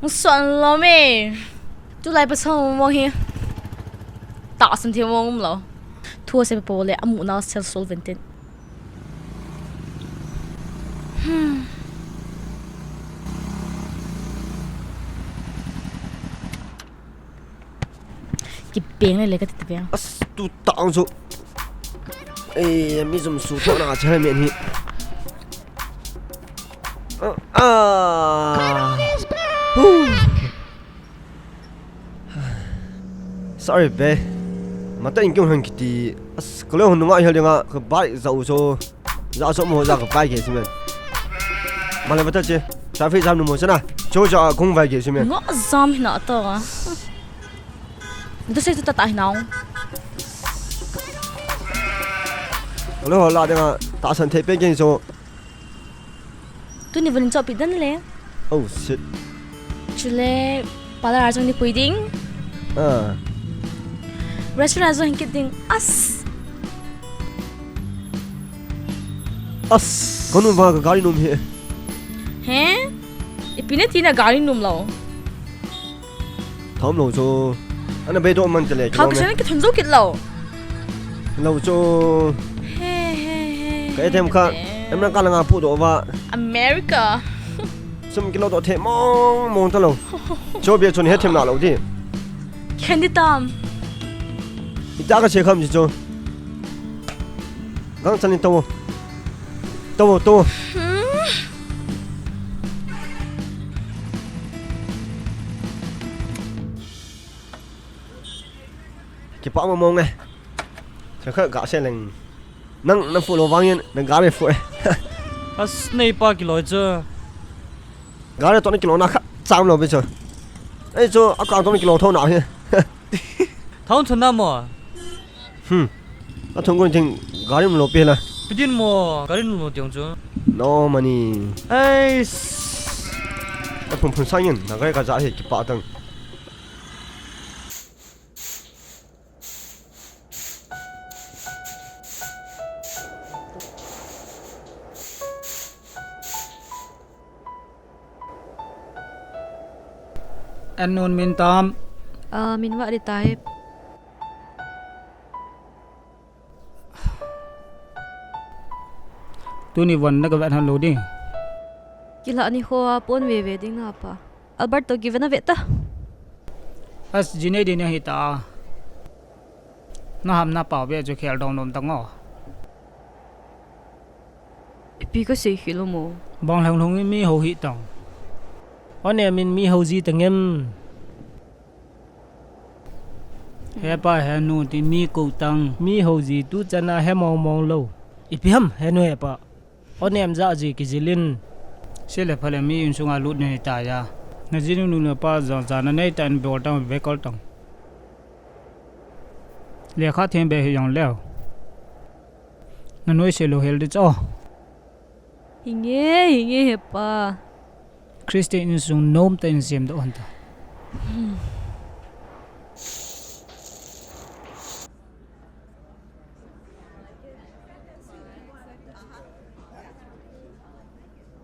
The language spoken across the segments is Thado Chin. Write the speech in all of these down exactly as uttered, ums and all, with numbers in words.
Hung suan lou me. Tulai pasal mong hi. Tahsan thei mong um lou. Thu ase po le amu na sel sol venten. Hmm. Kipeng le le ka ti ta veng. As, tu tang chu. Eh, mi zum su tho na che men hi. Ah, ah. Huh. Sorry, be. Mata in kyung han kiti. As, kalo hun nga hel nga ka bai za u so. Za so mo za ka bai ke simen. Male bata che. Traffic jam nu mo sana. Cho ja kung bai ke simen. Nga jam hina ta. Dose tu tata hinau. Hello, hola, denga tahsan thei pen keng so. Tuni van in chopi dan le. Oh, shit. Chule, parlour a jong ni pui ding. Ah. Restaurant a jong hin kit ding. As. As. Kanu va ka gari nom hi. He? Ipi na tina gari nom lou. Thom lou chu. Ana bei doh man chale. Thau kisa na kithon jou kit lou. Lou chu. He, he, he. Ka A T M kha. Em na ka langa pu doh va. America. Sum kilo doh the mong mong ta lou. Cho bia chun he them na lou di. Khen di tam. Ita ka che kham ji chu. Gang chan ni to. To, to. Hmm. Kipa mong mong e. Chakha ga se leng. Nang na fu lou vangin na gari fu e. As nei pa kiloi chu. Gari to na kilo na kha cham lou be chu. Ei chu a kang to na kilo tho na hi. Thong chun na mo. Hmm. A thong gon ting gari mo lo pe la. Pidin mo gari mo tiang chu. No money. Ei. A phun phun sangin na gari ka ja hi kipa tang. An nun min tam. Ah, min va ri tai. Tuni von na ka vet han lo ding. Kila ni kho a pon ve ve ding a pa. Alberto ki ve na ve ta. As jine ding hi ta. Na ham na pau ve chu khel dom dom ta ngo. Ipi ka sei khel mo. Bang lhang lhung mi ho hi tang. One min mi ho ji tang em. He pa he nu ti mi ko tang. Mi ho ji tu chana he mong mong lo. Ipi ham he nu he pa. Onem ja ji kijilin. Sele phale mi insunga lut nei ta ya. Na jinu nu na pa jong cha na nei ta in bol tang ve kol tang. Lekha them be hi jong leo. Na noi se lo hel di cho. Hinge, hinge he pa. Christian insung nom ta in sem do hon ta.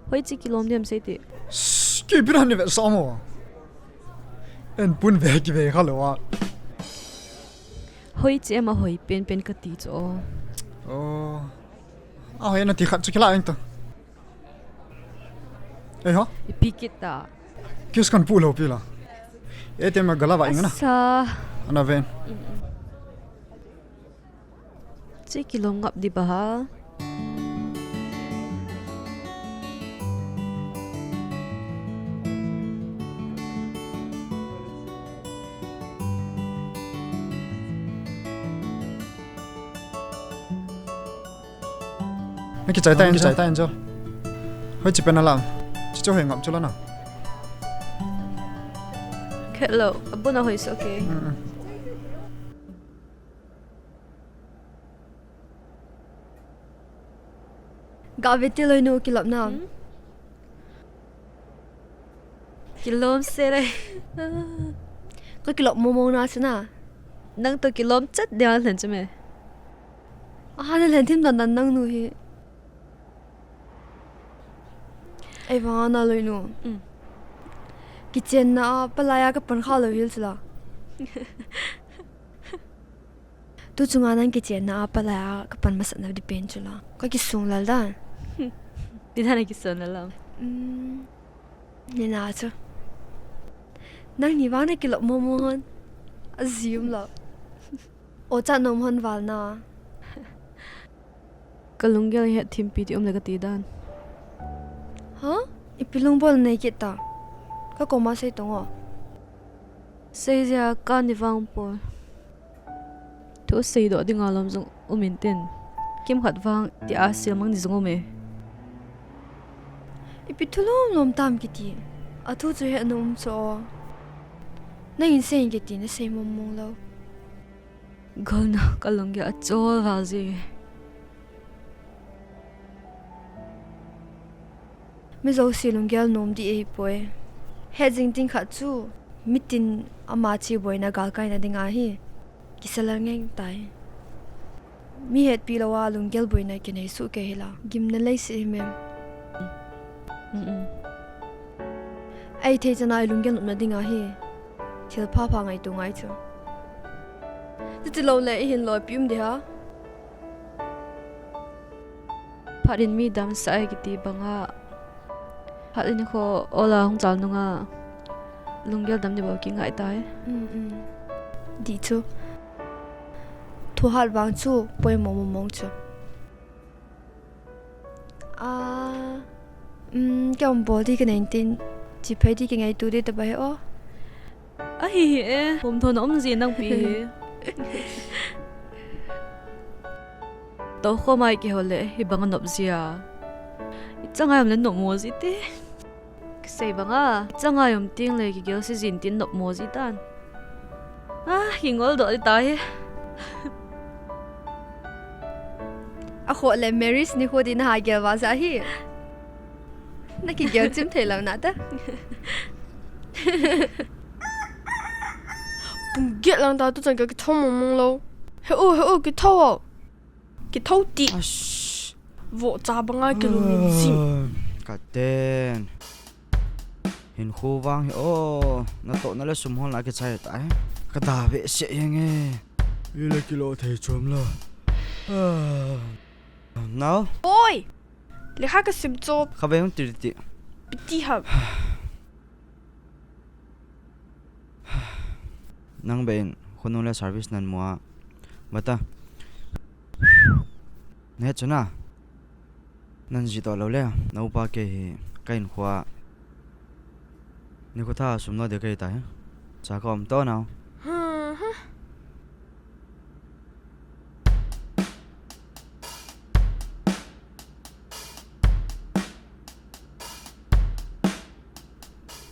Hoi chi kilom dem sei ti. Shh, ki bira ni ve sa mo. En pun ve ki ve kha lo wa. Hoi chi ema hoi pen pen ka ti cho. Oh. A hoi na ti khat chu kila eng to. Ei ho? Ipi kit ta. Kis kan pu lo pi la. E te ma gala va eng na. Sa. Ana ven. Chi kilom ngap di ba ha. Na kichai ta in, kichai ta in jo. Hoi chi pen alam. Chi cho hoi ngam chu la na. Hello, abuna hoi so ke. Mm, mm. Ga ve ti loi nu kilom na. Hmm? Kilom se re. Ka kilom mo mo na se na. Nang to kilom chat de an hlen chu me. A na hlen thim dan dan nang nu hi. Ei vang a na loi nu. Mm. Kichenna a palai a kapan kha lou hel chu la. Tu chunga nang kichenna a palai a kapan masat na di pen chu la. Ka kisung lal dan. Ti dan a kisung lal lam. Hmm. Ni na chu. Nang ni vang na kilop mo mo hon. A zium lo. O cha nom hon val na. Ka lunggel het thim pi ti um le ka ti dan. Ha? Ipi lungbol nei kit ta. Ka koma sei tong o. Sei zia ka ni vang poi. Thu seidoh dinga lom jong um intin. Kimkhat vang ti a sil mang ni jong um e. Ipi thu lom lom tam kiti. A thu chu he nom cho. Nangin sei kiti na sei mong mong lo. Golna ka lunggel a chol val ji. Mi jouse lunggel nom di ei poi. He jing ting khat chu mitin ama chi boina galkai na ding ahi. Kisa lal ngeng tai. Mi hetpi lou a lunggel boina kinei su ke hila. Gimna lei si hi mem. Mm-mm. Ei thei chana ei lunggel nopna ding ahi. Thil pha pha ngai tu ngai chu. Chuti lou le i hin loi pi um di ha. Phat in mi dam sa ai kiti banga. Phat in kho ola hung chal nunga. Lunggel dam ni bo ki ngai tai. Mm, mm. Di chu. Thu hat vang chu poi mong mong mong chu. Ah, um, ke om bol di ke neng tin. Chi phai di ke ngai tu di ta bai o. Ahi hi e, hom thon om ji nang pi hi. To kho mai ke ho le, hi bang nop ji a. I changai om le nop mo ji te. Ka sei bang a, i changai om ting le, ki gel si jin tin nop mo ji tan. Ah, ki ngol do di ta hi. A kho le, Mary's ni kho di na ha gel va sa hi. Na kigel chim thei lou na ta. Pung get lang ta tu chan ka kitho mong mong lou. He u, he u, kitho o. Kitho ti. Ash. Vo cha banga kilung in sim. Ka ten. Hin khu vang hi o. Na to na le sum hon la kichai ta he. Ka da ve se yeng e. I le kilo thei chom la. Ah. Nao? Oi! Lekha ka sim chop. Kha ve hung tir ti. Piti ham. Nang be in, khonung le service nan mua. Bata. Ne chuna. Nan ji to lo le, na upa ke hi, ka in khua. Ni khu tha sum no de kai ta he. Cha ka om to nao. Hmm, hmm.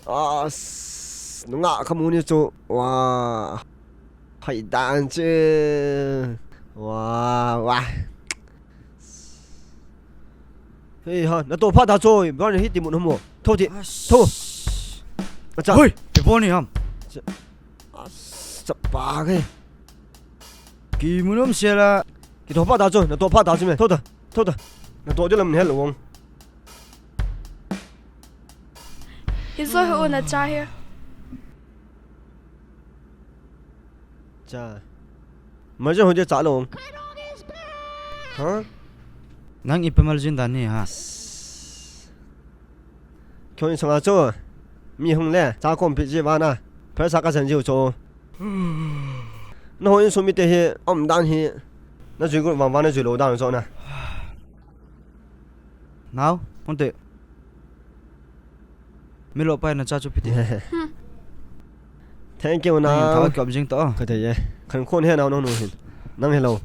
As, nunga ka mu ni chu, wa, hai dan che, wa, wa. Hei ha, na to pha da choi, bro ni hi ti mun homo. Tho ti, tho. Acha. Hoi, te bo ni ham. As, chapa ke. Ki mun um se la. Ki to pha da choi, na to pha da choi me. Tho ta, tho ta. Na to je lam hel wong. Hi zo hi u na cha hi. Cha. Ma je ho je cha lo. Ha? Nang ipi mal jin dan ni ha. Kyo in sanga cho. Mi hung le cha kom pi ji va na. Phaisa ka san ji cho. Na ho in sum mi te hi om dan hi. Na jui gu vang va na jui lo dan cho na. Nao, hon te. Mi lo pai na cha chu piti. Thank you, nao. Nang thaw kiom jing to. Ka te ye. Khan khon he nao nao nu hin. Nang hello.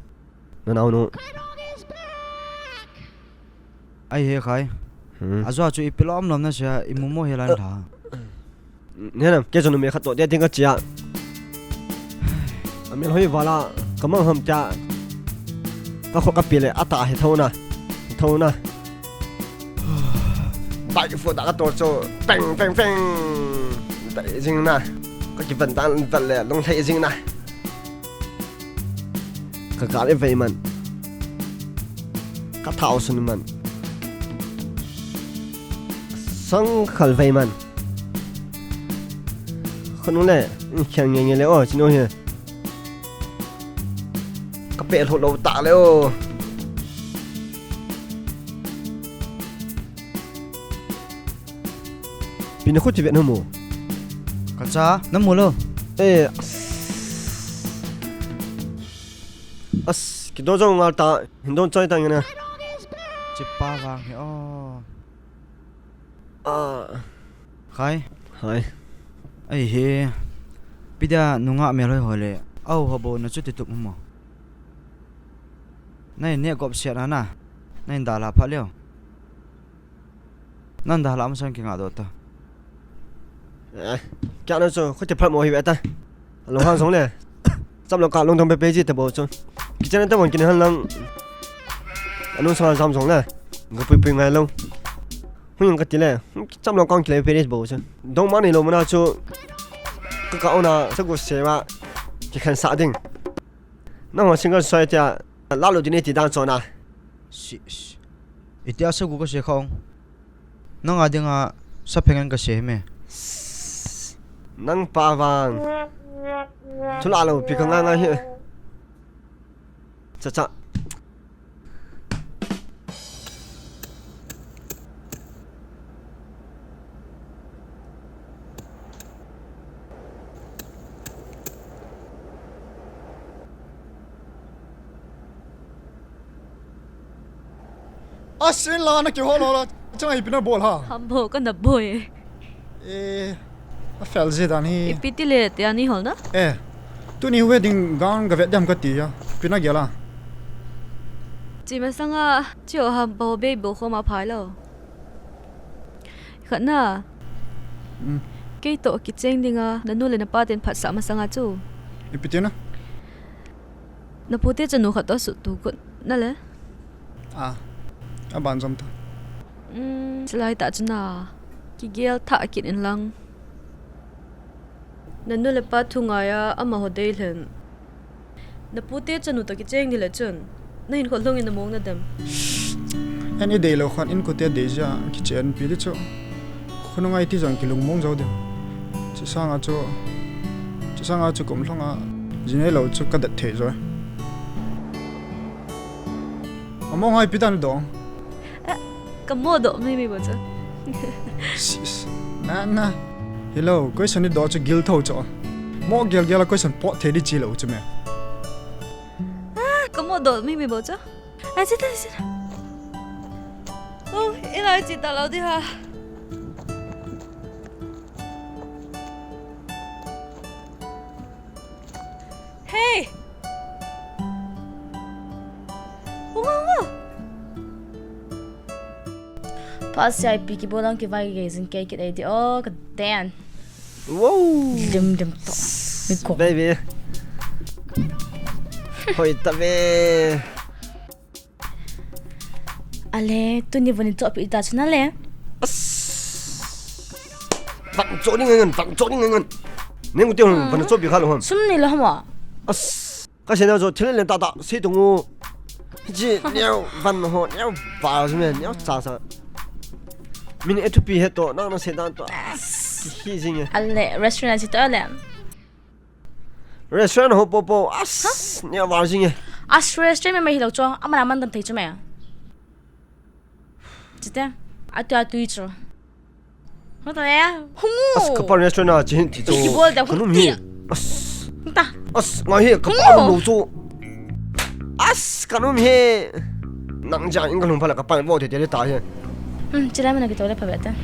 Na nao nu. Ai he khai. Hmm. A zo chu ipi lom lom na sia, i mu mo he lan tha. Nena, ke chanu me khat to dia ting ka chia. A mel hoi vala, ka mang ham tia. Ka kho ka pi le, a ta he tho na. Tho na. Bai fo da ka to cho. Peng, peng, peng. Dai jing na. Ka ki van dan val le, long thei jing na. Ka gal i vei man. Ka thao sun man. Sang khal vei man. Khanu le, khen nge nge le o, chinu hi. Ka pe lho lo ta le o. Pi na khu chi ve na mu. Ka cha, na mu lo. Eh. As, kido jong ngal ta, hin don choi ta nge na. Chi pa vang hi o. Ah. Khai. Hai. Ai he. Pi dia nunga mel hoi hoi le. Au ho bo na chu ti tup mo. Nai ne gop sia na na. Nai da la pha leo. Nan da la ma sang ki nga do ta. Eh, kya na chu, khu ti phat mo hi ve ta. Lo hang song le. Cham lo ka long dong pe pe ji ta bo chu. Ki chen ta bon ki han lang. Anu sa jam song le. Ga pui pui ngai lo. Hun yang ka ti le. Cham lo kang ki le pe bo chu. Dong ma nei lo ma na chu. Ka ka ona sa go se wa. Ki khan sa ding. Nang ho single soi tia. La lo di nei ti dan chona. Si, si. Itia sa go ka se khong. Nang a dinga sa phengan ka se me. Nang pa vang. Thu la lo pi ka nga nga hi. Cha cha. Asin la na ki ho lo la. Chang ai pi na bol ha. Ham bo ka na boi. Eh, a fel je dan hi. Ipi ti le te ani hol na? Eh, tuni wedding gown ga vet diam ka ti ya. Pi na gel a. Chi ma sanga, chi o ham bo be bo kho ma phai lo. Khat na. Mm. Kei to kicheng dinga, na nu le na pa ten phat sa ma sanga chu. Ipi ti na? Na pu te chanu khat to su tu kut na le. Ah, a ban jom ta. Um, silai ta chu na. Ki gel tha kit in lang. Na nu le pa thu ngai a, ama ho dei hlen. Na pu te chanu to kicheng ni le chun. Na hin kho hlung in na mong na dem. An i dei lo khan in ko te dei ja kichen pi di chu. Khunu ngai ti jong ki lung mong jo dem. Chi sanga chu. Chi sanga chu kum hlung a. Ji nei lo chu ka det thei jo. Amo ngai pi dan dong. Eh, ka mo do mi mi bo cha. Sis. Na, na. Hello, question ni do cha gil tho cha. Mo gel gel a question po the di chi lo cha me. Ah, ka mo do mi mi bo cha. Ai, chi ta, chi ta. Oh, ina chi ta lo di ha. Hey! Hung, hung, hung. Pha sia ipi kibol ang kivai gei jing kei kit ei di o, ka den. Wow. Lim lim to. Mi ko. Baby. Hoi ta ve. Ale, tuni vani chohpi ta chuna le. As. Vang choh ding ngan, vang choh ding ngan. Neng u te hon, vang chohpi kha lo hon. Sum nei lo hama. As. Ka se na jo thil len ta ta, se tung u. Ji, neo, van ho, neo, va ju me, neo, cha cha. Min e thupi he to, nang na se dan to. As. Hi jing e. Ale, restaurant si to ale. Restaurant ho po po, as, neo, va jing e. As restaurant me me hi lo cho, ama na man dam thei chu me. Chite, atu atu i cho. Hota ya, hungu. As, kapa restaurant a chi hin ti cho. Ki bol da, kanu mi. As. Ta. As, ngai hi, kapa lo cho. As, kanu mi. Nang ja in ka lung pha la kapa vo te te ta he. Hmm, chila mana ki to le pha beta.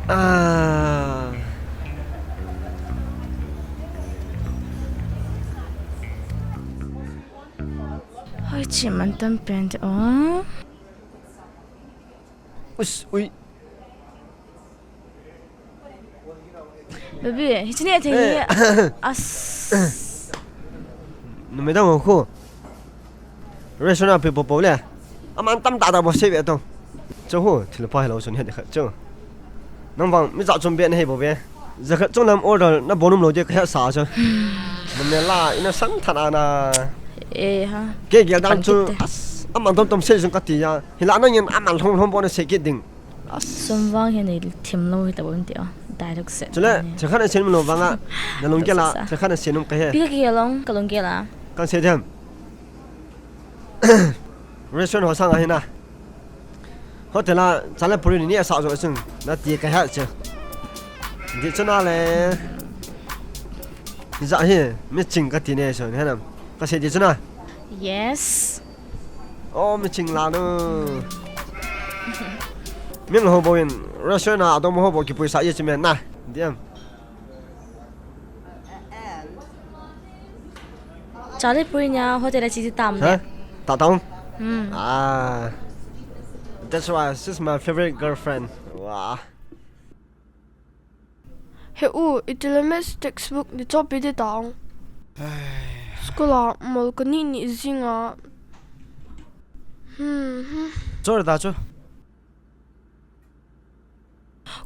Ah. Hoi chi man tam pen te o. Us, ui. Baby, hichi ni athe hi. As. Numei dang ho khu. Restaurant a pi po po le. Aman tam ta ta bo se ve to. Cho ho, thil pa hello sun he de khat cho. Nang vang mi ja chom be na he bo ve. Jakhat chunglam order na bonum lo de ka sa cha. Namela ina san thana na. Eh ha. Ke gel dan chu. Aman tom tom se jung ka ti ya. Hila na yin aman hlong hlong bo na se kit ding. Sum vang hi nei thim lou hi ta bon ti a. Dialogue set. Chule, thil khat a sin lou vang a. Na lunggel a, thil khat a sin um ka he. Pi ka kihe long, ka lunggel a. Kan sei dem. Restaurant ho sang a hi na. Hotel a, chale puri ni a sa jo sin. Na ti ka he che. Di chuna le. Ni za hi, mi ching ka ti ne so, ni hanam. Ka sei di chuna. Yes. Oh, mi ching la no. Min ho bo in, restaurant a dom ho bo ki puisa ye chi men na. Diam. Chale puri nia hotel a chi tam. Ha? Ta tong? Hmm. Ah. That's why she's my favorite girlfriend. Wow. He u, itile maths textbook ni chopi di tang. School a mol ka ni ni zinga. Hmm, hmm. Chor da chu.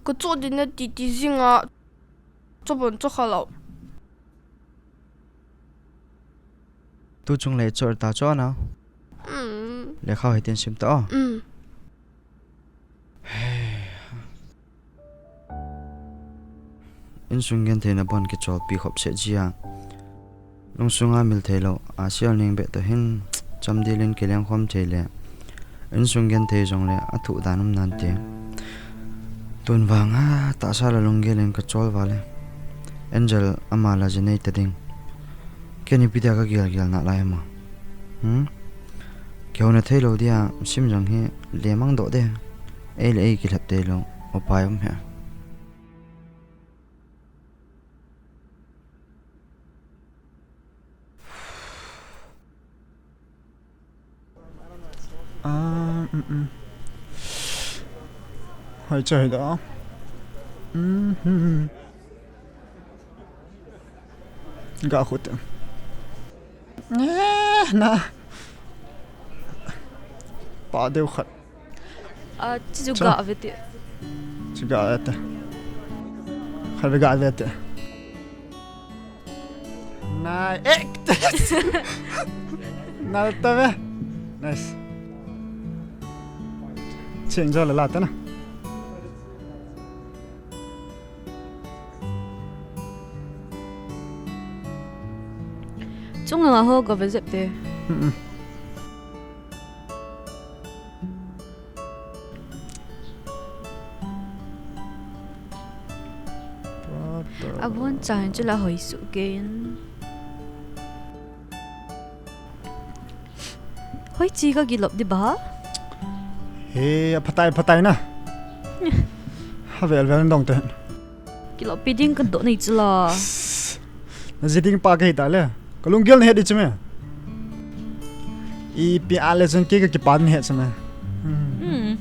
Ka cho di na ti ti zinga. Cho bon cho kha lo. Tu chung le chor ta cho na. Hmm. Le khau hi tin sim ta. Hmm. Insung genthei na bon kicholpi khop se jia. Lungsunga mil thei lou, a sial ning be to hin, chamdil in kileng khom thei le. Insung genthei jong le, a thu dan um nan te. Tun vang a, tahsa la lunggel in ka chol va le. Angel ama la jinei ta ding. Keni pi dia ka gel gel na lai ma. Hmm? Keu na thei lou dia, sim jong hi, le mang do de. Ei le ei kilhep thei lou, upai um he. Ah, mm, mm. Hoi, choi da. Mm, mm, mm. Ga khut. Eh, na. Pa deu khat. A, chi chu ga ve te. Chi ga ve te. Khat ve ga ve te. Nai, eh. Na ta ve. Nice. Change la la ta na. Chung langa ho ka ve jep te. Mm-mm. Abon chan chu la hoi su ken. Hoi chi ka kilop di ba? He, a phatai, phatai na. Ha vel vel dong te. Kilop pi ding ka do nei chu la. Na ji ding pa ka hi ta le. Ka lunggel na he di chu me. I pi a le chun ke ka kipa na he chu me. Hmm.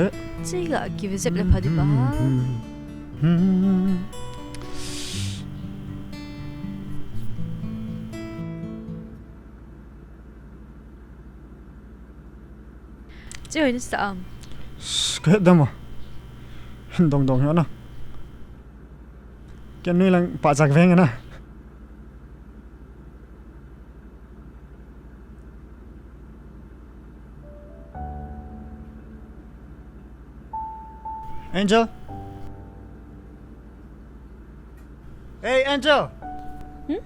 Eh? Chi ga ki ve jep le pha di ba. Hmm. Chi hoi ni sa am. Ka dam a. Dong dong hi na. Ken nui lang pa chak veng na. Angel? Hey, Angel! Hmm?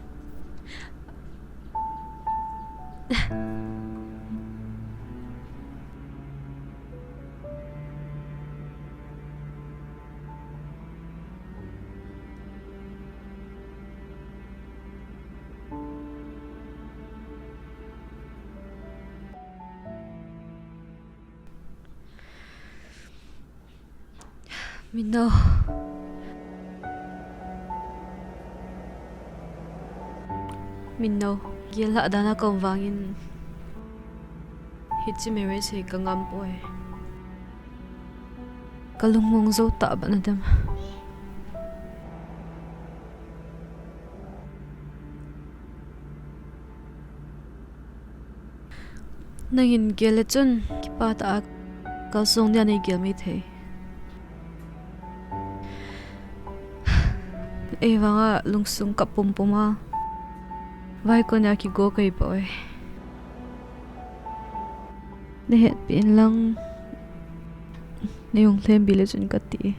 Mino. Mino, gel lah dan a ka um vangin hiche marriage hi ka ngam poi. Ka lungmong jou tah ban a dem. Nangin gel le chun kipah tah a kalsong dia nei gel mai thei. Ei vang a lungsung kap pum pum a, vaikon a kigo ka hi poi. Na hetpi in lang, Nei hung lhem bi le chun kati.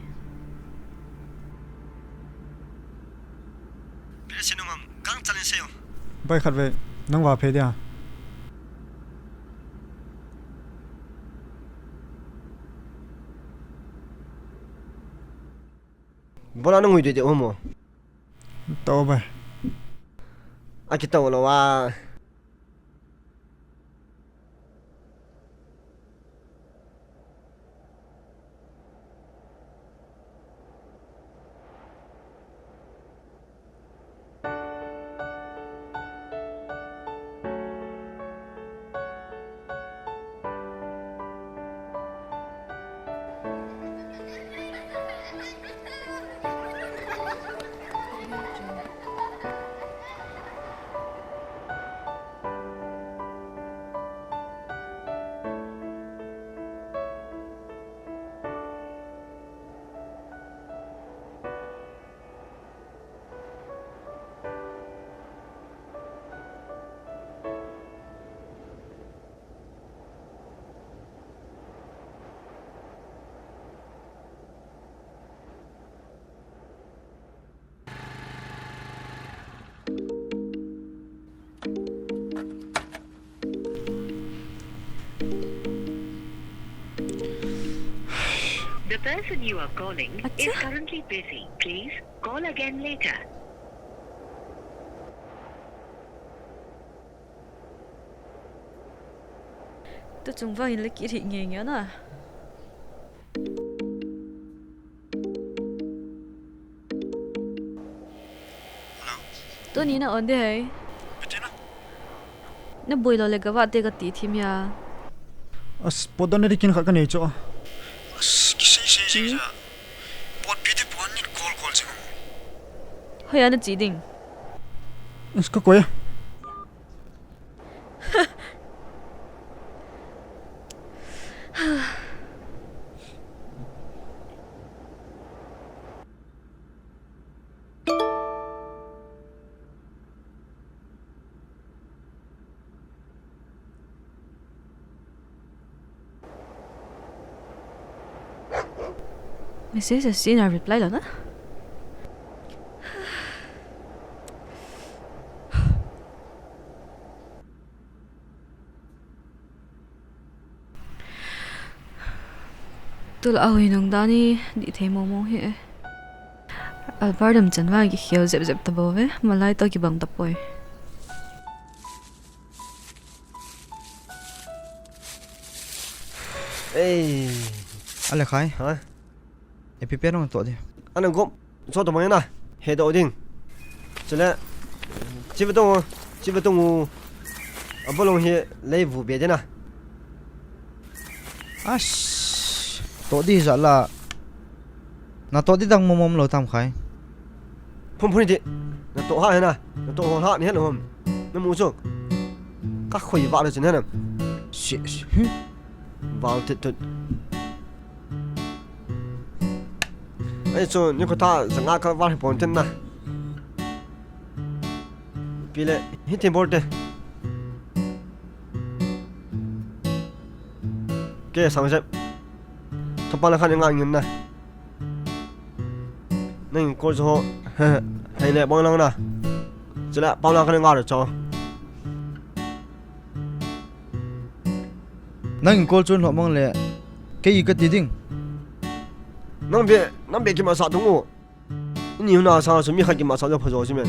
Bai khat ve, nang va phe dia. Bola nang ui de de omo. Tao bai. Aki tao lo wa. The person you are calling is Acha. Currently busy. Please call again later. Tu chung vang in le kit hi nge nge na. Hello? Tuni na on de hai. Kati na? Na boi lo le ka va te ka ti thim ya. As, pot don ne ri kin kha ka nei cho. As, ki sei sei sei Hmm? Ja. Pot pi te pot ni kol kol se ko. Hoi ana chi ding. As, ka koi. Message a seen a reply lo na. Tula hui nung dani di thei mo mo hi e. Albar dam chan va ki khel zep zep ta bo ve. Malai to ki bang ta poi. Ei. Ale khai. Ha? Epi pe nong to de. Ana gom. Cho to mangena. He do ding. Chule. Chiva tong. Chiva tong u. Abolong hi lei vu be de na. As. To di za la. Na to di dang mom mom lo tam khai. Phun phun di. Na to ha he na. Na to ho ha ni he lo hom. Na mu chu. Ka khoi va lo chen he na. Si, si. Val tit tut. Ei chu, ni ko ta, zanga ka var hi pon ten na. Pi le, hi tin bol te. Ke sang jep. Thapa la khan nga ngin na. Nang ko jo, hei le bang lang na. Chila, pa la khan nga ro cho. Nang in call chun lhomang le, kei ka ti ding. Nang be, nang be kimasa tung u. Ini huna sa su mi khat kimasa jo phajo si men.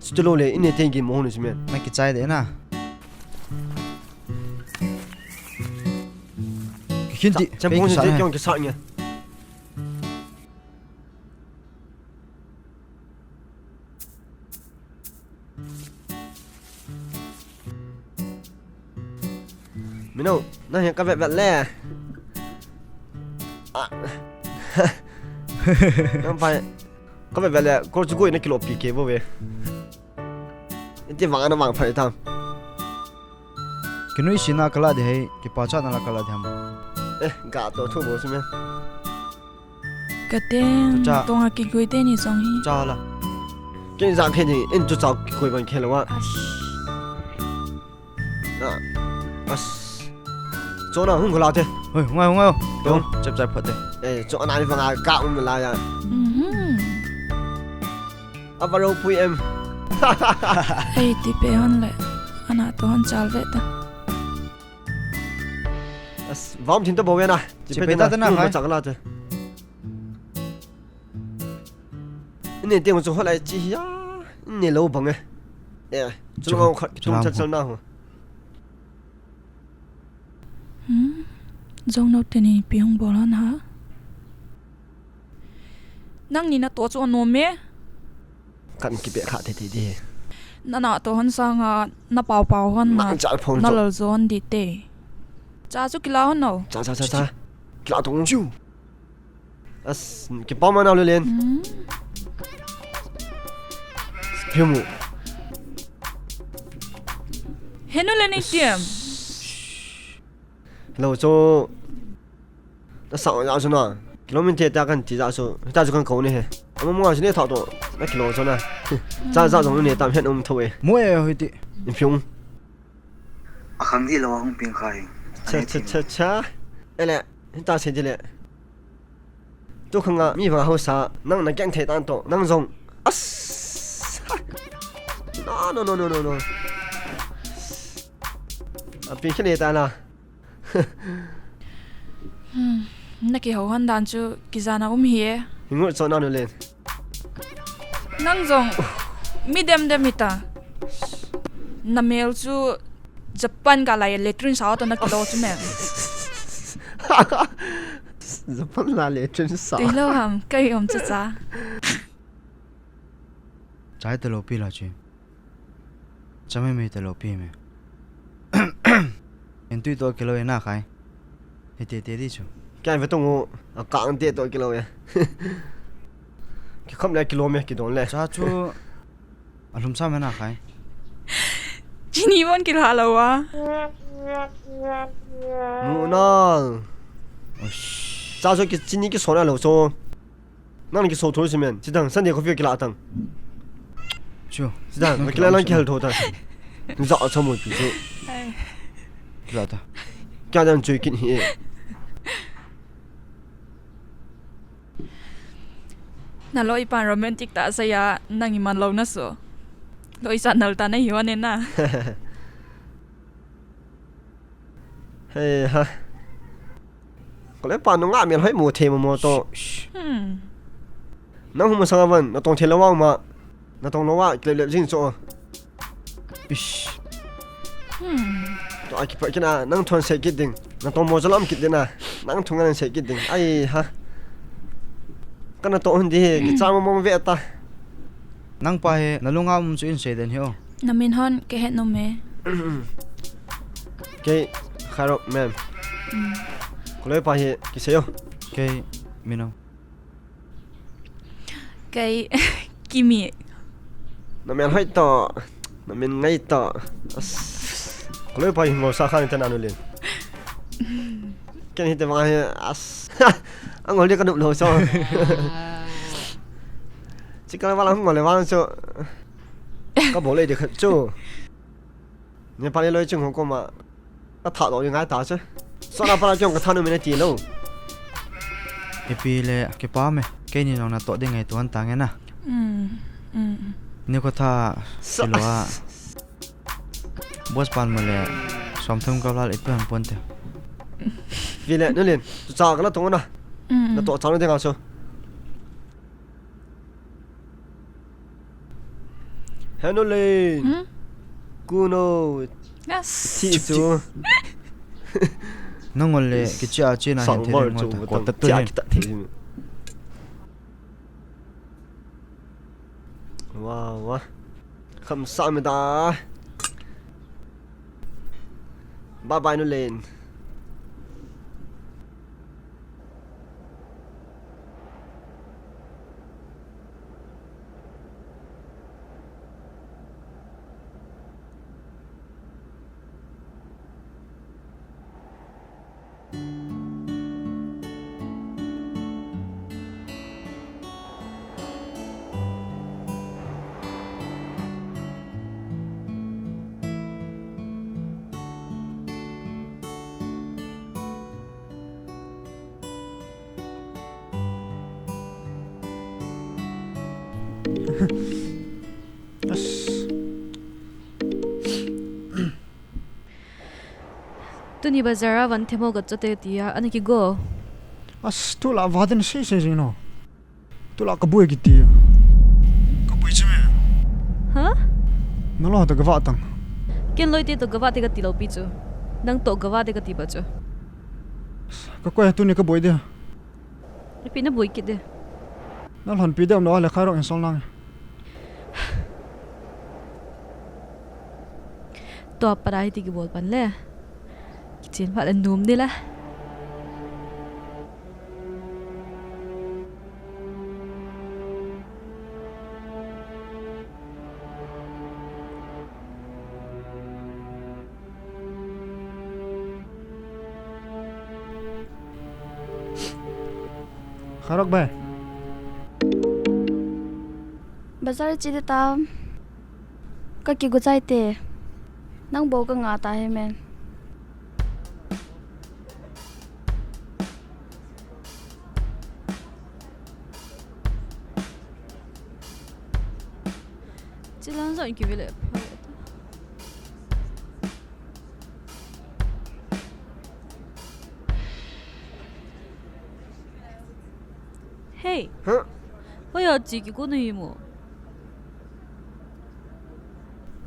Chuti lo le, ini ten ki mo hunu si men. Na kichai de na. Kikhin ti, chem pong si sa te na. Kyong kisa nge. Mino, nang hi ka vet vet le. Ah. Nang pai. Ka vet vet le, ko chu ko na kilo pi ke bo ve. Iti vang na vang phai tam. Kinui sina kala de hei, kipachatna la kala de ham. Eh, ga to thu bo si me. Ka teng, cha. Tonga kikoi te ni song hi. Cha la. Ken jang khe ni, en tu cha kikoi ban khe lo wa. Ash. Ah, as. Chona hung kala te. Hoi, hung ngai, hung ngai. To, chep chai phat te. Eh, chona ni vanga ka um la ya. Mhm. Ava ropui em. Ei, ti pe hon le. Ana to hon chal ve ta. As, vam thin ta bo ve na. Chi pe ta na, hai. Chak la te. Ine te chu holai chi ya. Ine lo bang e. Eh, chu lo khat tung chal chal na ho. Hmm? Jong no teni pi hung bol hon ha? Nangni na to chu anom e? Kan kipe kha thei thei di. Na na to hon sanga na pau pau hon na. Nang chal phong na chu. Lal jo hon di te. Cha chu kila hon no. Cha, cha, cha, cha. Kila tong. Chu. As, kipa ma na lu len. Hmm. Piu mu. He nu len i tiam. Hello, cho. Na sa ya chu na. Kilometer ta kan ti ya chu. Ta chu kan ko ni he. Ama mo chu ni tha to. Na kilo chu na. Cha cha jong ni tam het um tho e. Mo e hoi ti. In piu. A khang di lo hung ping khai. Cha, cha, cha, cha. Ele, hita se di le. Tu khanga mi vang hausa, nang na keng thei tan to, nang jong. As. No, no, no, no, no, no. A pi khele ta la. Hmm, na kihou hon dan chu kijana um hi e. Hingot so na nu len. Nang jong mi dem dem hita. Na mel chu Japan ka lai latrine sa to na kilo chu me. Japan la latrine sa. Ti lo ham, kai om cha cha. Chai ta lo pi la chi. Chame me ta lo pi me. En tui to kilo e na khai. He te te di chu. Kya ve tong u, a ka ang te to kilo e. Ki kham le kilo me ki don le. Cha chu a lum sa me na khai. Chini bon ki la lo wa. Mu na. Osh. Cha chu ki chini ki so na lo so. Nang ki so thoi simen. Sidang Sunday coffee kila tang. Chu. Sidang, kila lang ki hal tho ta. Za a chamo pi chu. Ai. Kila ta. Kya dan chui kin hi e. Na lo ipan romantic ta sa ya nang iman lo na so. Lo isa nal ta na hi wa ne na. Hei ha. Kole pa nunga mel hoi mu the mo mo to. Hmm. Nang hum sang avan, na tong the lawang ma. Na tong lawa, kile le jing cho. Ish. Hmm. To a kipa kina, nang thon se kit ding. Na tong mo jalam kit ding na. Nang thung ngan se kit ding. Ai ha. Kana to hun di, ki cha mo mo ve ta. Nang pa he, na lunga um chu in se den hi o. Na min hon ke het nom e. Kei Khairok mem. Mm. Koloi pa hi kisei o. Kei Mino. Kei Kimi. Na min hoi to. Na min ngai to. As. Koloi pa hi ngol sa khan te na nu lin. Ken hi te ma hi as. Angol dia ka nup lo so. Chikal wala ngol le wang so. Ka bol le de khat chu. Nepali loi chung hong koma. Ka tha lo ngai ta che. So na pa la chung ka tha nu me na ti lo. Ipi le kipa me. Keini nong na to ding ngai tuan ta nge na. Mm. Mm. Ni ko tha. So. Kilo a. Boss pan mo le. Som thum ka lal ipi han pon te. Vi le nu lin. Tu cha ka la tong na. Mm. Na to cha nu de nga so. Henu lei. Hmm? Kuno. Yes. Thi chu. Nangol le kichia china hin thei ngol ta. Ko ta tu hin. Wow, wow. Kham sa me da. Bye bye nu len. Tuni bazar a van themmo ka chote tia, ana kigo. As, tulai va den sei sei jing no. Tulai ka boi kiti. Ka boi chu me. Ha? Naloi to ka va tang. Ken loi te to ka va te ka ti lou pi chu. Nang to ka va te ka ti ba chu. Ka koi tuni ka boi de. Ipi na boi kit de. Na lhon pi de um lo le kha rong in sol nang. Tua para hiti kibol pan le. Kichen pha le num ni la. Kharok bai. Bazar chi de tam. Ka kigo chai te. Nang bou ka nga ta he men. Chilang jong kivele. Hey. Huh? Hoiya chi kigo na hi mo.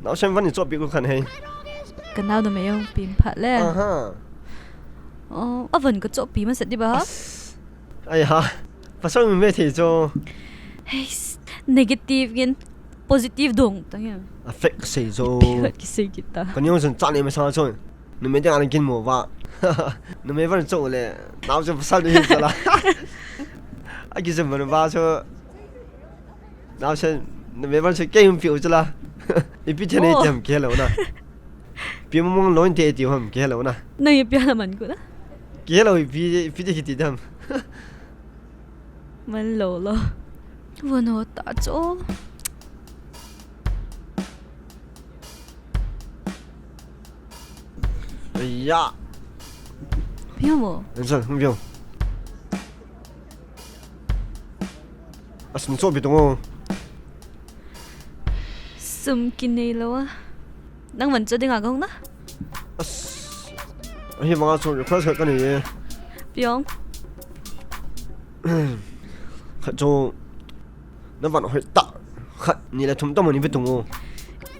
Naosen van ni chopi ko khan hei. Ka nao na me yong pin phat le. Aha. Oh, avan ka chopi ma set di ba ha? As. Ai ha. Pasal mi me thei cho. Hey, negative gin positive dong tang ya. A fake sei cho. Pi hat ki sei kita. Ka nyong sun cha ni ma sa cho. Numei te ana kin mo va. Numei van cho le. Naosen pasal ni sa la. A ki sem van va cho. Naosen, numei van se kei hung piu chu la. Ipi the nei ti ham kihelo na. Pi mong mong loi te ti ham kihelo na. Nang ipi la man ku na. Kihelo ipi, ipi te kiti dam. Man lo lo. Vono ta cho. Aya. Piang mo. Ensan, hung piang. As, nung so bitong o. Sum kinei lo a. Nang man cho ding a gong na? As, ahi manga cho request ka ni ye. Piang. Khat cho. Na van hoi ta. Khat ni le thum ta mo ni bitong o.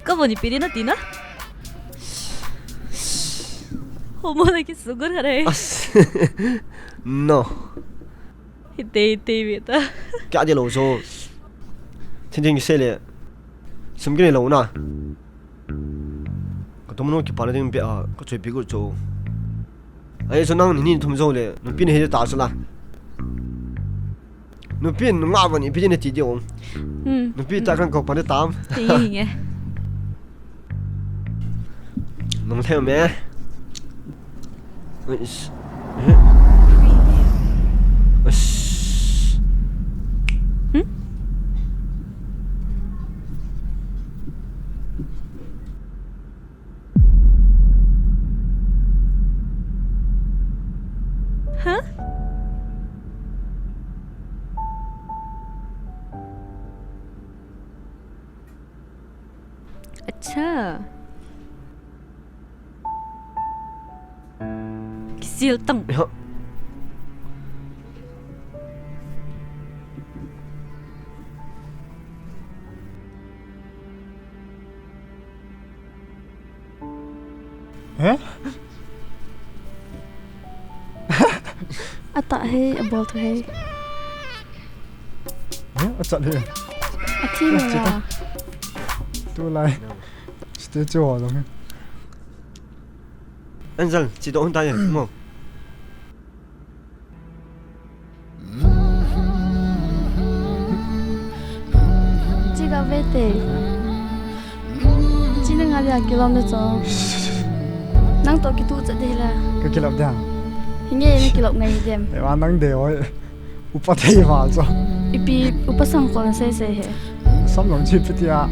Ka mo ni pi di na ti na. Ho mo na ki sugar hare. As. No. Hi tei tei ve ta. Kya de lo so. Thin thin se le. Sum kinei lo na. Ka tomo no kipa na ding pe a, ka choi pi gu cho. Ai so nang ni ni thum zo le, numei pi ni he ta so la. Numei pi nga ba ni pi ni ti de ong. Hmm. Numei pi ta kan ko pa ni tam. Ti nge. Nung thei me. Uish. Eh? Uish. Hmm? Huh? Acha. Kisil tang. Ya. He? Ata he, abol thu he. He? Achat he. Athi mo ya. Tulai. Statue ho jong he. Angel, chi to hun ta ye, mo. Chi ka ve te. Chi na nga dia kilom na cho. Nang to kitu cha de la. Ka kilom dia. Hinge na kilom ngai dem. E wa nang de oi. Upa thei ma cho. Ipi upa sang ko na sei sei he. Sam long chi pi tia.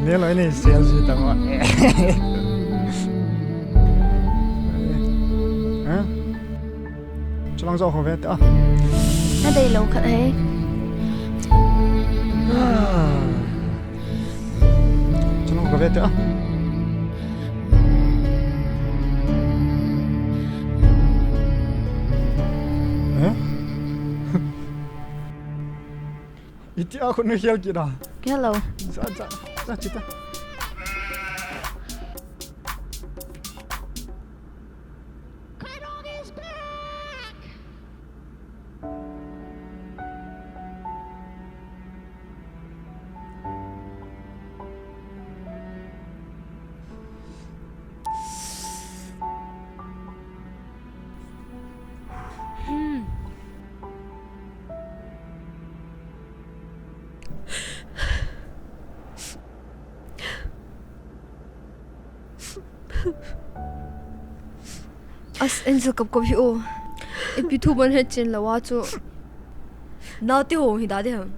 Ne lo ni sel ji ta ma. Ha? Chulang jo ho ve ta. Na dei lo khat he. Chulang ho ve ta. Iti a khun na hial kit a. Hello. Za, za, za, chita. As, Angel, kap kap hih o. Ipi thu man het chen lawa chu. Nau te ho hi da de ham.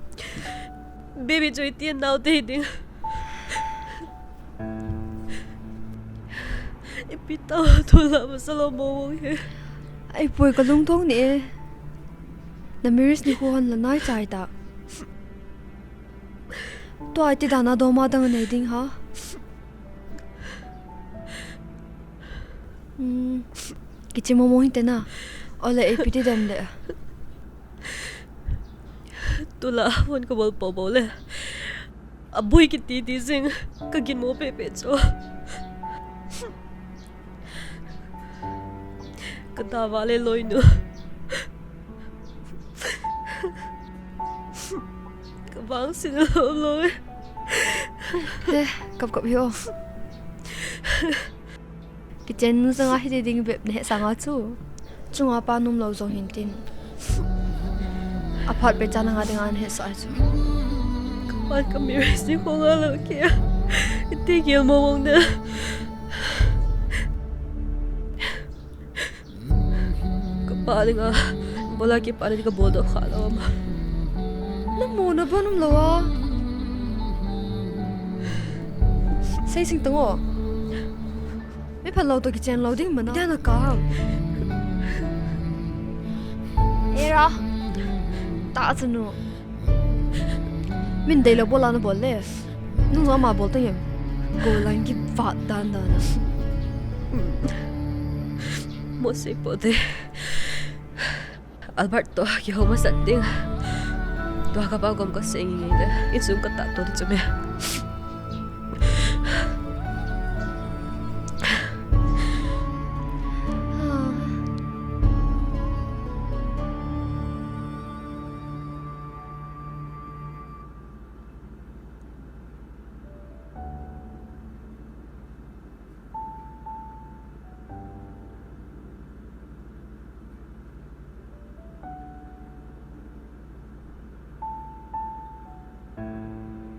Baby chu iti nau te hi ding. Ipi tah thu la masa lo mo wong he. Ai poi ka lungthong ni e. Na marriage ni ho han la nai chai ta. Tua iti dana doma dang nei ding ha. Hmm. Kichi momo hinte na. Ole, ipi ti dem le. Tula, hon ka bol po bol le. Abui kiti ti jing. Ka gin mo pe pe cho. Ka ta va le loi nu. Ka bang sin lo lo. He, kap kap hih o. Kichen nu janga hiti ding bep na he sanga chu. Chunga pa nom lo jong hin tin. Aphat pe chana nga dinga na he sa chu. Ka pan ka mi resi ko nga lo kia. Iti gil mo wong na. Ka pa dinga, bola ki pa dinga bol do kha lo ma. Na mo na bon um lo a. Sei sing tango. Me phan lo to kichen lo ding mana. Dia na ka. Era. Ta chanu. Min dei lo bola na bol le. Nung zo ma bol to yem. Go lang ki vat dan dan. Mo sei po de. Albert to ki ho ma sat ding. To ka pa gom ka sei ngi de. Insung ka ta to de chume.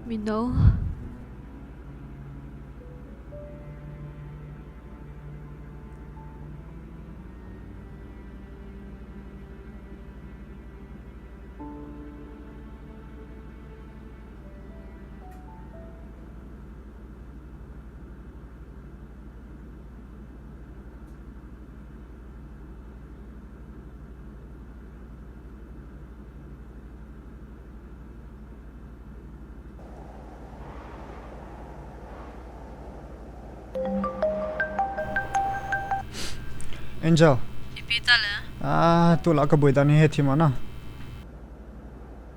Mino. Angel. Ipi ta le? Ah, tulai ka boi dan hi he thim ana.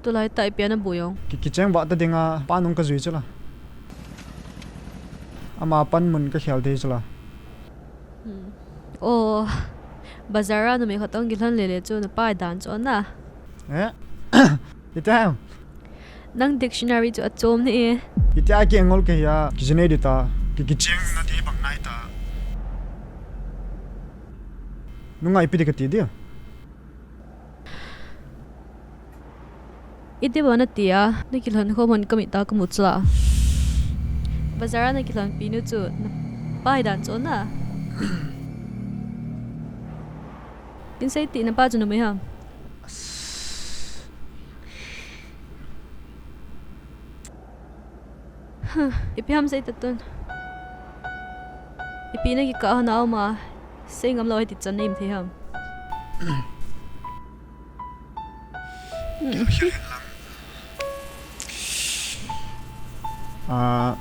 Tulai ta ipi ana boi ong. Ki, kicheng ba ta dinga pa nung ka jui chula. Ama pan mun ka khel thei chula. Hmm. Oh, bazar a numei khat tong kilhon lele chu na pai dan chu na. Eh? Itam. Nang dictionary chu achom ni e. Itia ki angol ka hia, ki jine di ta, ki kicheng na ti bang nai ta. Nunga ipi di ka ti dia. Iti ba na tia, na kilhon khom hon ka mit a ka mu chula. Bazar a na kilhon pi nu chu na pai dan chu na. In sei ti na pa chu numei ham. Huh, ipi ham sei ta tun. Ipi na kikah hon a um a, sei ngam lou hiti chan na im thei ham. Ah,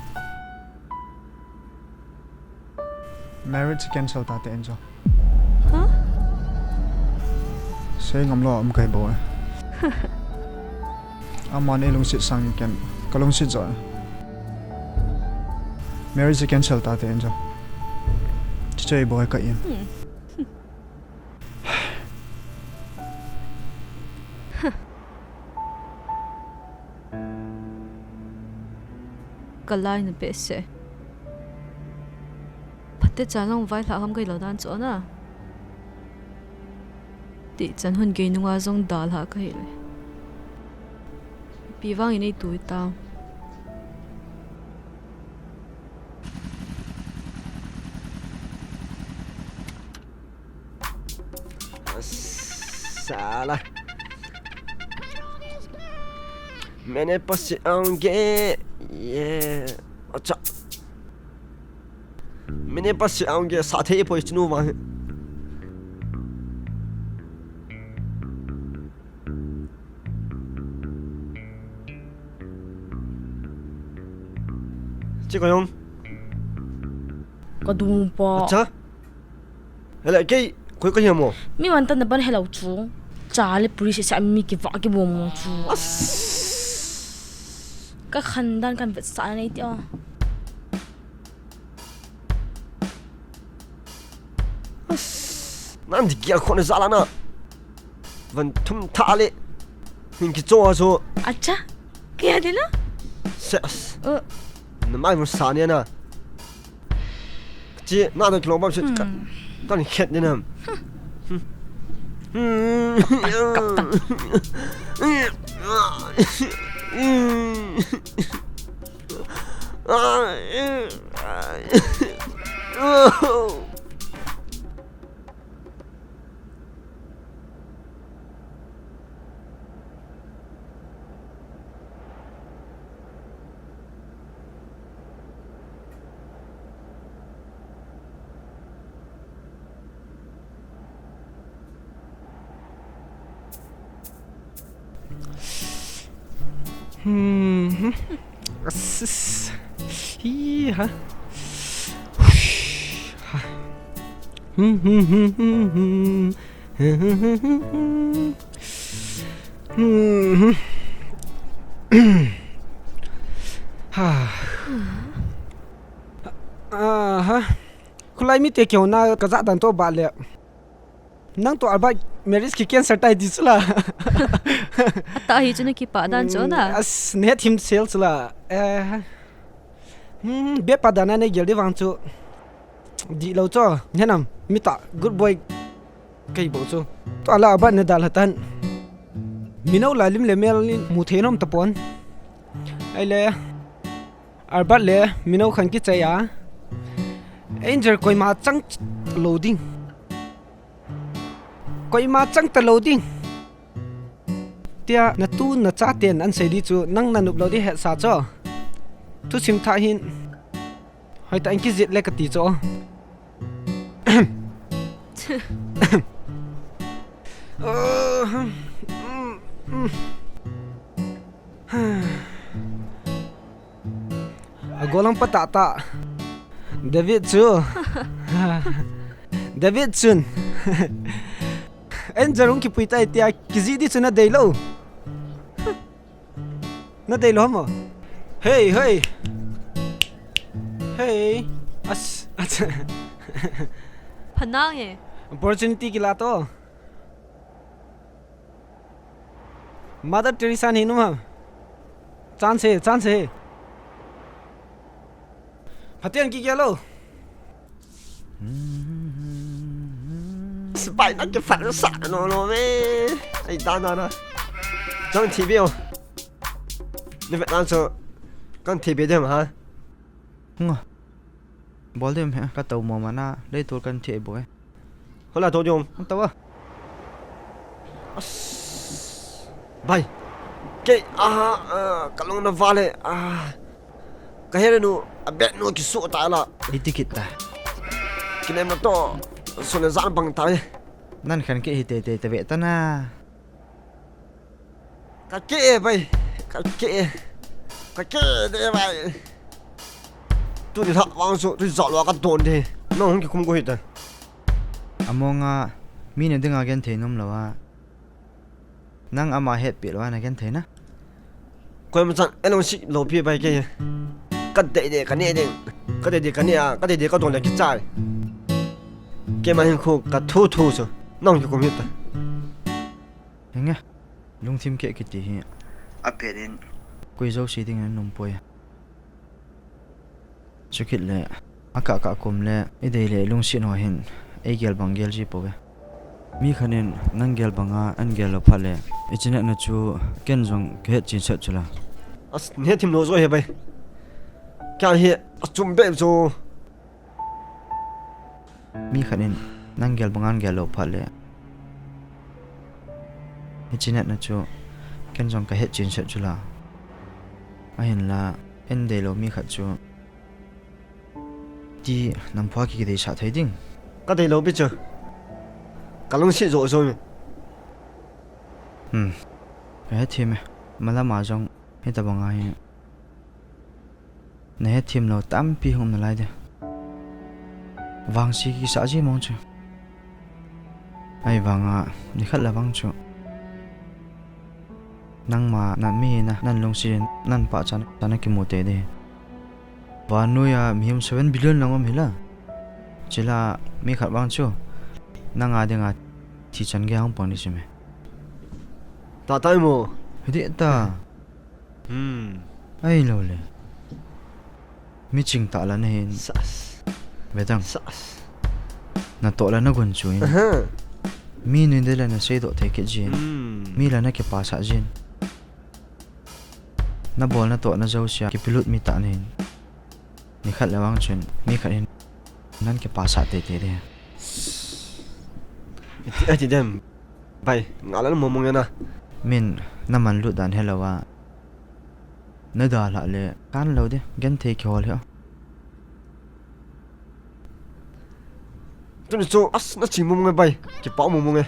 marriage cancel ta te, Angel. Huh? Sei ngam lou um kai bo e. Aman ei lungset sang in ken ka lungset jo. Marriage cancel ta te en jo. Chichoi boy ka in. Ka lai na pe se. Phate cha long vai hla ham kai lo dan chu na. Ti chan hun gei nunga jong dal ha ka hi le. Pi vang in ei tu ta. Sala. मैंने पसी आऊंगे। ये। अच्छा। मैंने पसी आऊंगे, साथे ही पहुंचनू वहां। Chi ko yong. Ka dum pa. Acha. Hele, kei, koi ka hiam mo? Mi wan tan na ban hello chu. Cha le puri se sa mi ki va ki bom mo chu. As. Ka khan dan kan vet sa nei ti a. As. Nan di kia khon za la na. Van thum tha le. Hin ki cho so. Acha. Kya de na? Ses. Uh. Na mai mo sa ni na. Chi, na da kilong bam se. Hmm. Kan khet ni na. Hmm. Kap tak, kap tak. Hmm. Asis. Hi ha. Ha. Hmm, hmm, hmm, hmm, hmm. Hmm. Ha. Aha. Khulai mite keu na ka ja dan to ba le. Nang to Albert marriage ki cancel tai di chu la. Ata hi chu na kipa dan chu na. Hmm, as ne thim sel chu la. Eh. Hmm, be pa dan na ne gel di vang chu. Di lo chu. Ne nam, mi ta, good boy. Kei bo chu. To ala Albert ne dal hatan. Mino la lim le mel in mu thei nom ta pon. Ai le. Albert le, mino khan ki chai a. Angel koima chang lo ding. Koima chang ta lo ding. Tia na tu na cha ten an sei di chu nang na nup lo di het sa cho. Thusim tha hin. Hoi ta in ki zit le ka ti cho. A golang pa ta ta. David chu. David chun. En jarung ki pui tai tia ki zi di chu na dei lo. Na dei lo mo. Hey, hey. Hey. As, as. Phanang e. Opportunity ki la to. Mother Teresa ni nu ha. Chance, chance. Pathian ki kya lo. Spy na ki fat sa no no me. Ai da na na. Chang T V o. Ni vet lan so. Kan T V dem ha. Nga. Bol dem he ka to mo mana. Dei tur kan thi bo e. Hola to jom. Ang tawa. As. Bai. Ke, ah, ah, ka long na vale. Ah. Ka hele nu, a bet nu ki su ta la. Iti kit ta. Ki nem na to. So le zan bang ta. Nan khan ke hi te te te ve ta na. Ka ke e bai. Ka ke e. Ka ke de bai. Tuni lha vang chu, tui zah lua ka don de. Nang hung kikhum ko hita. Amonga, mi na dinga genthei nom lou a. Nang ama hetpi lou a na genthei na. Koima chan, eh, lungset lou pi bai kei. Ka dei dei ka neh ding. Ka dei dei ka neh a, ka dei dei ka don le kichai. Keima hin khu ka thu thu chu. Nang kikum hita. Henge. Lungthim keh kiti hi. A pet in. Koi jouse ding in nom poi. Chukit le, akah kah kum le, i dei le lungset ho hin, ei gel bang gel ji pouve. Mi khat in, nang gel banga, an gel lou phat le, i chinatna chu, ken jong ka het chin set chu la. As, ne thim lou jo he bai. Kya he, a chum be jo. Mi khat in, nang gel banga, an gel lou phat le. Hi chinatna chu, ken jong ka het chin set chu la. Ahinla, en dei lou mi khat chu. Ti, nam pha ki ki dei sa thei ding. Ka dei lou pi chu. Ka lungset jo jo mi. Hmm. Ka het thim e. Malama jong, hi ta banga hi. Na het thim lou tampi hung um nalai de. Vangse kisa ji mong chu. Ahivanga, ni khat la vang chu. Nangma, na mi na, nan lungset in, nan pachat, tana kimu te de. Vannoi a, mihem seven billion lang um hi la. Chila, mi khat vang chu. Nanga dinga, thi chan gei hung pang ni si me. Ta tai mo. Hi de ta. Hmm. Ai lo le. Mi ching ta la na hin. Sas. Ve tang. Sas. Na to la na gun chu in. Aha. Mi nui de la na sei do thei ke jin. Hmm. Mi la na ke pa sa jin. Na bol na to na jo sia ke pilut mi ta na hin. Ni khat la vang chun. Mi khat hin. Nan ke pa sa te te de. Iti, iti dem. Bai, nga la na mo mo nge na. Min, na man lut dan he lo a. Na da la le, kan lo de, gen thei ki hol he. Tuni chu, as, na ching mo mo nge bai, ki pa mo mo nge.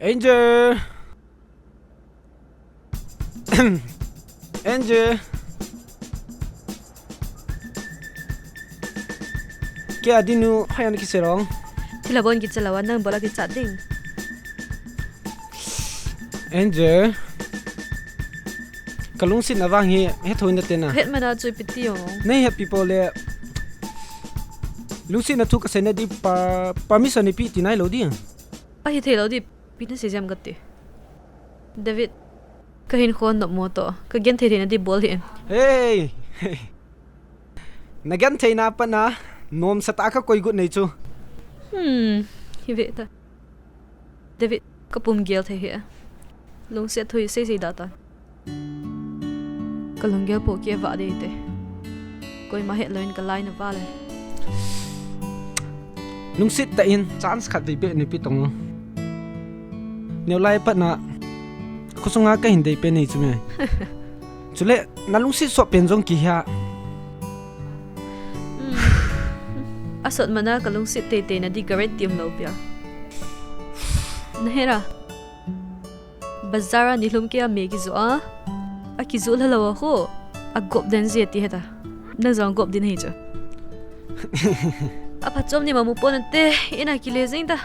Angel! Angel! Kei a dinu, hoi an kise rong. Thila bon kicha lawa, nang bola kicha ding. Angel. Ka lungsetna vang hi, he thoi na te na. Het mana chu ipi ti o. Nei happy po le. Lungsetna thu ka sei na di pa, permission ipi ti nai lo di. Ahi thei lo di. Pi na sei jam kati. David, ka hin khon nop mo to, ka gen thei thei na di bol hi en. Hey! Na gen thei na pa na, nom sa ta ka koi gut nei chu. Hmm, hi ve ta. David, ka pum gel thei hi. Lungset thui sei sei da ta. Ka lunggel po kia va dei te. Koima het loin ka lai na va le. Lungset ta in chance khat dei pe ni pi tong. Neu lai pat na khusunga ka hin dei pe nei chu me. Chule na lungset so pen jong ki hia. Hmm. A sot mana ka lungset tei tei na di ka ret tiam lo pia. Na hera. Bazar a ni lhum kei a me kijoh a. A kijoh lha lou a khu. A gop den je ti heta. Na jong gop din hi chu. A phat chom ni ma mu pon te, ina kile jing ta.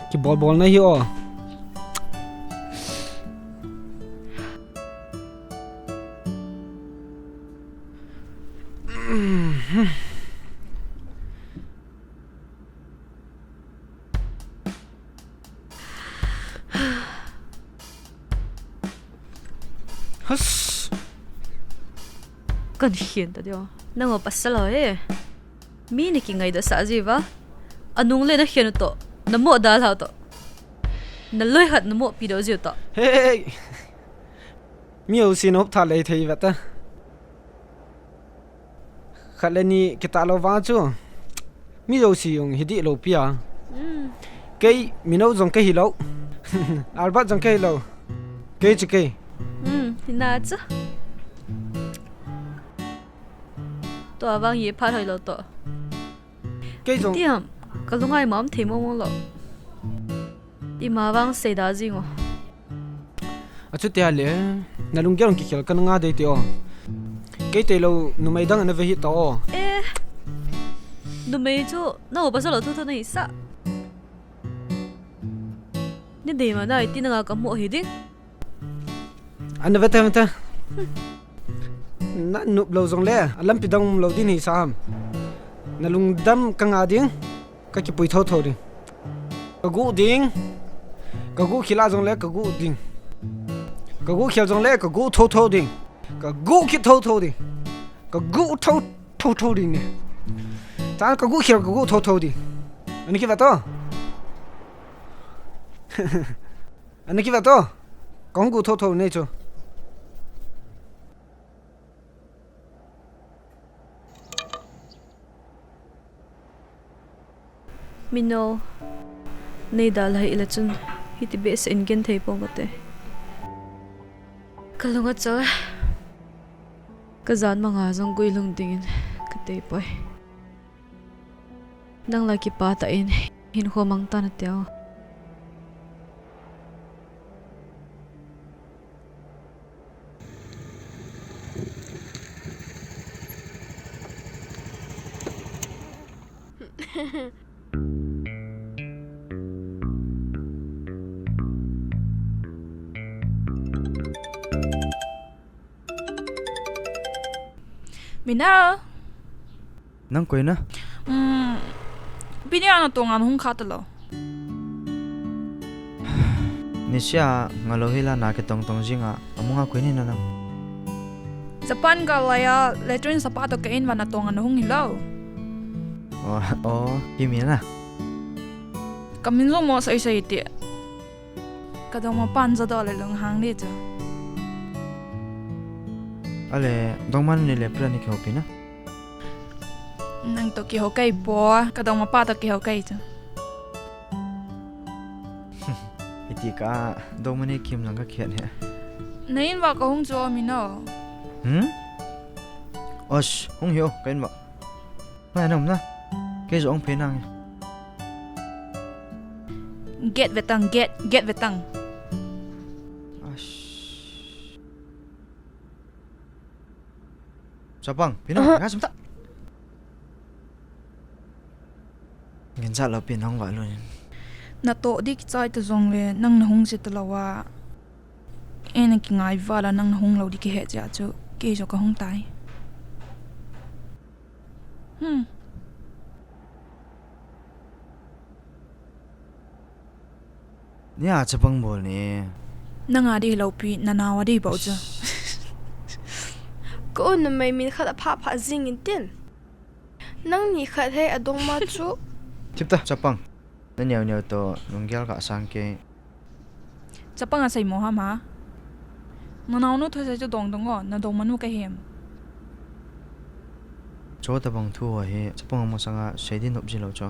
Kibol bol na hi o. Hus. Kan hian ta dio. Nang o pasal o e. Mi ni ki ngai da sa ji va. Anung le na hian to. Na mo da la to. Na loi hat na mo pi do ji to. Hey. Mi o si nop tha lei thei va ta. Khat le ni kita lo vang chu. Mi jouse jong hi di lo pia. Mm. Kei mi no jong ka hi lo. Albert jong ka hi lo. Kei chu kei. Mm, hi na chu. To avang ye phat hoi lo to. Kei jong. Tiam, ka lungai mam thei mo mo lo. Ima vang sei da jing o. Achuti a le, na lunggel kikhel ka na nga dei te o. Kei te lo, numei dang na ve hi ta o. Eh, numei chu, na o pasal lo thu thu na hi sa. Ni dei ma nai ti nanga ka mo hi ding. Ana vete vete. Na nup lou jong le, a lampi dang um lou din hi sam. Na lungdam ka nga ding, ka kipui tho tho ding. Ka gu ding, ka gu khila jong le, ka gu ding. Ka gu khel jong le, ka gu tho tho ding. Ka gu ki tho tho ding. Ka gu tho tho tho ding ne. Tan ka gu khel ka gu tho tho ding. Ani ki va to. Ani ki va to. Ka gu tho tho ne chu. Mino, nei dalha ila chun, hiti behseh in gen thei pong kate. Ka lung a chal. Ka jan manga jong gui lung dingin ka tei poi. Nang la kipa ta in, hin kho mang ta na teo. Mina. Nang koi na? Um, Bini ana tong ana hung kha ta lo. Nisia nga lo hila na ke tong tong jinga, amunga koi ni na nang. Japan ga laya, latrine sapa to ka in vana tong ana hung hilo. Oh, oh, kimi na. Ka min jong mo sai sai ti. Ka dongma pan ja do le lunghang ni chu. Ale, dongma ni le pra ni ke hopi na. Nang to kiho kai po, ka dongma pa to kiho kai chu. Iti ka dongma ni kim lang ka khian he. Na in va ka hung chu mi no. Hmm? Osh, hung hio, ka in va. Mai nom na. Ke jong phe nang. Get vetang, get, get vetang. Ash. Chapang, pina, nga sum ta. Ngin sa lo pin hong va lo nin. Na to dik chai ta jong le, nang na hung si ta lo wa. E na ki ngai va la nang na hung lo di ki he cha chu, ke jo ka hung tai. Hmm. Nia chapang bol ni. Nanga di lo pi, na nawa di bol cha. Ko na mai min khat a pha pha jing in tin. Nang ni khat he a dong ma chu. Tip ta, chapang. Na niau niau to, nung gel ka sang ke. Chapang a sai mo ham ha? Na nau nu thu sai chu dong dong o, na dong manu ka hem. Cho ta bang thu ho hi, chapang mo sanga sai din nop ji lo cho.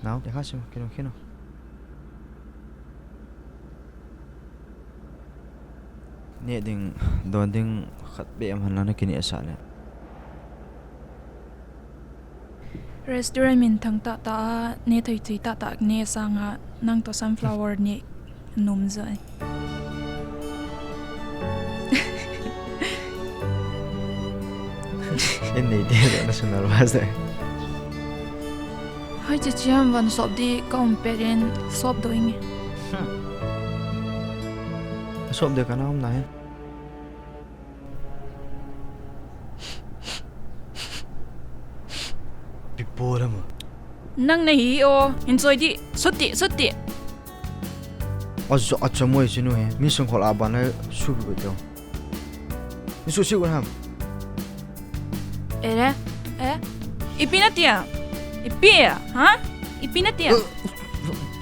Nau, te kha sim, kino, kino. Ne ding, don ding khat be am han la na kini asa le. Restaurant min thang ta ta, ne thoi thoi ta ta, ne sanga, nang to sunflower ne num zai. En nei de lo na sunal wa zai. Hai chi chiam van sop di ka um pet in sop do inge. Hmm. Sop de ka na um na he. Pipo lama. Nang na hi o, hin choi di, sut di, sut di. Ajo, acha moi sinu he. Mi sung khol aban le su bi ko. Mi su si ko ham. Ere, eh? Ipi na tia? Ipi, ha? Ipi na tia? Uh,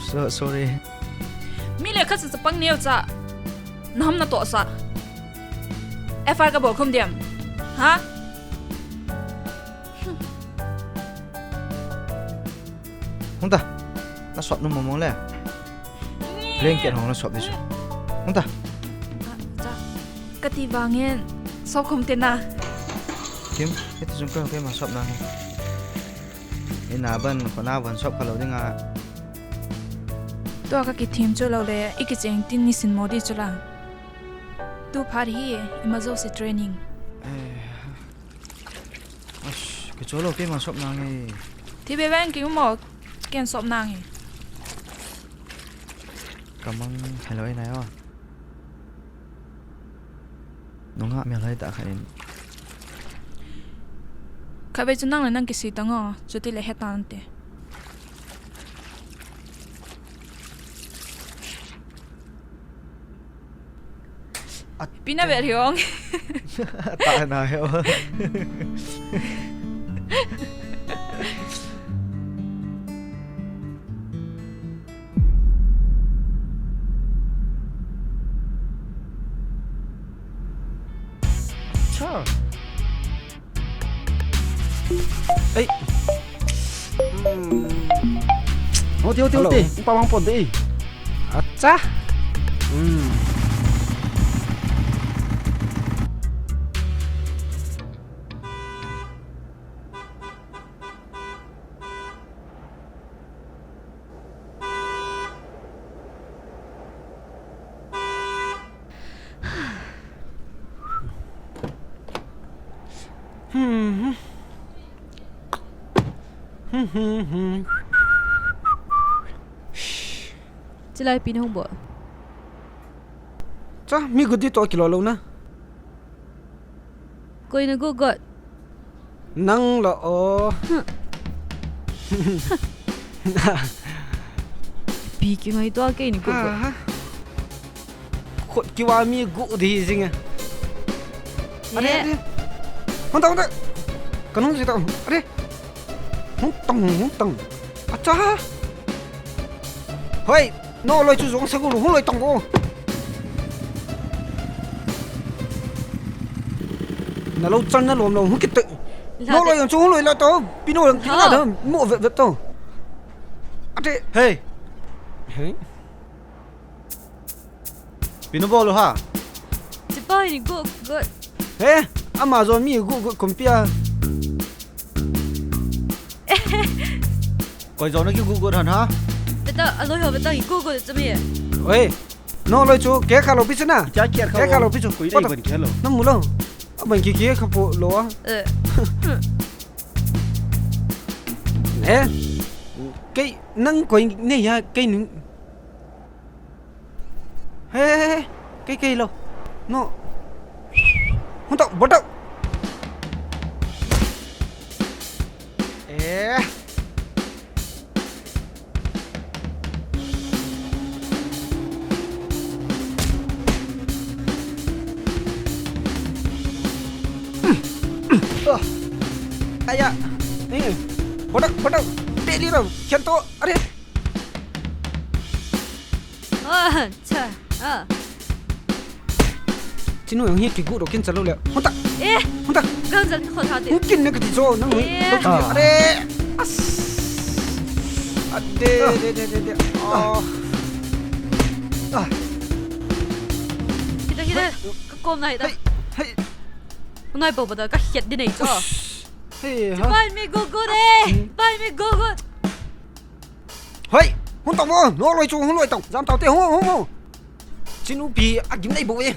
so, sorry. Mi le khat sa pang neo cha. Na ham na to sa. F I R ka bol khum diam. Ha? Hung ta. Na sop nu mong mong le. Blanket hong na sop di su. Hung ta. Ah, cha. Ka ti vangin sop khum te na. Kim, ito jung ka, ka ma sop na nge. Ina ban, ko na ban sop ka lo ding a. Tua ka kithim chu lo le, i kicheng tin ni sin mo di chu la. Tu phat hi, ima jo se training. Eh. Ash, kicholo keima sop nange. Thi be bang ki mo, ken sop nange. Kamang hello inai o. Nunga mi hello ta khanin. Khatvei chu nang le nang kisei tang o, chuti le hetan te. Pi na ve hiong. Ta na he. Cha. Ei. Hmm. Hoti, hoti, hoti. Upa mang pon dei. Acha. Hmm. Chilai pi na hung bol. Cha, mi gudi to kilo lo na. Koi na gu got. Nang lo o. Pi ki ngai to kei ni gu got. Khut kiwa mi gu di jing a. Are, are. Hung ta, hung ta. Kanung ji ta. Are. Hung tang, hung tang. Acha. Hoi. No loi chu jong sa gu lu, hung loi tong o. Na lo chan na lom lo, hung kit te. No loi jong chu hung loi la to, pi no lang kit na da, mo vet vet to. Ate. Hey. Hey. Pi no bol ha. Chipa ni go go. He, ama jo mi gu gu kumpia. Koi jo na ki gu gu han ha? Beta, aloi ho beta, ki gu gu chu mi. Oi. No loi chu, ke kha lo pi chu na. Cha kiar kha. Ke kha lo pi chu. Koi dei ban kha lo. Na mu lo. A ban ki ke kha po lo a. Eh. Eh. Kei nang koi nei ya kei nu. He, he, he, he. Kei, kei lo. No. Hung tau, bol tau. Eh. Ah. Aya. Eh. Bol tau, bol tau. Te li ro. Khen to. Are. Ah, cha. Ah. Chinu yang hi kigu ro kin chalo le. Hota. Eh. Hota. Gang jal ko tha de. Hung kin ne kati jo nang hui. Eh. Lo chu are. As. Ade, de, de, de, de. Oh. Ah. Hita, hita. Ka kom na hita. Hey, hey. Nai bo ba da ka hiat di nei cho. Hey, ha. Bai mi go go de. Bai mi go go. Hoi, hung tong mo, no loi chu, hung loi tong, jam tau te, hung, hung, hung. Chinu pi, a gim nei bo e.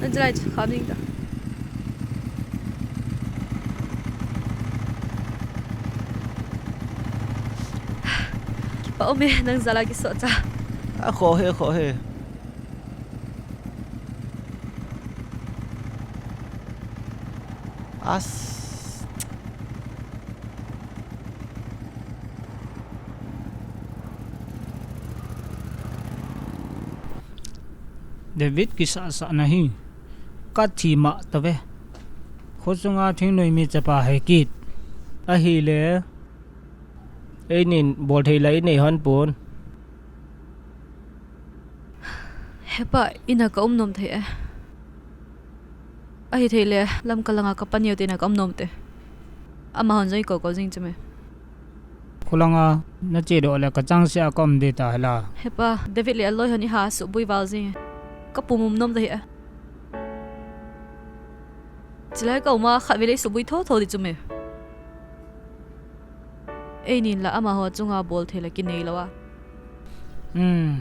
An jalai chu kha ding ta. Kipa um e, nang jala kiso cha. A kho he, kho he. As. David kisahsah na hi. Ka thi ma ta ve. Kho sunga thingnoi mi chapa he kit. Ahile. Einin bol thei lai nei hon pon. Hepa, ina ka um nom thei e. Ahi thei le, Lamka langa ka pa neo te ina ka um nom te. Amahon jong i ko ko jing chu me. Khulanga, na che doh le ka chang sia ka um de ta hela. Hepa, David le aloi hon i ha subui val jing e. Ka pum um nom thei e. Chilai ka uma khat vele subui tho tho di chu me. Einin la amaho chunga bol thei la kinei lo a. Hmm,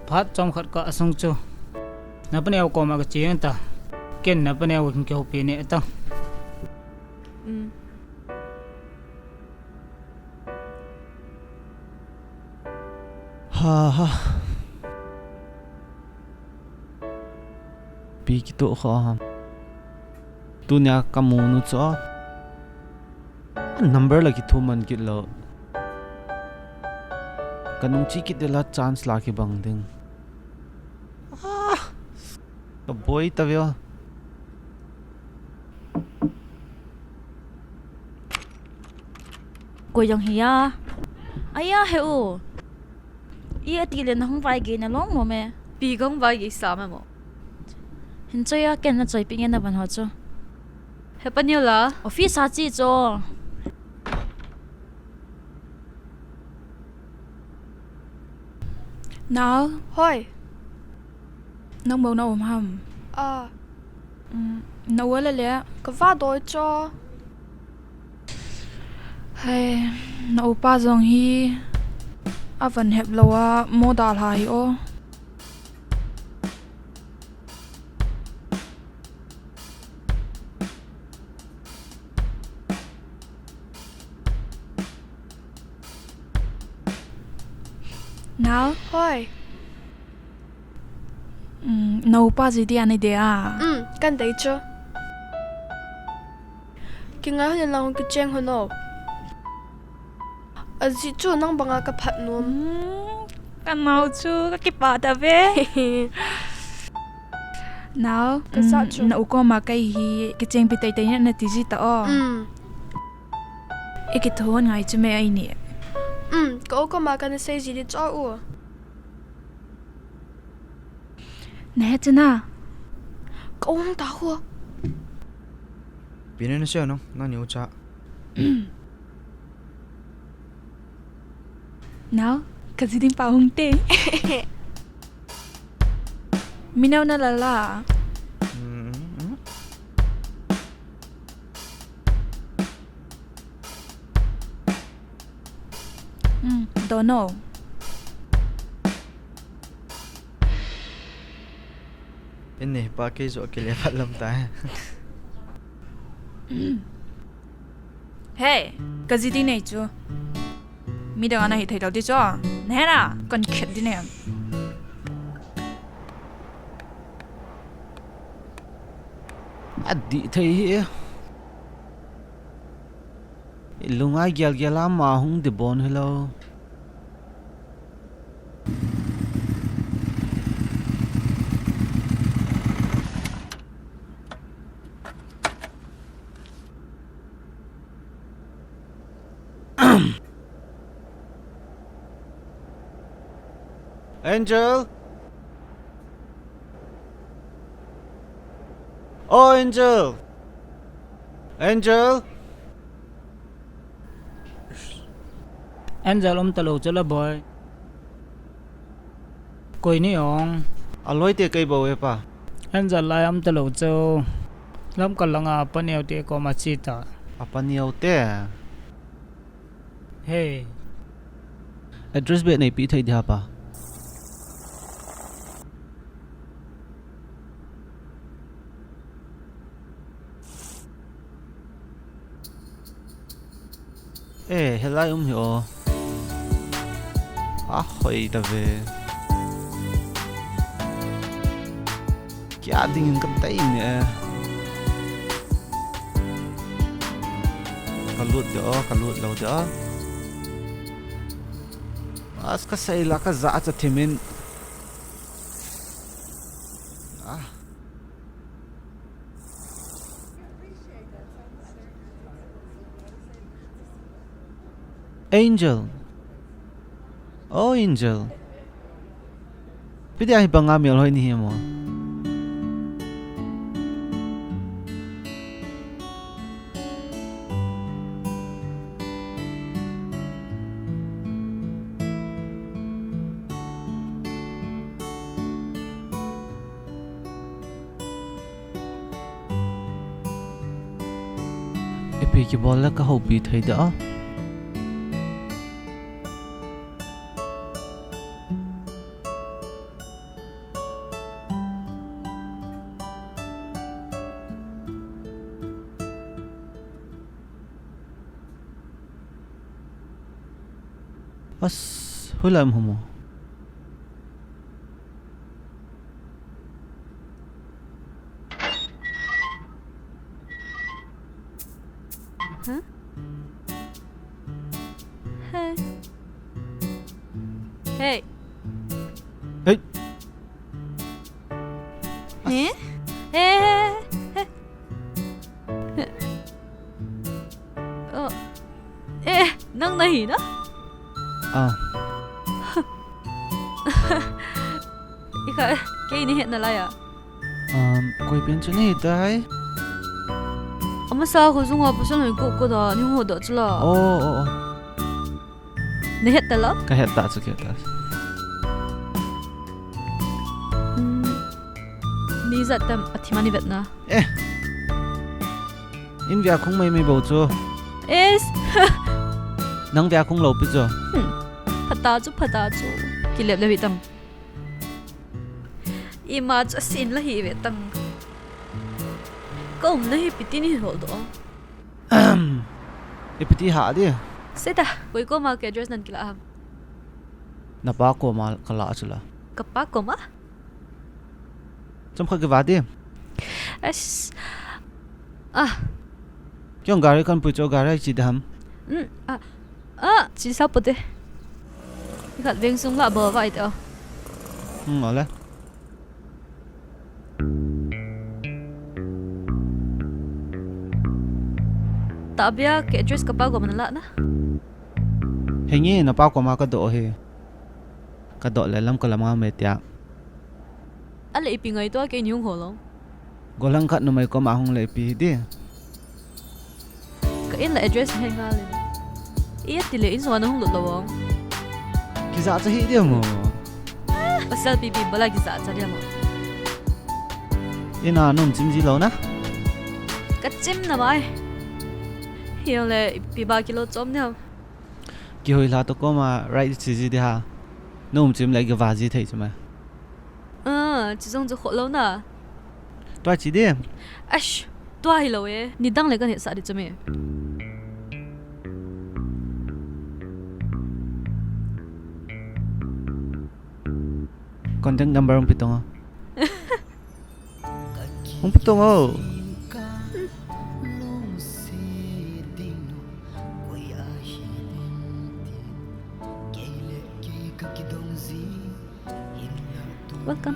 phat chomkhat ka asung chu. Na paneo koma ka che ta. Ken na paneo kin kihoupi ne ta. Hmm. Ha ha. Pi kitoh kha ham. Tunia kamu nu chu a number la kithuman kit lou. Kanung chi kit dela chance la kibang ding. Ah, kaboi ta veo. Koi jong hi a. Aya he u. I ati le nahung vaigei na lom mo me. Pi kong vaigei sa me mo. Hin choi a ken na choi pi nge na van ho chu. He pa niu la. Office a chi chu. Nao. Hoi. Nang mo na um ham. A. Um, na u a le le. Ka va doi cho. Hai, na upa jong hi a van hep lou a mo dal ha hi o. Nao. Hoi. Um, na upa ji dia nei de a. Um, kan dei chu. Kingai hon lang kicheng hon o. Aji chu nang banga ka phat nom. Um, ka nao chu ka kipah ta ve. Nao, ka sa um, chu. Na u koma kei hi kicheng pi tei tei na ti ji ta o. Um. I kithon ngai chu me ai ni. Um, ka u koma ka na sei ji di cho u. Ne chena. Ka um ta ho. Pi ne na se no, na ni u cha. Nao, ka ji ding pa hung te. Mi nao na la la. Mm, mm. Hmm, don't know. Ene pa kei jo kile phat lam ta. Hey, ka ji ding nei chu. Midang ana hi thei lou ti chu. Na he na, kan khet ding nei. Adih thei hi. Lunga gel gel a ma hung di bon hello. Angel? Oh, Angel! Angel? Angel um talou chu la boy. Koi ni ong. Aloi te kei bou e pa. Angel lai um talou chu. Lamkal langa apa neo te koma chi ta. Apa neo te. Hey. Address beh nei pi thei dia pa. Eh, helai um hi o. A hoi ta ve. Kia ding in ka tai ne. Ka lut de o, ka lut lou de o. As ka sei la ka za cha thimin. Ah. Angel. Oh, Angel. Pi dia hi banga mel hoi ni hi mo. Ipi kibol le ka houpi thei da. As, hoilai um ham o. Huh? Hey. Hey. Hey. Eh? Hey, hey, hey, hey. Oh. Eh, nang nahi na? Ah. Ikha, kei nahet nalai a. Um, koi pen chu nahi tai. Amasa kho sunga pasal hoi ko ko da, ni ho da chula. Oh, oh, oh. Nahet ta lo? Kahet ta chu, kahet ta. Hmm. Mi jat tam athi mani vet na. Eh. In via khung mai mai bo chu. Es. Nang via khung lo pi chu. Hmm. Phata chu, phata chu. Kilep le bi tam. Ima chu asin la hi ve tang. Ka umna hi piti ni hol do. Ipiti ha di. Seta, koi koma ka address nan kila ham? Napa koma kala chula. Kapa koma? Chomkhat kiva di. As. Ah. Kei gari kan pui cho gari chi dam. Mm, ah. Ah, chi sa pote. Ikhat veng sung la ba vai to. Hmm, ole. Tabia ka address kapa koma nala na. Hinge napa koma ka do he. Ka do le lam ka lam nga me tia. Ale ipi ngai to kei ni hung ho lo. Golang khat numei koma hung le ipi di. Ka in la address he nga le. Iti le in so na hung lut lo. Kija cha hi di mo. Pasal pipi bala kija cha di mo. Ina num chim ji lo na. Ka chim na bai. Hiyo le pi ba kilo chom ne. Kihoi la to koma right chi ji di ha. Num chim le kiva ji thei chuma. Ah, chi jong chu kho lo na. Tua chi di. Ash, tua hi lo e. Ni dang le kan hesa di chu me. Contact number hung pitong o. Hung pitong o. Welcome.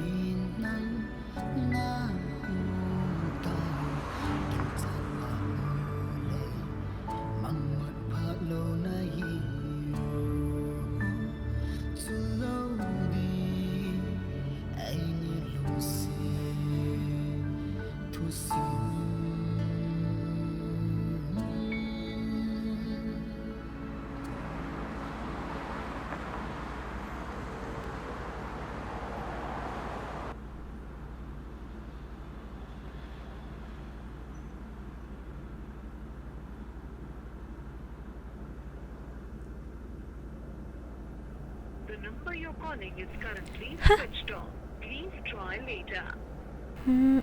The number you're calling is currently switched off. Please try later. Hmm.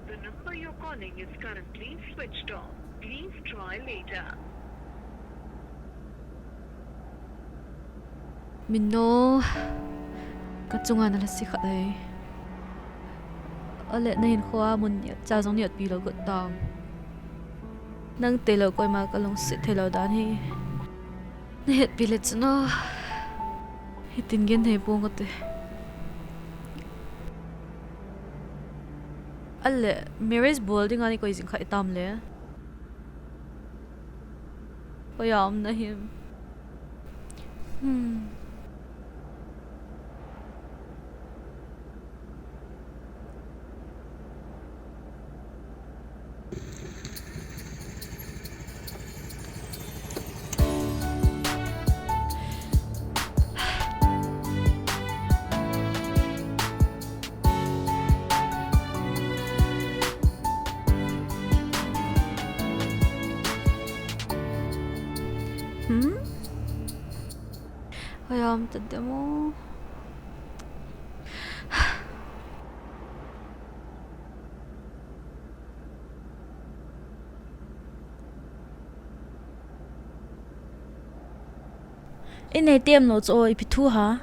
The number you're calling is currently switched off. Please try later. Mino, ka chunga na lasi khat ahi. Ale na hinkhoa mun ni cha jong ni at pi lo got tam. Nang te lo koima ka lungset thei lo dan hi. Na hetpi le chun o. Hitin gen thei pong kate. Ale, marriage bol dinga ni koi jing kha itam le. Koi a um na him. Hmm. Hmm? Ayam tademo. Inei tem lo chu o, ipi thu ha?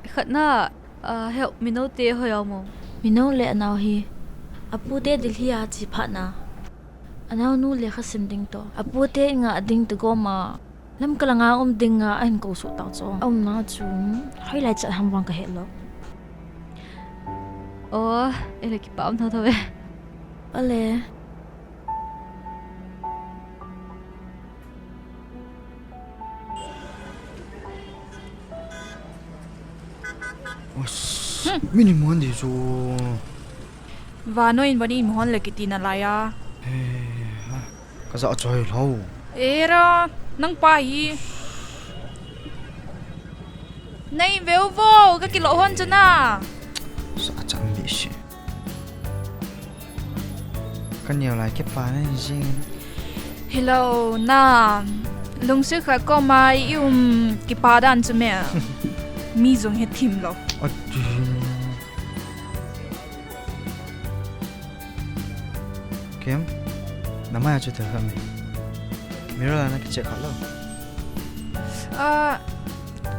Khatna, ah, help, Mino te hoi a um o? Mino le anao hi. Apute Delhi a che phat na, anaonu lekha sim ding toh, apute in ngah ding ti gom a, Lamka langa um ding a ahin kou suh tau chu. Aumna chu hoilai chat ham vang kahe lou. O, ele kipa um thotho ve. Ale. Os, hmm. Mini muan di chu. Vannoi in vani muan le kiti nalai a. He, ha. Kaja choi lou. Era, nang pa hi. Nei veu vo, kakilo hon chu na. Sa chang mi si. Kaneo lai kipa na jing. Hello, na. Lungsi kha ko mai i um kipa dan chu me. Mi jong he thim lou. Ati. Kim, namai a chu te kha mi. Mirror la na kiche kha lou. Ah,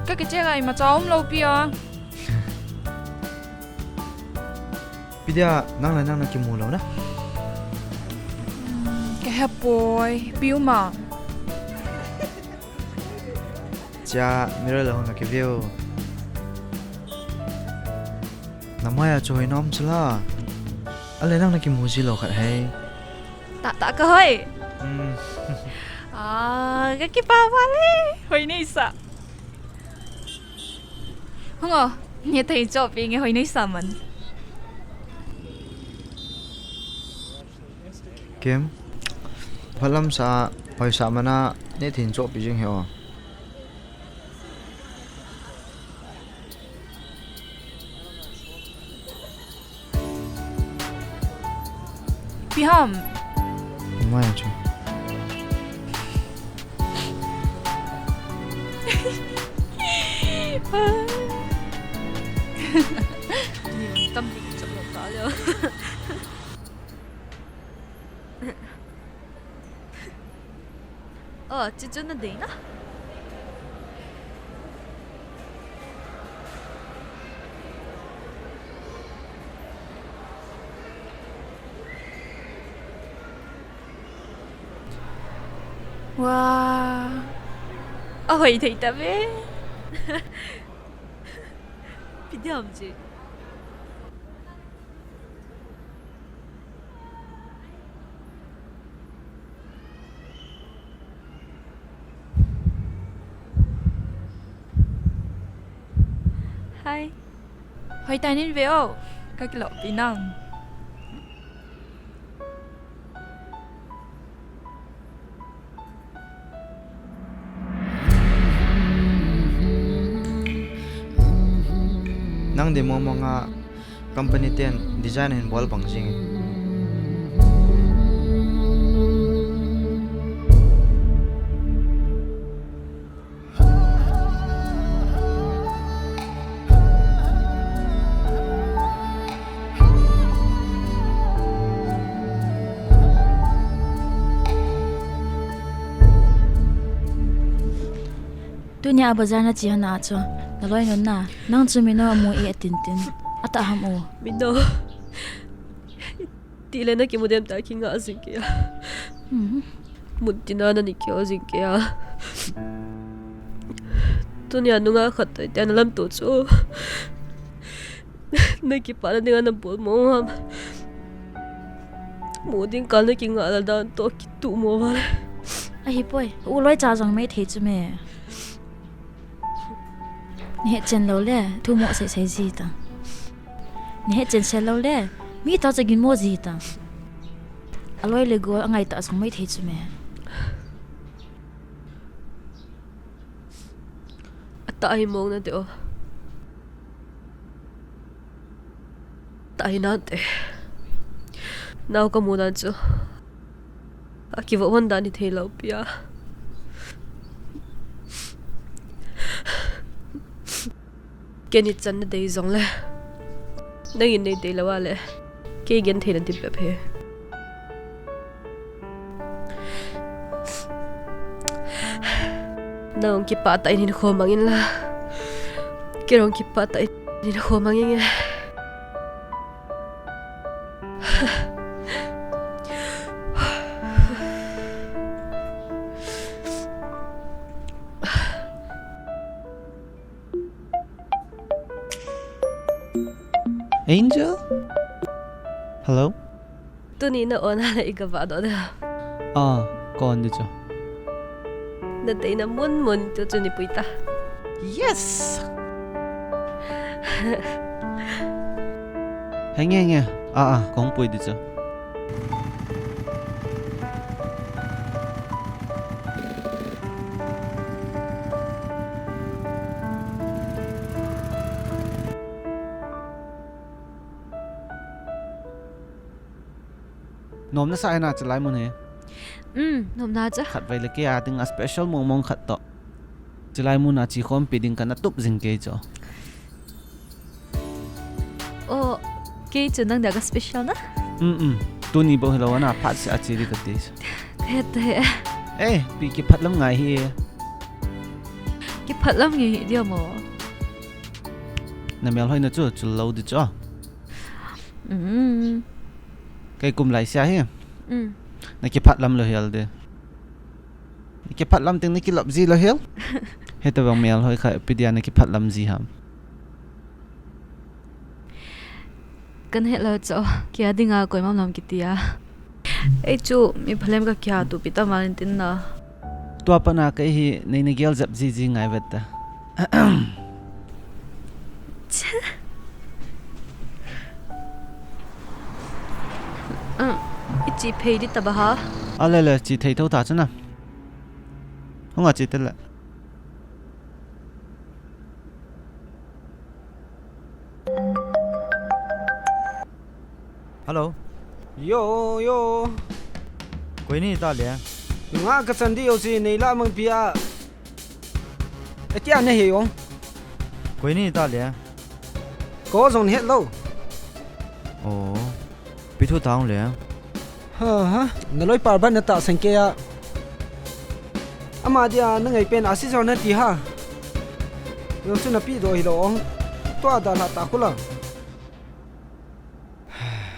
kakiche lai ma cha um lou pi a. Pi dia, nang le nang nakimu lou na? Hmm, kahe poi, pi uma. Cha, mirror la hon nakiveu. Namai a chu hoina um chu la. Ale nang nakimu ji lou khat hei. Tah, tah ka hoi. Hmm. Ah, kakipa vale. Hoi nei sa. Hung o, ne thei chopi nge hoi nei sa man. Kim, phalam sa, hoi sa mana, ne thei chopi jing he o. Pi ham. Mai chu. Ni tam ni chok lo ta leo. Oh, chuchu na dei na. Wow. Ahoi thei ta ve. Pi diam chi. Hi. Hoi ta nin ve o. Kakilo pi nang. Nang di mong mong a company ten design hin bol bang jing. Tunia bazar na che hon a chu, naloi nun na, nang chu Mino amu e atin tin, atah ham o. Mino. Tile nakimu dem ta kinga jing kei a. Hmm. Mun tina nani kio jing kei a. Tunia nunga khat toh tia nalamto chu. Nakipana dinga nabol mong ham. Mu ding kal nakinga lal dan toh kituh mo vale. Ahipoi, u loi cha jong maithei chu me. Nahet chen lou le, thu mo sei sei ji ta. Nahet chen sel lou le, mi toh cha gin mo ji ta. Aloi le gol angai ta jong maithei chu me. Atah hi mong nate o. Tah hi nate. Nao kamu dan chu. Akivoh hon dan hithei lou pi a. Ken ichan nadei jongle. Nangin neidei lou a le. Kei genthei nadei bep e. Nang kipah tah in hinkho mang inla. Kei jong kipah tah in hinkho mang inge. Angel? Hello? Tuni na on a le i ga vah doh de. Ah, kon di chu. Na deina mun mun tu chu ni pui ta. Yes! Henge, henge. Ah, ah, kong pui di chu. Nom na sa e na chilai mun hi. Um, nom na cha. Khatvei le kei a dinga special mong mong khat toh. Chilai mun a chi khompi ding kana tup jing kei chu. Oh, kei chu nang dia ka special na? Um, um. Tuni bou hilou ana phat seh a chi di kati. Ka het e. Eh, pi kiphat lam ngai hi. Kiphat lam ngai hi dia mo. Na melhoi na chu, chu lou di chu. Um. Kei kum lai sia hi. Um. Na kiphat lam lou hial de. Na kiphat lam teng na kilop ji lou hial. Heta bang melhoi kha ipi dia na kiphat lam ji ham. Kan het lou chu, kei a dinga koima um lou ham kiti a. Ei chu, mi phalem ka kia tu pi ta malin tin na. Tua pana kei hi nei na gel jep ji ji ngai vet ta. Cha. Ah, i chi phei di ta ba ha? A le le, chi thei tho ta chu na. Hung a chi te le. Hello. Yo, yo. Koi ni ta le? Nga ka chan di yo si nei la mang pia. Etia ne he yong. Koi ni ta le? Ko jong het lou. Oh. Pi thu tang le. Ha, ha, na loi par ban na tahsan kei a. Ama dia na ngai pen a si jong na ti ha. Yo chu na pi do hi lo ong. Tua da la ta khu la.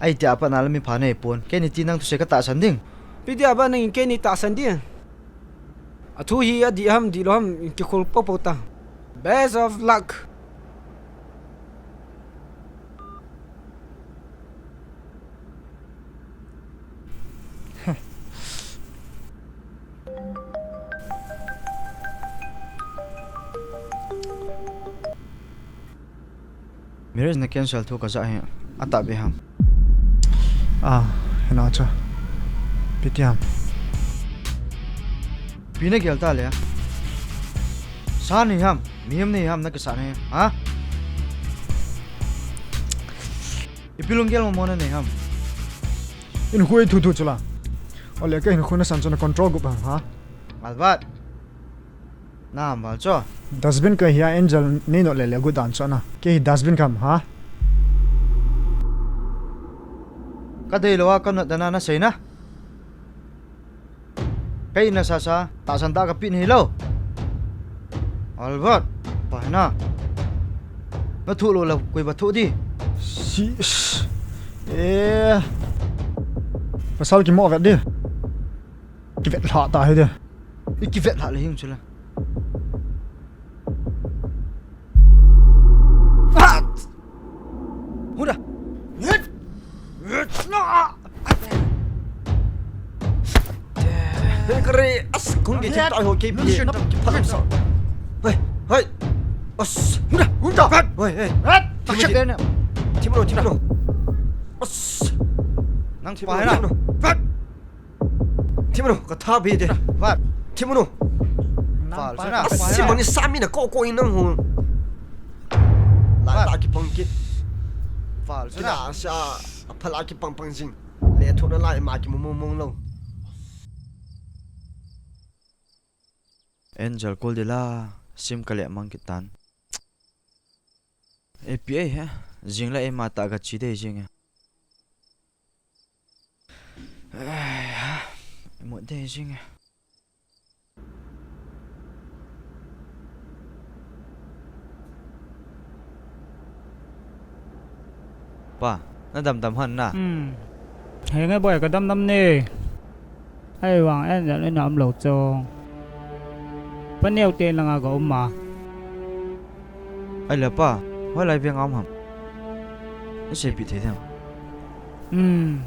Ai tia pa na la mi pha nei pon. Kei ni ti nang thu se ka tahsan ding. Pi dia ba nang kei ni tahsan ding. A thu hi a di ham di lo ham ki khul po po ta. Best of luck. Marriage na cancel thu ka ja hi, a ta be ham. Ah, hina cha. Pi ti ham. Pi na gel ta le. Sa ni ham, mi ham ni ham na ka sa ni, ha? Ipi lunggel mo mo na ni ham. In hui thu thu chula. Ole ka in hui na san chuna control gup ham, ha? Albert. Na mal cho. Dustbin ka hia Angel ni no le le gu dan cho na. Ke hi dustbin kam ha. Ka dei lo a ka not dana na sei na. Kei na sa sa, tahsan ta ka pi ni lo. Albert, pa na. Na thu lo la koi ba thu di. Si, eh. Pasal ki mo vet di. Kivet lha ta hi de. I kivet lha le hing chula. Hura. Hei, kare, as, kung ke chim ta ho ke bi. Hei, hei. As, hura, hura. Hei, hei. Thim ro, thim ro. As. Nang pa hai na. Thim ro, ka tha be de. Vat. Thim ro. Val, sana. Asi mani sami na ko ko in nang ho. Lai ta ki pang kit. Val, sana. Kina sa a phala ki pang pang jing. Le thona lai ma ki mo mo mo lo. Angel call de la, sim ka le mang kit tan. Ipi ahi he, jing le ima ta ka chi de jing e. Ai ha, mo de jing e. Pa, na damdam han na? Hmm. Henge boi, ka damdam ne. Ahivang Angel in a um lou chong. Pa neo te langa ka um a. Ahile pa, hoilai veng a um ham? Seipeh thei dem? Hmm.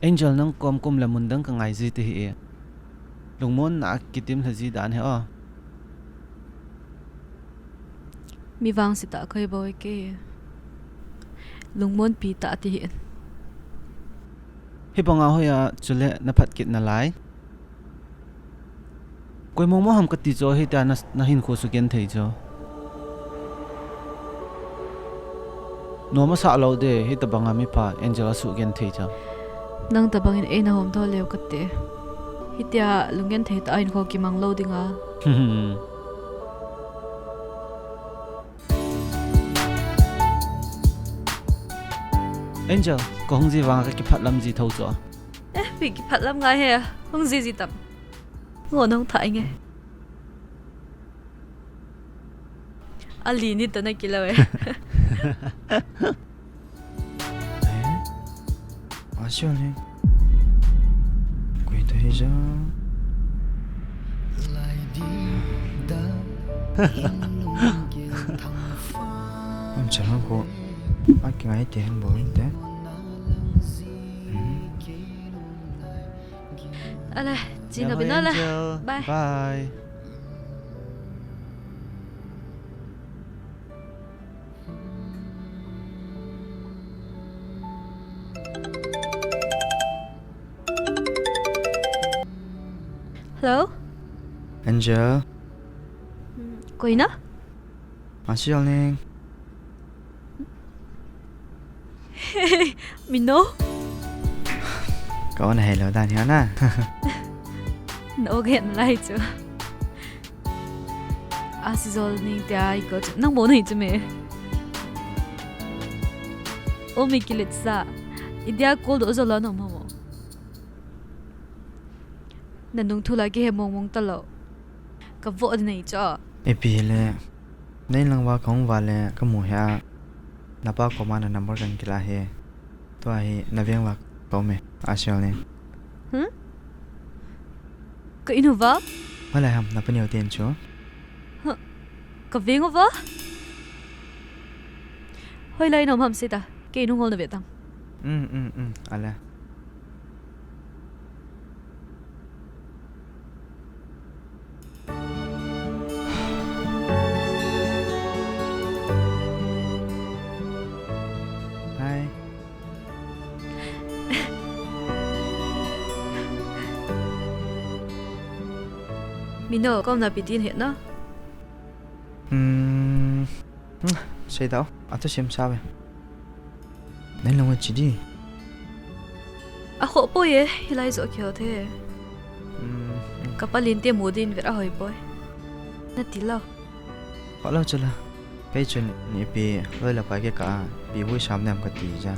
Angel, nang kom kum le mun dang ka ngai ji te hi e. Lungmon na kitim lha ji dan hi o. Mi vangse tah koi bou e kei. Lungmonpi tah ti hi. Hi banga hoiya chule na phat kit nalai. Koi mong mong ham kati chu, hitia na, na hinkho sugenthei chu. Nom asa lou de, hitabanga mipha Angel asugenthei chu. Nang tabangin eina hom tho leu kate. Hitia lunggenthei tah a hinkho kimang lou dinga. Angel, ka hung ji vanga ka kiphatlam ji tho chu. Eh, pi kiphatlam ngai he, hung ji ji tam. Ngo nong tha nge. Ali ni ta na kilo e. Asio ni. Koi ta hi ja. Am chan ko. Aki ngai te hen bo te. Ale, china bina le. Bye. Bye. Hello? Angel? Koina? Asio ning. Mino? Ka on hello dan hi ana. No gen lai chu. Asijol ning tia i ko chu. Nang bo nei chu me. O mi kilet sa. Idia kol do jol no mo. Na nung thu la kihe mong mong ta lo. Ka vo nei chu. Ipi le. Nei lang va kong va le ka mu he a. Na pa ko ma na number kan kila he. Tua hi na veng va ko me. Asio ni. Hmm? Ka inu va? Hala ham na pa neo ten chu. Huh. Ka veng va? Hoilai nom ham sita. Ke inu ngol na ve tam. Um, um, um. Ale. Hi. Mino, kom na pitin het na? Hmm. Hmm, sei tau. Atu sim sa ve. Nei lang chi di. A kho poi e, hilai jo kyo the. Hmm. Ka pa lin te mu din ver a hoi poi. Na ti lo. Kho lo chu la. Kei chun ni pi loi la pa ke ka pi vui sam nem ka ti ja.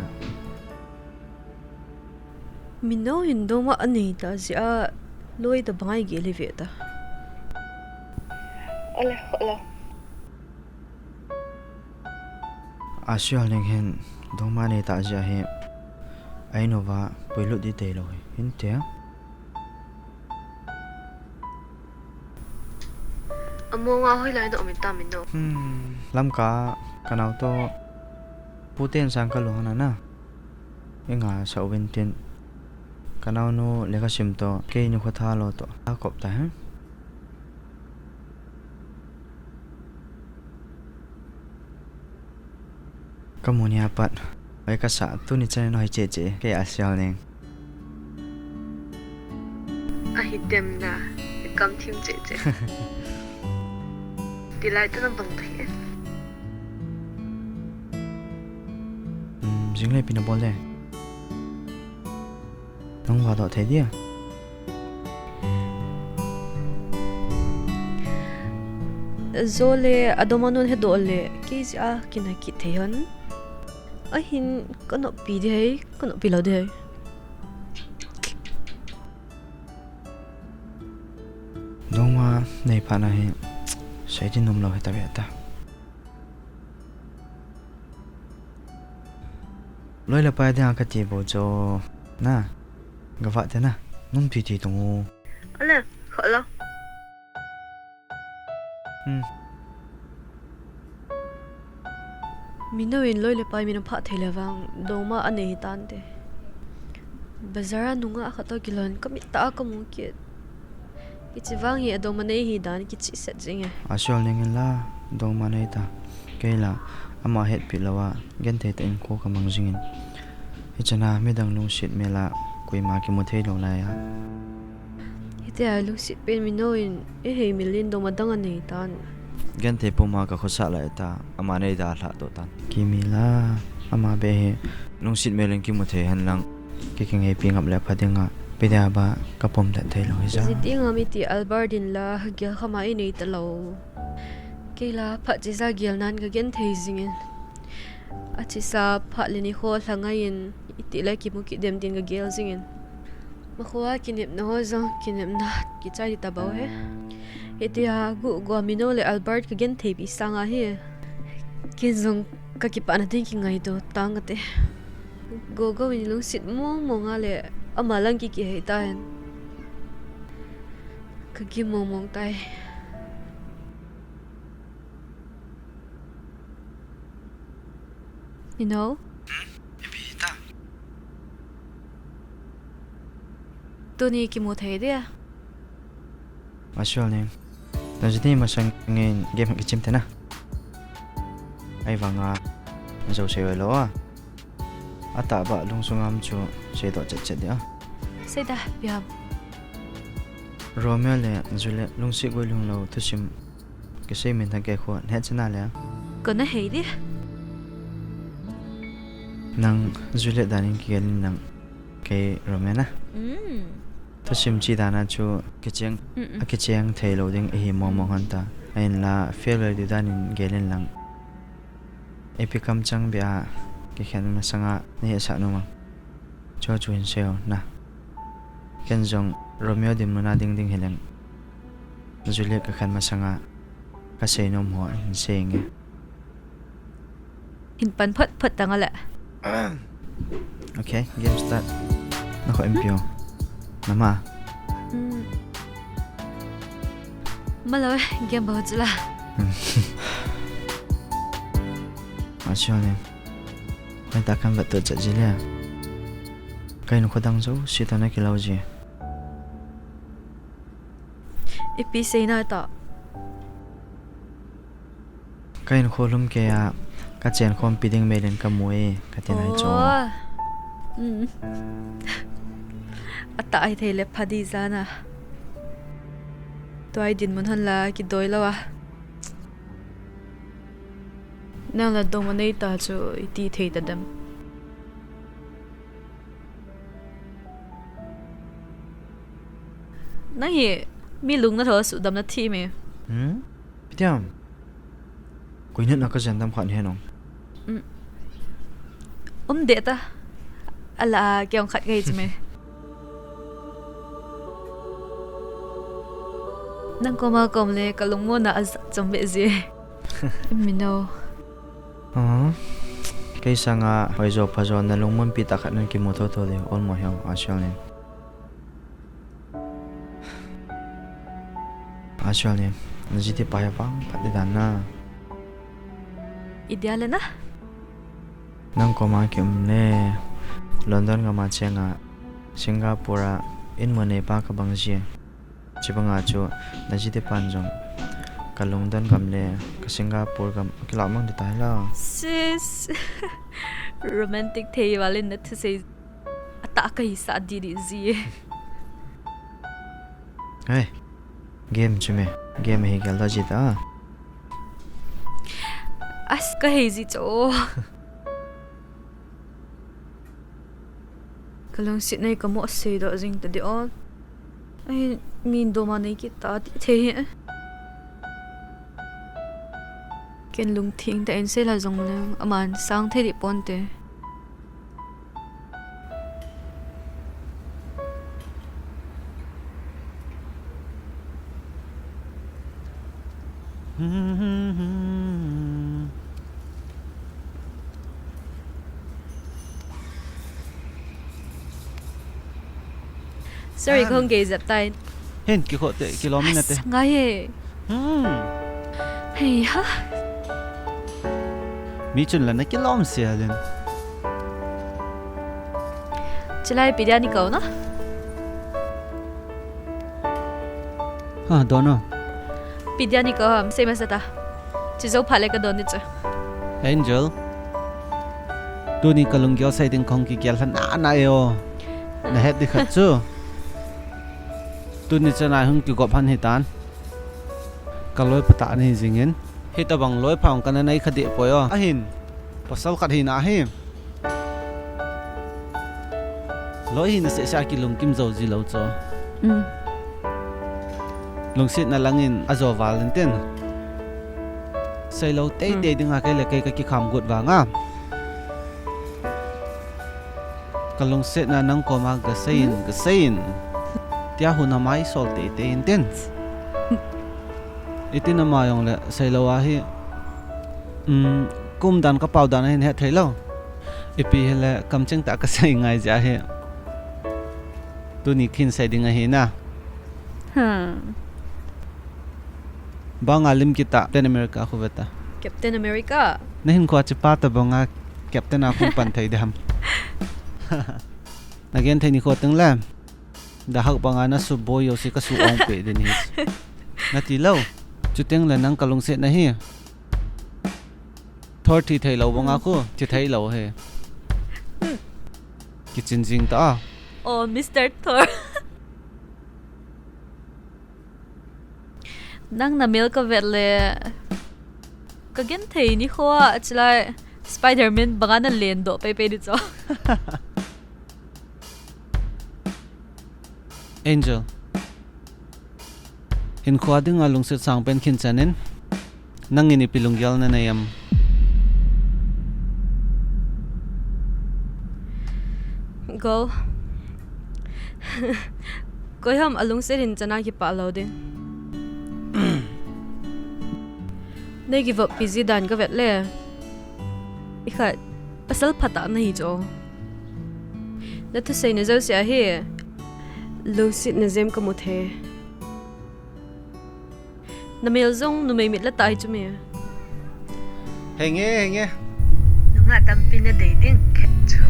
Mino hin dongma a nei ta jeh a loi ta bangai gel hi ve ta. Ale, kho lo. Asio ning hin dongma nei ta jeh hi. Ai no va pui lut di te lo hi. Hin te. Amo nga hoilai no mi ta Mino. Hmm, lam ka, ka nau to. Pu ten sang ka lo hana na. Inga sa uvin tin. Ka nau nu le ka sim to. Kei nu kho tha lo to. A kop ta ha. Ka mu ni a pat. Ai ka sa, tuni chan no hi che che, kei Asio ning. A hi tem na, kam thim che che. Tilai tu na bang thei. Hmm, jing le pi na bol le. Nang va doh thei dia. Jole, adom anon he doh le, kei jeh a kina kit thei hon. Ahin, ka noppi di hei, ka noppi lo di hei. Dongma nei phat na hi, sei di nom lo he ta ve ta. Loi le pai dia ka ti bo cho na. Ga va te na. Nung ti ti tung u. Ale, kho lo. Hmm. Mino in loi le pai min aphah thei le vang, dongma anei hitante. Bazar a nungah khat toh kilhon kamit tah a kamu kit. Hiche vang hi adongma nei hidan kichihset jing e. Asol ning in la, dongma nei ta. Kei la, ama hetpi lou a, genthei tah in kho kamang jing in. Hichana midang lungset mel a, koima kimu thei lou lai a. Hitia lungset pen Mino in, eihei mil in dongma dang anei tan. Genthei puma kakhosah lai ta, ama nei dalhah to tan. Kimi la, ama beh hi, lungset mel in kimu thei hen lang. Kikingaipi ngap le pha ding a, ipi dia ba kapom det thei lou hi ja. Iti ngam iti Albert in la, gel khama inei talou. Kei la phat chesa gel nan kagenthei jing in. Achesa phat le nikho lha ngai in, iti le kimu kit dem tin kagel jing in. Makhoa kinepna ho jong, kinepna kichai di tabou he. Hitia guhguh a Mino le Albert kagenthei pi sang ahi. Ken jong kakipana ding kingaido tang kate. Gogo in lungset mong mong a le ama lang kikihei ta hen. Kagim mong mong tai. Mino? Hmm? Ipi ta? Tuni kimu thei dia? Asol ning. Najiti masang in game kichim tena. Ahivanga, jou sei lou a. Atah ba lungsung a um chu seidoh chet chet dia. Seida, ipi ham? Romeo le Juliet lungset guilhung lou thusim kisei min thang kei khu nahet chana le. Kona hei di. Nang Juliet dan in kigel in lang kei Romeo na. Mm. Thusim chi dan a chu kicheng, mm, mm, akicheng thei lou ding ihi mong mong hon ta. Ahinla failure di dan in gel in lang. Ipi kamchang beh a kikhen masang a nahetsah nom am? Chu chu hin sei o na. Ken jong Romeo dinmun a ding ding hileng Juliet kakhen masang a kasei nom ho hin sei inge. Hin pan phot phot tang a le. Okay, game start. Nakhoh in pio. Nama. Hmm. Malo, game bol chu la. Hmm. Asol ning. Mai ta kan vet to chat ji le. Ka in kho dang jouse toh nakilou ji. Ipi seina ta. Ka in kho lhum kei a, ka chen khompi ding mel in kamu e, kati nai chu. Oh. Mm. Atah hithei le pha di jan a. Tua hi dinmun hon la kidoi lou a. Nang la dongma nei ta chu iti thei ta dem. Nang hi mi lung na tho sudam na thi me. Hmm? Ipi ti ham? Koi nat na ka jan dam khat he nong. Mm. Um de ta. Ala, kei ong khat ka hi chu me. Nang koma kom le ka lungmonna a jat chom be ji. Mino. Aha. Kei sanga hoijo phajo na lungmonpi tah khat nan kimu thotho diu, olmo hiu, Asol ning. Asol ning, na jiti pa hi vang phat di dan na. Idia le na? Nang koma kium le, London gam a cheng a, Singapore a, in mun nei pa ka bang ji. Chibanga chu, na jiti pan jong, ka London gam le, ka Singapore gam, kilah mang di tai la. Sis. Romantic thei valin na thusei. Atah ka hisah di di ji. Hey, game chu me, game hi gel da ji ta. As ka hei ji cho. Ka lungset nei ka mo sei doh jing ta di o. Ai, min doma nei kit ta ti thei hi. Ken lungthim tah in sei la jong le, aman sang thei di ponte. Sorry, kong gei jep tai. Hin, kikhoh te, kilom in ate. As, ngai he. Hmm. Hei ha. Mi chun la na kilom sia len. Chilai pi dia ni ko na? Ha, don o. Pi dia ni ko ham, sei masa ta. Chi zo pha le ka don ni chu. Angel. Tuni ka lunggel sei ding khong kigel hlan na na e o. Na het di khat chu. Tuni chana hung kigop han hitan. Ka loi pha ta ni jingin. Hitabang loi pha hung ka na nei kha di poi o. Ahin. Pasal khat hi na hi. Loi hi na seh seh a kilungkim zo ji lo chu. Mm. Lungsetna langin a zo val in tin. Sei lo tei tei ding a kei le kei ka kikham gut vang a. Ka lungsetna nang koma ka sei in, ka sei in. Tia hun a mai sol tei tei in tin. Iti na ma jong le sei lo a hi. Um, kum dan ka pau dan a hin het thei lo. Ipi hi le kamcheng ta ka sei ngai ja hi. Tuni khin sei ding a hi na. Hmm. Banga lim kita Captain America khu veta. Captain America? Na hin khua chi pa ta banga Captain a khung pan thei de ham. Na gen thei ni kho teng le. Da hak banga na su boi yo si ka su ong pe din hi. Na ti lo. Chu teng le nang ka lungsetna hi. Thor thi thei lo banga khu, thi thei lo he. Kichin jing ta a. Oh, Mister Thor. Nang na mel ka vet le. Ka gen thei ni kho a chilai Spider-Man banga na len do pei pei di cho. Angel. Hin khua ding a lungset sang pen khin chanin. Nang in ipi lunggel na nei am. Go. Koi ham a lungset in chana kipah lo ding. Nei kivop pi ji dan ka vet le. I khat pasal pha ta na hi cho. Na thusei na zo sia hi. Lungset na jem ka mu the. Na mel jong numei mit la ta hi chu me. Henge, henge. Nungah tampi na dei ding khet chu.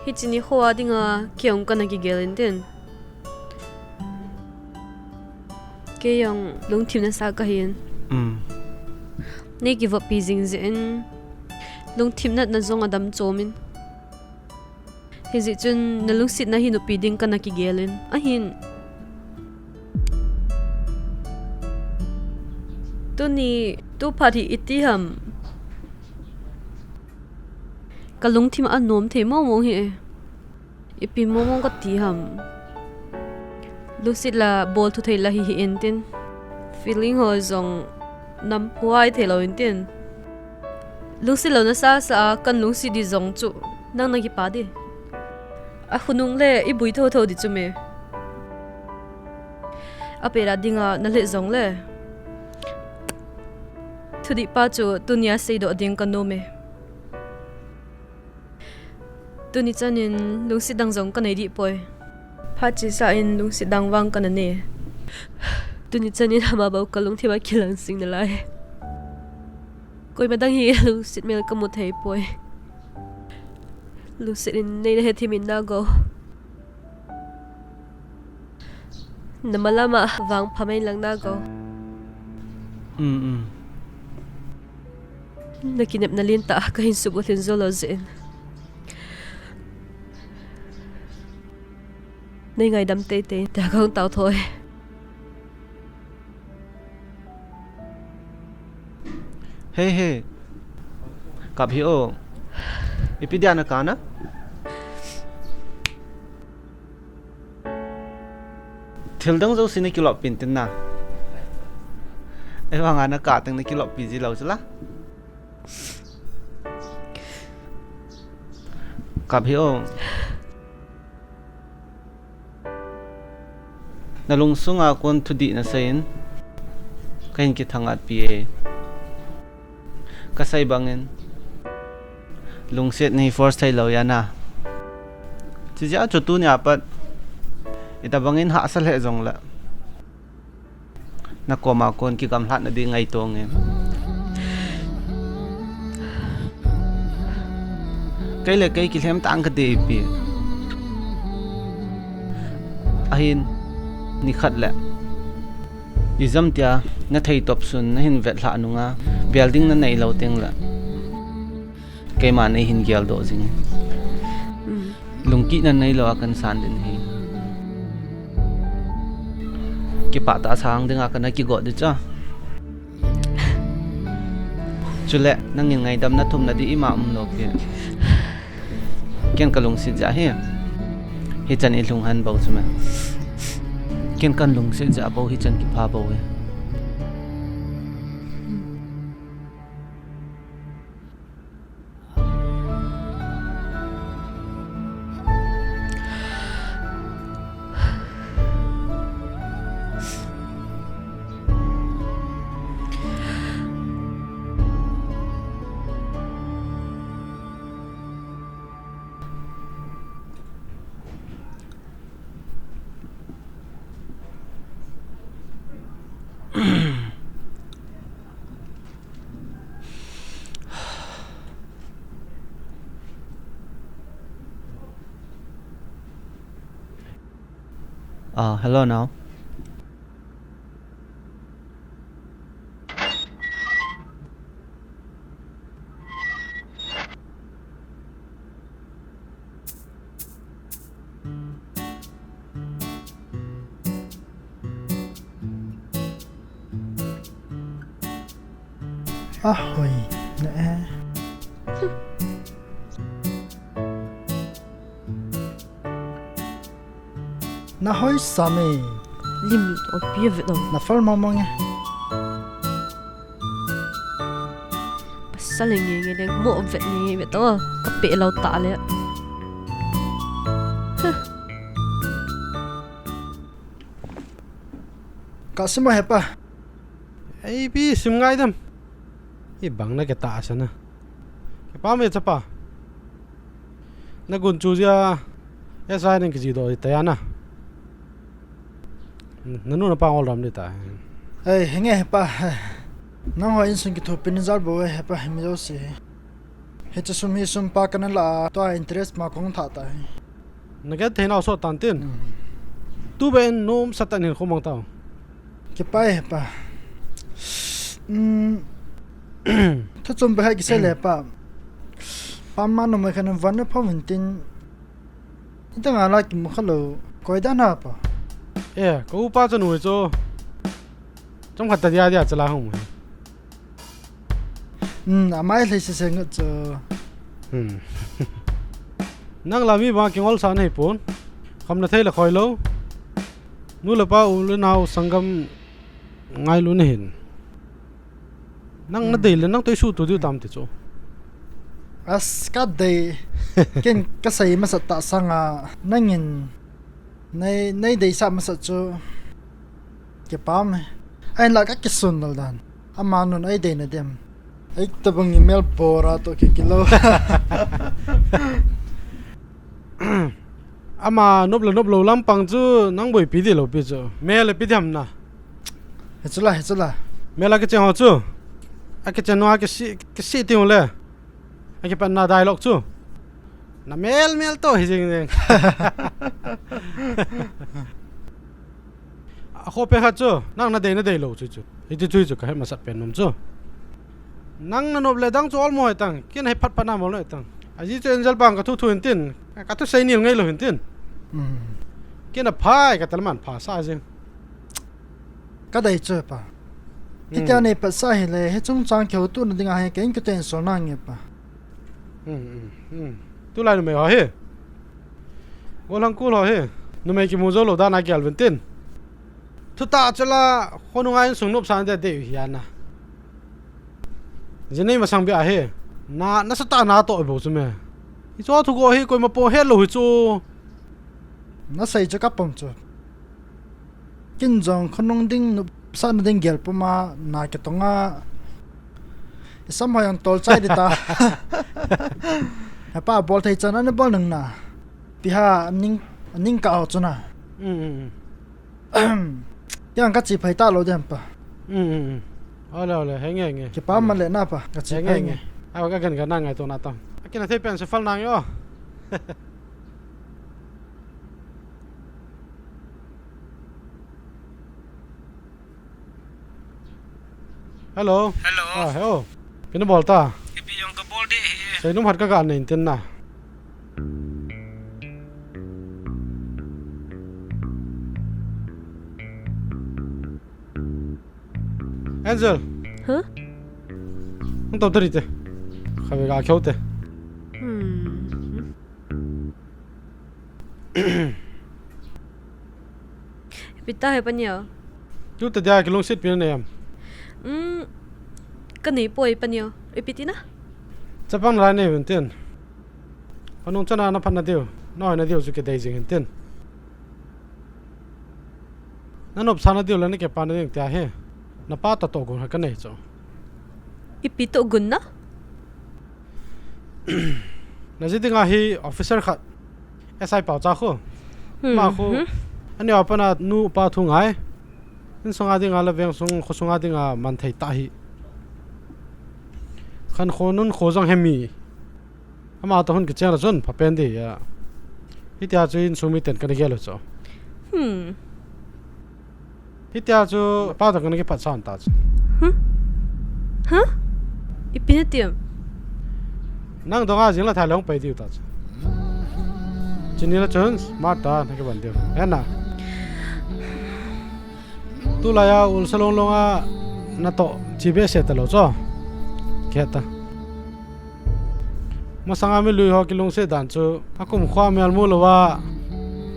Hichi ni kho a dinga kei jong ka na kigel in tin. Kei jong lungthim nasa ka hin. Mm. Nei kivop pi jing jeh in lungthim natna jong a dam chom in. Hijeh chun na lungsetna hi nupi ding ka na kigel in. Ahin. Tuni, tu phat hi iti ham. Ka lungthim a nom thei mong mong hi e. Ipi mong mong ka ti ham. Lungset la bol thu thei la hi hi in tin. Feeling ho jong nam phuai thei lo in tin. Lungset lo nasa sa a kan lungset di jong chu nang na kipa di. A khonung le i bui tho tho di chu me. A pera dinga na let jong le. Thudih pa chu tunia seidoh ding ka nom e. Tuni chanin lungset dang jong ka nei dih poi. Phat chesa in lungset dang vang ka na nei. Tuni chanin ama bou ka lungthim a kilang sing nalai. Koima dang hi lungset mel ka mu thei poi. Lungset in nei na hethem in na go. Na malam a vang pha mai lang na go. Um, um. Na kinepna lentah ka hin subulhing jou lou jeh in. Nei ngaidam teitei, tia ka hung tao thoi. Hei, hei. Kap hih o. Ipi dia na kana? Thil dang jouse na kilop pin tin na. Ei vang a na kah teng na kilop pi ji lou chu la. Kap hih o. Na lungsung a kon thudih na sei in, ka hin kithangat pi e. Ka sei bang in, lungset nei force thei lou ya na. Chijeh a chu tunia pat, itobang in hahsa lheh jong le. Na koma kon kigamlhat na ding ngaito nge. Kei le kei kilhem tang ka dei pi. Ahin, nikhat le. Exam tia, na thei top sun, na hin vet hlah nunga, building na nei lo teng le. Keima nei hin gel doh jing. Lungkitna nei lo a kan san din hi. Kipah tah sang dinga kana kigot di cha. Chule, nangin ngaidamna thumna di ima um lo pi. Ken ka lungset jeh hi. Hichan i lhung han bou chu me. Ken kan lungset jeh bou hichan kipha bou hi. Ah, hello now. Ahoi, na e. Na hoi sam e. Lim to pi vet lo. Na phal mong mong e. Pasal nge nge le mo vet nge vet to. Ka pe lo ta le. Ka sim a hepa. Ei pi, sim ngaidam. Ibang na ke ta sa na. Ke pa me chapa. Na gun chu jia. Esa ning kiji do ta ya na. Na nu na pa ngol ram ni ta. Ei, henge hepa. Nang ho insung kithopi ni jal bo hepa, hemi jo si. Hiche sum hi sum pa kana la, tua interest ma kong tha ta hi. Na get thei nau sot tan tin. Hmm. Tu ben nom satan hin khomang tau. Kipah e pa. Hmm. Thu chom be hai kisei le pa. Pa ma no mai kana van na phom hin tin. Ita nga la kimu kha lo. Koi dan ha pa. Eh, ko upa chanu chu. Chom khat ta dia dia chala hung. Hmm, amai hlei sese ngut chu. Hmm. Nang la mi bang kingol sa na hi pon. Kham na thei la khoi lo. Nu le pa u le nau sanggam ngailu na hin. Nang na dei le nang toi su tu diu tam ti chu. As ka dei. Ken ka sei masa ta sanga nangin nei, nei dei sa masa chu. Kipah e. Ahin la ka kisun lal dan. Ama nun ei dei na dem. Ei tabang email bora to ki kilo. Ama nop le nop lo lampang chu nang boipi di lo pi chu. Mel le pi diam na. He chu la, he chu la. Mel a kicheng ho chu. A kicheng no a kisi, kisi ti le. A kipan na dialogue chu. Na mel mel to hi jing jing. A kho pe khat chu, nang na dei na dei lo chu chu. Hiti chu chu ka he masat pen nom chu. Nang na nop le dang chu ol mo he tang, kin he phat phat na mo le tang. A ji chu Angel bang ka thu thu hin tin, ka thu sei nil ngai lo hin tin. Hmm. Kin a phai ka tel man pha sa jing. Ka dei chu pa. Hmm. Kitia nei pat sa hi le, he chung chang keu tu na ding a he, ke in ka ten sol na nge pa. Hmm, hmm, hmm. Tu lai numei ho hi. Gollhang kul ho hi. Numei kimu jou lou dan a gel vin tin. Thutah chu la, khonung a insung nopsan te dei hi ana. Jinei masang bia hi. Na, nasatah na toh bou chu me. Hichu thu go hi koima po het lou hi chu. Na sei chu ka pom chu. Kin jong khonung ding nopsahna ding gel puma na kitonga. I sam ho jong tol chai di ta. Hepa bol thei chan ana bol nang na. Pi ha ning, ning ka ho chu na. Mm, mm, mm. Yang ka chi phai ta lo dem pa. Mm, mm, mm. Ole, ole, henge, henge. Kipa man le na pa, ka chi phai nge. Aw, ka gan ka na ngai to na tam. Kina thei pen se fal nang yo. Hello. Hello. Ah, hello. Pina bol ta. Ipi jong ka bol de hi. Seinum hat ka ga nei tin na. Angel. Huh? Hung tau tari te. Khabe ga kheu te. Hmm. Ipi ta he Paniu? Tu ta dia kilungset pi na em? Hmm. Ka nei poi Paniu. Ipi ti na? Chapang lai nei vin tin. Panung chana na phat na diu. Na hoi na diu chu kidei jing hin tin. Na nopsa na diu le na kipa na ding tia hi. Na pa toh tohgon khat ka nei chu. Ipi tohgon na? Na ji dinga hi officer khat. S I Paocha khu. Hmm, ma khu. Hmm. Ani apa na nu pa thu ngai. Insung a dinga le veng sung, kho sung a dinga man thei ta hi. Khan kho nun kho jong hemi. Ama toh hung kicheng le chun pha pen di a. Hitia chu insung miten kana gel u chu. Hmm. Hitia chu pa toh kana kiphat san ta chu. Huh? Huh? Ipi na ti em? Nang donga jing la tha long pai diu ta chu. Chini la chun smart ta na kiban diu. Hena. Tulai a ulsa long long a na toh chi behseh ta lou chu. Khe ta. Masanga mi lui ho kilungset dan chu, a kum khua mial mu louva,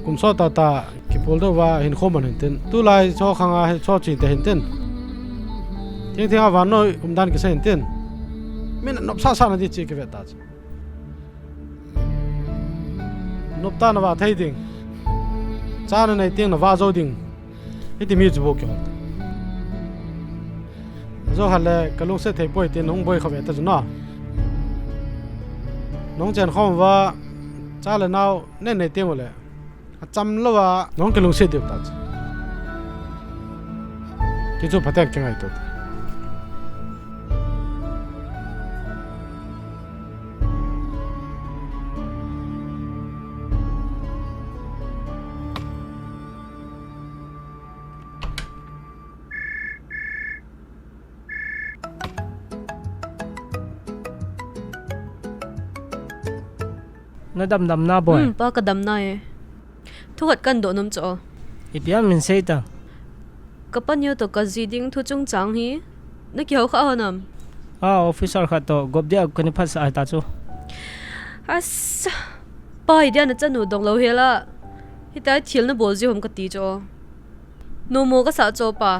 kum sot tata, kipul louva, hin khom an hin tin. Tulai cho khanga, cho chi te hin tin. Thing thing a vannoi, um dan kisa hin tin. Min nop sa sa na di chi kive ta chu. Nop ta na va thei ding. Cha na nei ting na va jo ding. Hiti mi chu bou kihol ta. Ajo hale ka lungset thei poi tin hung boi kha ve ta chu na. Nong chen khom uva cha le nao nen nei teng ule. A cham louva nong kilungset diu ta chu. Ki chu phaten kingai to. Na dam dam na boi. Hmm, pa ka dam na e. Thu khat kan doh nom chu. Ipi ham min sei ta. Ka pa neo toh ka ji ding thu chungchang hi. Na kihou kha ho nam. A, officer khat toh gop dia kani phat sa ai ta chu. Asa. Pa hi dia na chanu dong lou hela. Hitia thil na bol ji hom ka ti chu. Nomo ka sa cho pa.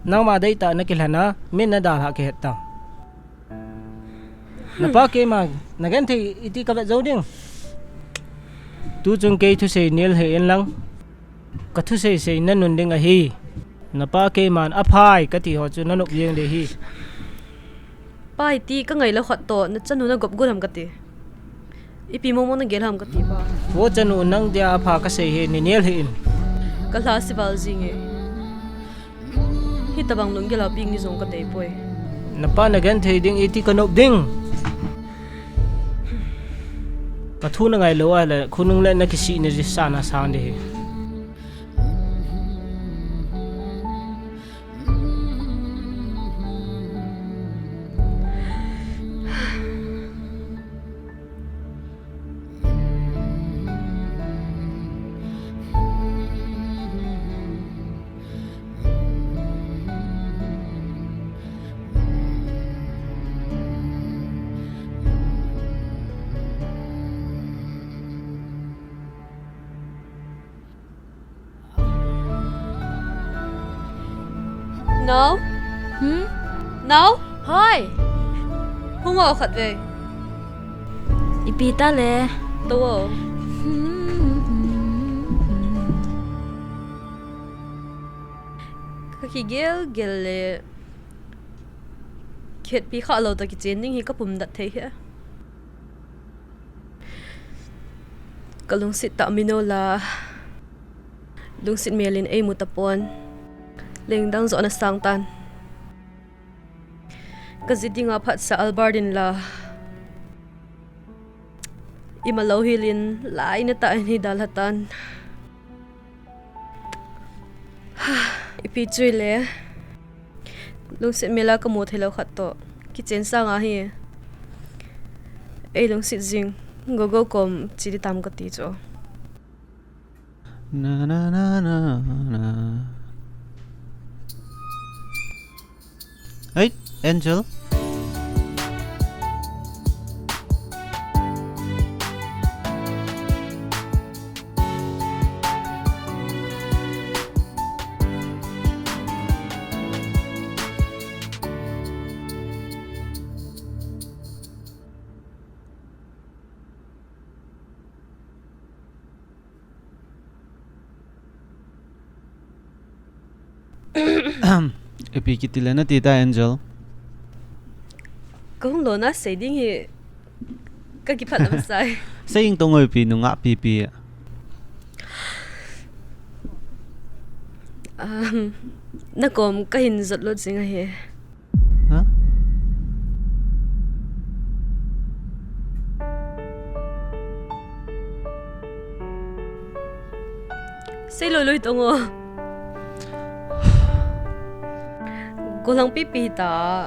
Nangma dei ta na kilhana, min na dal ha kihet ta. Na pa keima, na genthei iti ka vet jou ding. Tu chung kei thusei nel hih in lang. Ka thusei sei na nun ding ahi. Na pa keiman aphai ka ti ho chu na nop jeng ding ahi. Pa iti ka ngai lou khat toh, na chanu na gop got ham ka ti. Ipi mong mong na gel ham ka ti pa. Vo chanu nang dia apha ka sei hi ni nel hih in. Ka lha si val jing e. Hitabang lunggel a ping ni jong ka dei poi. Na pa na genthei ding iti ka nop ding. Ka thu na ngai lou a le, khonung le na kisih na ji sa na sang ding hi. Nao? Hmm? Nao? Hoi. Hung o khat ve. Ipi ta le. To o. Ka kigel gel le. Khetpi kha lou toh kichen ding hi ka pum dat thei hi. Ka lungset tah mi no la, lungset mel in ei mu tapon. Lengdang jo na sang tan. Ka ji dinga phatsah Albert in la, Ima lou hilin, laina tah in hi dalha tan. Ipi chu ile. Lungset mel a kamu theilou khat toh kichen sanga hi. Ei lungset jing, Gogo kom che ding tam kati chu. Na, na, na, na, na. Hey, Angel. Ipi kiti le nati ta, Angel? Kahung lona sei ding hi kakiphat lou sai. Sei ing tong o, ipi nungah pipi. Um, nakom kahin jot lut jing ahi. Ha? Sei loi loi tong o. Golang pipi ta.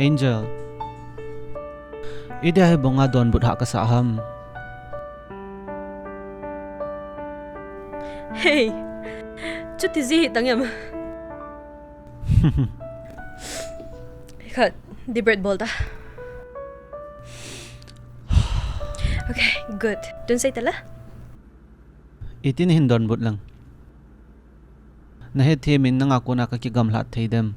Angel. Idia hi bonga donbut hah kasah ham? Hey. Chuti ji hi tang em. Khat, deep breath bol ta. Okay, good. Tun sei ta la. Itin hin donbut lang. Nahet them in nanga kona kakigamlat thei dem.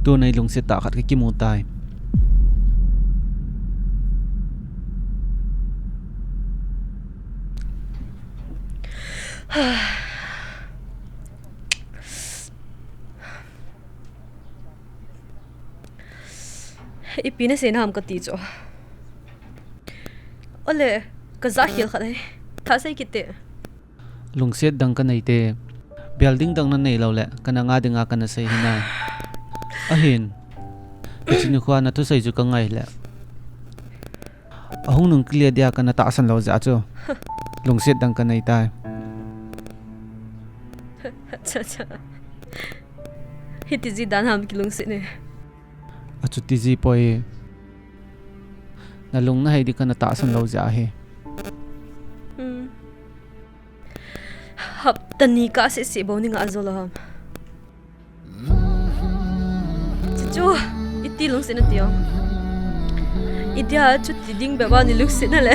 Tun ei lungset tah khat kakimu tai. Ipi nasei na ham kati chu. Ole, kajah khel khat ahi. Thah sei kit te. Lungset dang kanei te. Building dang nanei lou le, kana nga dinga kana sei hinai. Ahin. Kachini khua nathusei chu kangai le. Ahung nung kile dia kana tahsan lou jeh chu. Lungset dang kanei tai. Acha, acha. Hiti ji dan ham kilungset ne. Achuti ji poi. Nalung nahei di kana tahsan lou jeh ahi. Hmm. Hapta ni kasei sei bou ni nga jo lou ham. Chuchu, iti lungset nati o. Idia chuti ding bep a nei lungset na le.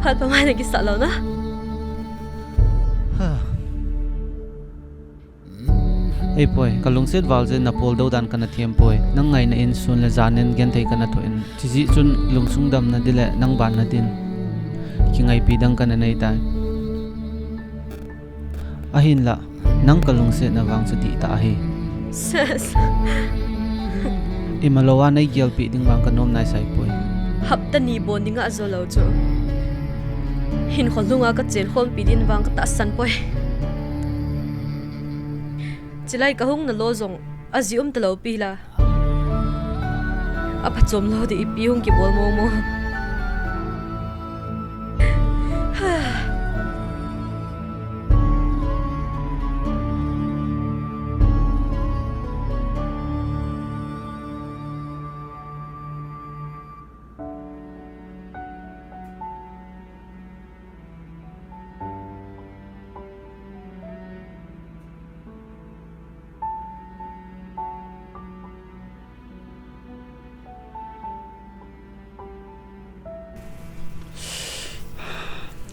Phat pha mai na kisah lou na. Ha. Ei poi, kalungset val jeh in napol dou dan kana them poi. Nang ngaina in sun le jan in genthei kana thoh in. Chijeh chun lungsung damna di le nang banna din kingaipi dang kana nei tai. Ahinlah, nang kalungsetna vang chu dihtah ahi. Ses. Ima lou a nei gelpi ding vang kanom nai sai poi. Hapta ni bon ding a jo lou chu. Hinkho lhunga kachen khompi din vang katahsan poi. Chilai kahung na lou jong, aji um talou pi la. Aphachom lou di ipi hung kibol mo mo.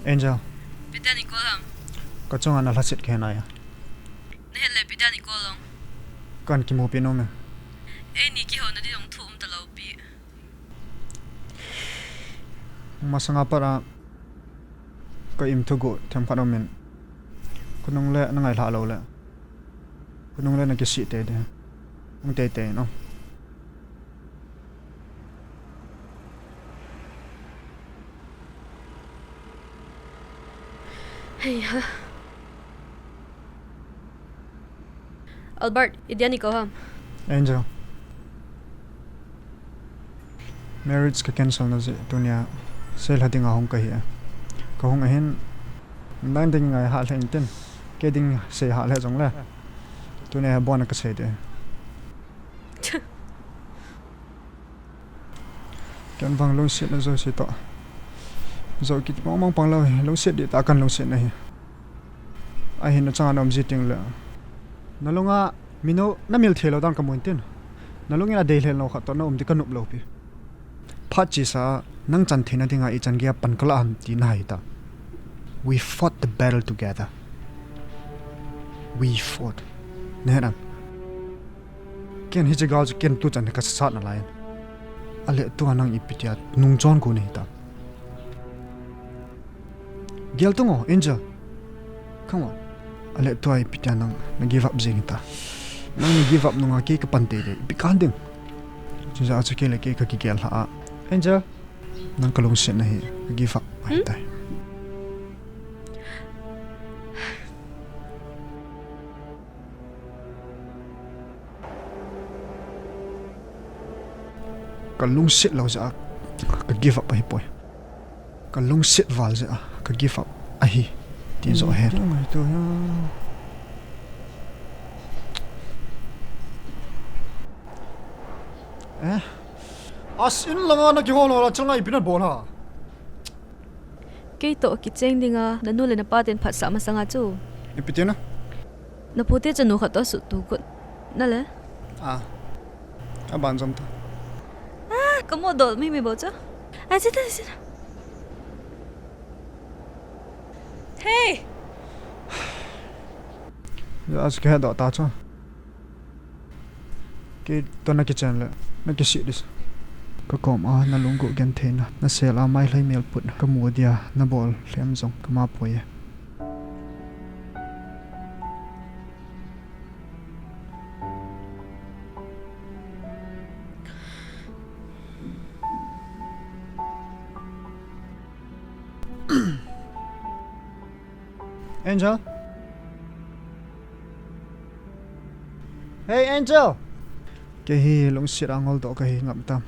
Angel. Ipi dia nei call ham? Kachunga nalhaset kei nai a. Nahet le ipi dia nei call ham? Kan kimupi nom e. Eini kihouna di jong thu um talou pi. Masanga pat a ka im thugu themkhat um in. Khonung le na ngailhah lou le. Khonung le na kisih tei de. Hung tei tei no. Hei ha. Albert, idia nei call ham? Angel. Marriage ka cancel na jeh tunia seilha dinga hung kahi a. Ka hung ahin, nang ding ngai hah lheh intin, kei ding sei hah lheh jongle, tunia hi abon a kasei ding. Ken vang lungsetna jouse toh, jou kit mong mong pang lou hi, lungset ding tah kan lungsetna hi. Ahin, nachanga na um ji tengle, nalunga minou namil theilou dan kamu intin, nalungin adei lheh lou khat toh na um ding kanop lou pi. Phat chesa, nang chan theina dinga ichan geiya pan kalah ham ti nahe ta. We fought the battle together. We fought. Nahet am? Ken hiche gal chu ken tuchan hi kasasat nalai in. Ahile tua nang ipi tia nungchon kou nahi ta. Gel tung o, Angel. Come on. Ahile tua ipi tia nang na give up jeng ta. Nang na give up nunga kei kapan teitei, ipi kahin ding. Chujeh a chu kei le kei kakigel lhah a. Angel. Nang kalungsetna hi ka give up ahitai. Kalungset lou jeh a ka give up ahipoi. Kalungset val jeh a ka give up ahi, ti joh ahi. As in langa nakihol hol a changa ipi nabol a? Kei toh kicheng dinga nanu le napa ten phatsah masanga chu, ipi tina, napu te chanu khat toh suhtu got nale. Aban jom ta. Kamoh doh mei mei bou chu. Ai, che ta, che ta. Hey! Achu kahedoh ta chu. Kei toh nakichen le nakisih ding. Kakoma nalungguh gentheina, nasel a mailhai melput kamu dia nabol lhem jong kama poi e. Angel? Hey, Angel! Kei hi lungset a ngoldoh kahi ngap tam.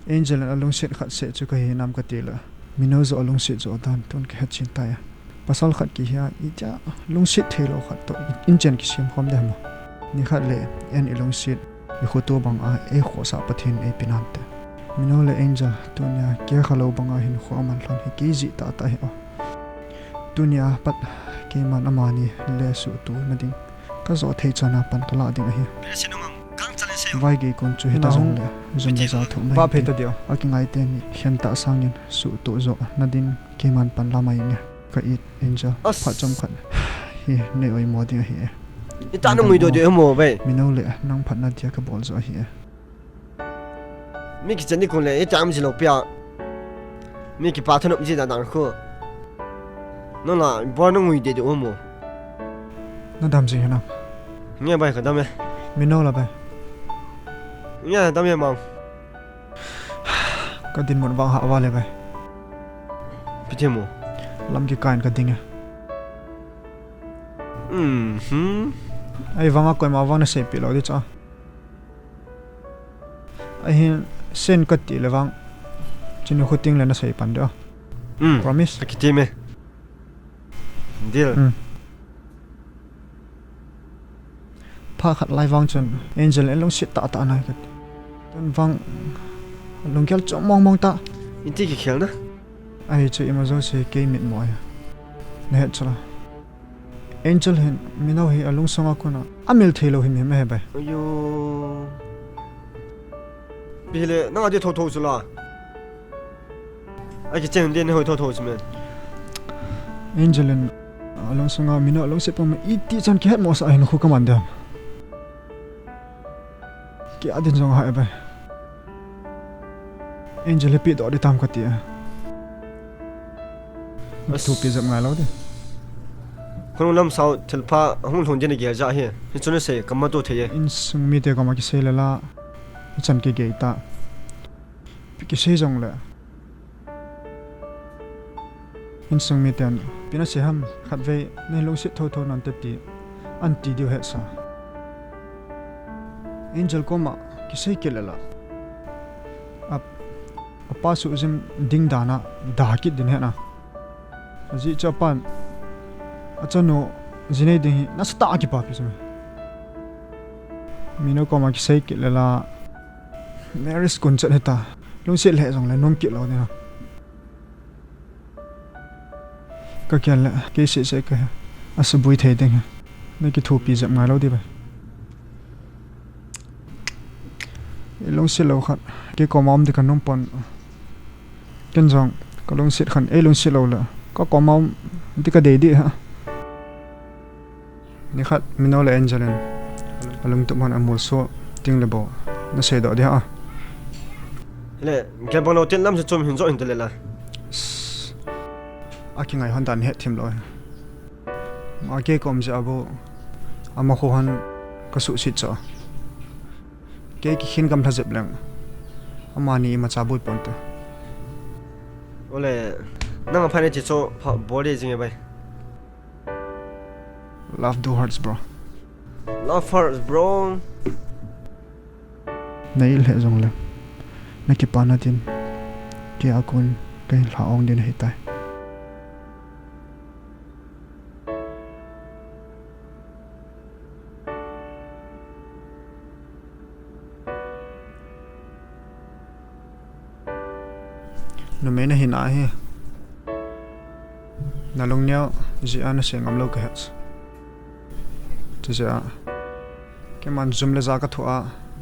Angel in alungset khat seh chu kahi nam katile, minou joh alungset joh dan tun kahetchen tai. Pasal khat kihia, itia lungset theilou khat toh inchen kisem khom ding ham? Nikhat le, en ilungset, ikhoto banga eikhohsah Pathen in eipe nante. Minou le Angel, tunia kei khalou banga hinkho aman lhon hi kei jeh tahtah hi o. Tunia pat keiman amani le suhtu nading kajoh thei chana pan kalah ding ahi. Vaigei kon chu hita jongle, jum le ja thoh mai ding. Akingai teni khen tah sangin suhtu joh nadin keiman pan la mai inge. Ka it Angel, phat chomkhat hi nei oimo ding ahi e. Minou le nang phatna dia kabol joh ahi e. Mi kichen ni kon le, hitia um jilou pia. Mi kipa thanop ji dan dan khu. Nang la, bor nangui deh deh u mo? Nadam jing hinam? Nge bai, kadam e. Minou la bai. Nge dam e mang. Kadinmun vang hah vale bai. Ipi ti mo? Lam kikah in kading e. Ahivanga koima vang naseipeh lou ding chu. Ahin, sen kati le vang, chuni khu tengle nasei pan ding o. Promise? Akiti me. Deal. Phat khat lai vang chun Angel in lungset tahtah nai kati. Tun vang lunggel chom mong mong ta. Iti kikhel na? Ahi chu ima jouse kei mitmo ahi. Nahet chu la. Angel hin minou hi alungsunga kona amil theilou himhim ahi bai. Ipi hile nang ati thotho chu la. Akichen din hoi thotho chu me. Angel in alungsunga minou alungset puma iti chan kihetmosah ahin khu kaman dem. Kei a din jong ahi bai. Angel hi pehdoh ding tam kati a. Thupi jep ngailou ding. Khonung lamsao thilpha hung lhung din agel jeh hi. Hichu nasei kama to thei e. Insung mite koma kisei le la. Hichan kigei ta. Ipi kisei jongle, insung miten ipi nasei ham, khatvei nei lungset thotho nante ti, anti diu hesa. Angel koma kisei kit le la. Ap, Pa suhjim ding dan a da kit ding ahi na. Ajeh chu apan achanu ji nei ding hi nasatah a kipapi chu. Minu koma kisei kit le la, marriage kun chet hita. Lungset lheh jongle nom kit lou ding a. Ka kiang le, kei seh seh ka he. Asuboi thei ding he. Na kithopi jep ngai lou ding ve. Ei lungset lou khat. Kei koma um ding ka nom pon. Ken jong, ka lungset khat, ei lungset lou le. Ka koma um ding ka dei ding he. Nikhat, Minu le Angel in alungtup hon amolso ding le bou. Na seidoh ding ham? Le, kei bang lou tin lam se chom hin jo hin te le la. A kingai hon dan het thim lou. Ma kei kom jeh a bou. Ama khu hon ka suhset cho. Kei kikhen gamla jep leng. Amani imacha boi pon te. Ole, nang pha ne chi cho pha bol le jing e bai. Love do hurts, bro. Love hurts, bro. Na it lheh jongle, na kipana din, kei a kon, ka hin lha ong ding ahi tai. Numei na hina hi. Na lungneo jeh a na sei ngam lou ka het. Chujeh a. Keiman jum le ja ka thoh a.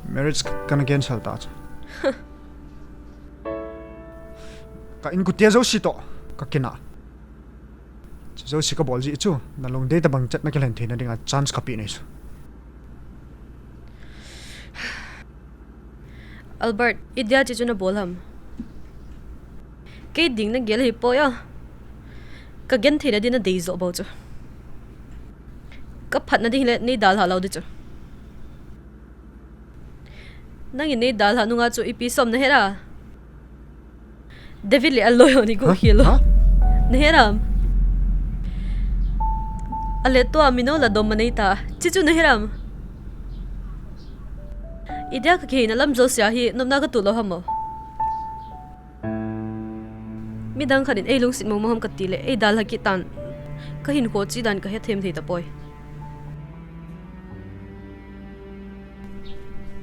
Marriage ka, kana cancel ta chu. Ka inkote jouse toh. Ka kina. Chu jouse ka bol jeh chu, na lungdei tabang chet na kilen theina dinga chance ka pe nei chu. Albert, idia chu chu na bol ham? Kei ding na gel hi poi a. Ka gentheina ding na dei jo bou chu. Ka phatna ding le nei dalha lou ding chu. Nangin nei dalha nunga chu ipi som na het a? David le aloi ho ni gu khel lou. Ha? Na het am? Ale tua Minu la dom ma nei ta. Chi chu na het am? Idia ka kihei na lam jouse a hi nopna ka tuh lou ham o. Midang khat in ei lungset mong mong ham ka ti le, ei dalha kit tan. Ka hinkho chi dan ka hethem thei tapoi.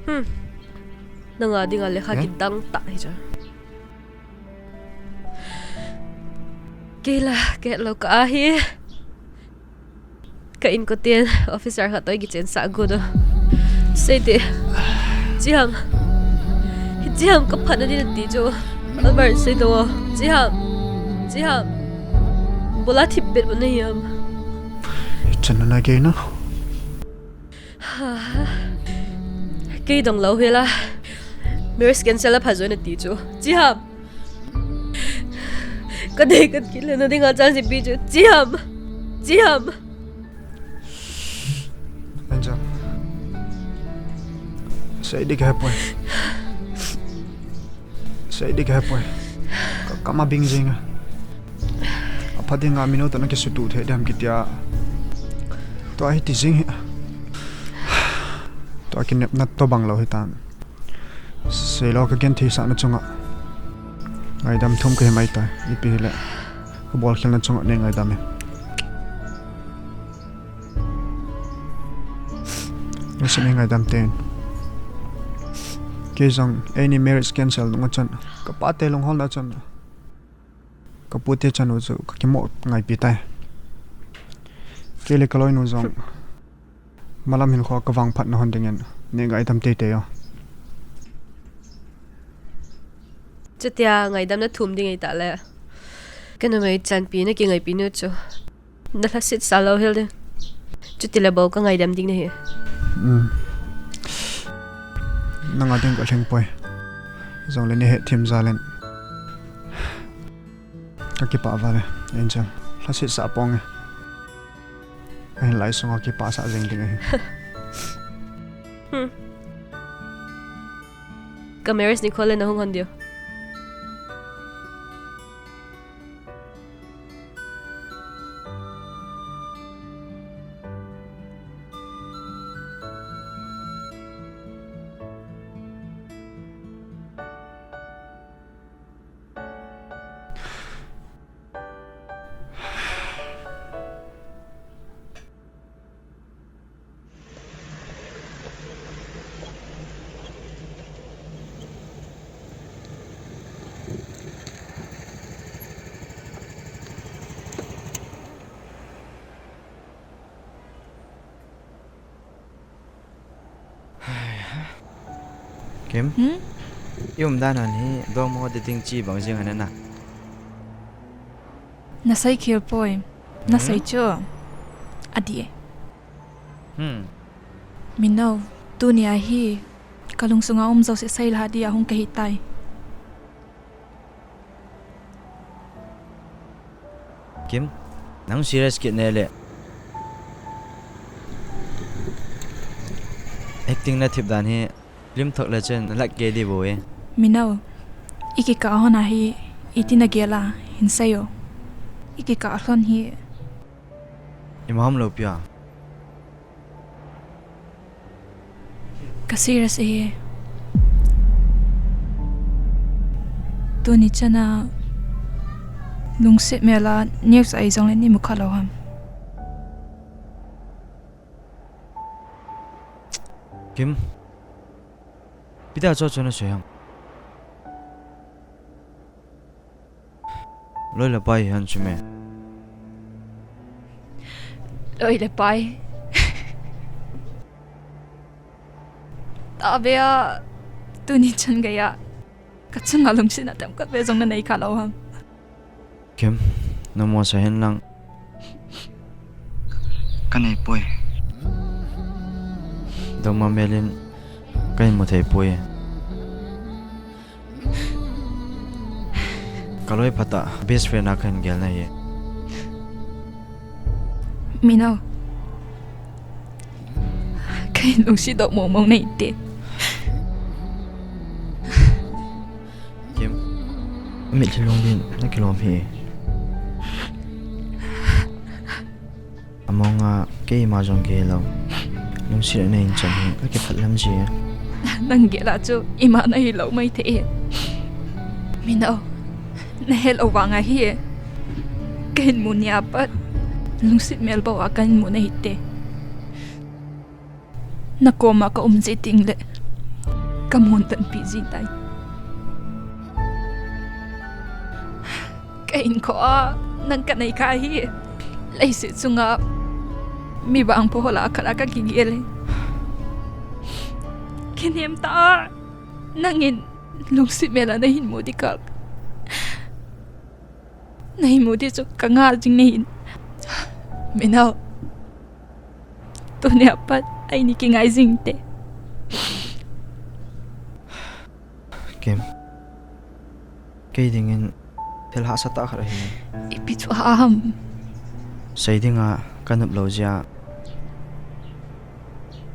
Hmm. Nanga dinga le kha kidang tah hi cha. Kei la, ka het lou ka ahi. Ka inkoten officer khat toh kichen sah got u. Sei te. Chi ham. Chi ham ka phatna ding ti chu. Albert sei to. Chi ham. Chi ham. Bola thip bet bo na hi ham. Chan na kei na. Kei dong lou hela. Marriage cancel a pha jo na ti chu. Chi ham. Ka dei ka kile na dinga chance ipi chu. Chi ham. Chi ham. Angel. Sei ding ka hepoi. Sei ding ka hepoi. Ka, ka ma bing jing a. Apha dinga Minu toh na kisutuh thei dem kitia. Tua hi ti jing hi. Tua kinepna toh bang lou hi tan. Seilou ka genthei sahna chunga. Ngaidam thum ka hi mai tai, ipi hile. Ka bolkhelna chunga nei ngaidam e. Nasa nei ngaidam ten. Kei jong, eini marriage cancel nunga chun. Ka pate lungholna chun. Ka pute chanu chu, ka kimo ngaipi tai. Kei le ka loinu jong. Malam hinkho ka vangphatna hon dingin, nei ngaidam teitei o. Chutia ngaidam na thum ding ahi tale. Ka numei chanpi na kingaipi nu chu. Na lhaset sa lou hel ding. Chuti le bou ka ngaidam ding nahi. Um. Nanga ding ka lhing poi. Jongle nei hethem jal in. Ka kipah val e, Angel. Lhaset sa pong e. Ahin lai sunga kipah sah jeng ding ahi. Hmm. Ka marriage nikho le na hung hon diu. Em? Hmm? I umdan a hi dongma ho ti ding chi bang jing ham na? Na seikhel poi. Na sei chu. Adih e. Hmm. Mino, tunia hi ka lungsunga um jouse seilha dia hung kahi tai. Kim, nang serious kit nale. Acting na thip dan hi film thak le chun na lat kei ding bou e. Mino, i kikah hon a hi iti na gel a, hin seiyo. I kikah lhon hi. Ima umlou pi a. Ka serious e. Tuni chan a lungset mel a news a i jong le nei mu kha lou ham. Kim, ipi ti a chu chu na sei ham? Loi le pai hi hen chu me. Loi le pai. Tahbeh a, tuni chan geiya ka chunga lungsetna tamkhat beh jong na nei kha lou ham. Kim, na mo sa hen lang. Ka nei poi. Dongma mel in ka hin mu thei poi. Ka loi phat a best friend a ka hin gel na hi. Mino. Ka hin lungset doh mong mong na hi te. Kim, mitlhi lung din na kilom hi. Among a keima jong kei lou. Lungset na hin chan hi, ka kiphat lam ji. Nang gel a chu ima na hi lou mai thei e. Mino, na he lou vang a hi e. Ka hin mu nia pat lungset mel bou a ka hin mu na hi te. Na koma ka um ji teng le ka mun tan pi ji tai. Ka hinkho a nang ka nei kha hi. Leiset chunga mi vangpho ho lah a khat a ka kigel e. Kinem tah a nangin lungset mel a na hin mu ding kal. Na hin mu ding chu ka ngai jing na hin. Mino. Tunia pat eini kingai jing te. Kim. Kei dingin thil hahsa tah khat ahi. Ipi chu ham? Sei dinga ka nop lou jeh a.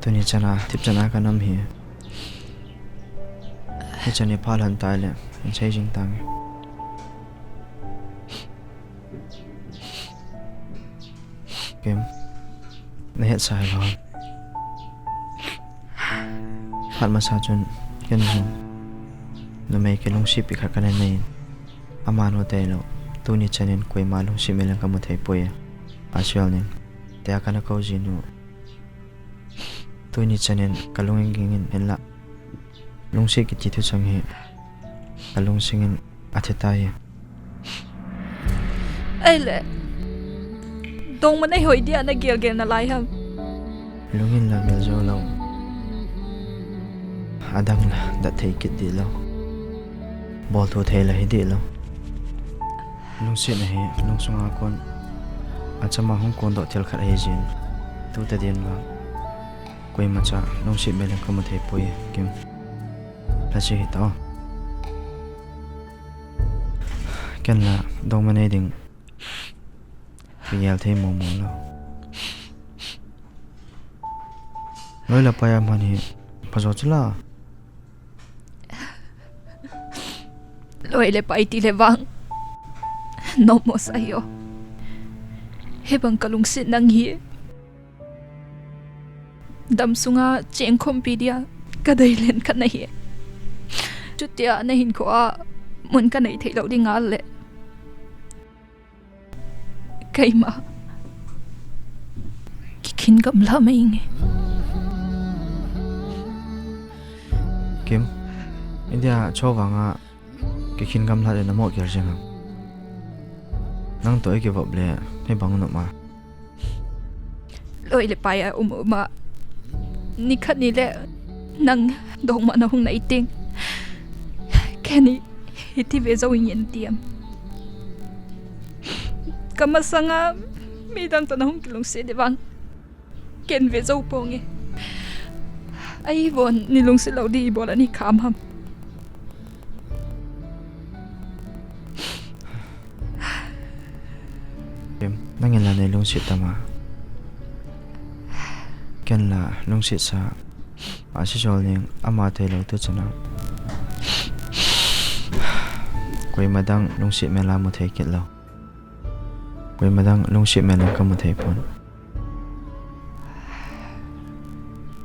Tuni chan a, thip chan a ka nam hi. Hichan hi pha lhon tai le, hin sei jing tange. Kim, na hetsa hilou ham? Phat masa chun, ken jong numei kilungset pi khat kana nei in. Amanu tailou, tuni chan in koima lungset mel in ka mu thei poi. Asuel nin, tia kana kou jinu. Tuni chan in ka lung in ging in hinla. Lungset kiti thuchang hi ka lungsing in athi tai. Ahile, dongma nei hoi dia na gel gel nalai ham? Lung in la gel jou lou. Adang la dat thei kit dih lou. Bol thu thei la hi dih lou. Lungsetna hi lungsunga kon, achama hung kondoh thil khat ahi jin. Tuta din vang koimacha lungset mel in ka mu thei poi, Kim. Lhachi hita o. Ken la dongma nei ding kigel thei mong mong lou. Loi le pai a man hi pha jo chu la. Loi le pai ti le vang nom mo sa hi o. Hibang ka lungset nang hi. Damsunga chengkhompi dia ka deilen khat nahi. Chutia na hinkho a mun ka nei thei lou ding ngal le. Keima kikhin gamla mai nge. Kim, India chawvanga kikhin gamla le na mo kial jeng ham? Nang toh i kivop le hibang nop a. Loi le pai a um um a, nikhat ni le Nang dongma nahung nai teng, keini hiti ve jou inge nati em? Kamasanga midang toh nahung kilungset ding vang ken ve jou ponge. Ahivangin neilungset lou ding ibol a neikham ham? Em, nangin la neilungset tama. Ken la lungsetsa a sijol ning ama theilou tu chana. Koima dang lungset mel a mu thei kit lou. Koima dang lungset mel a kamu thei pon.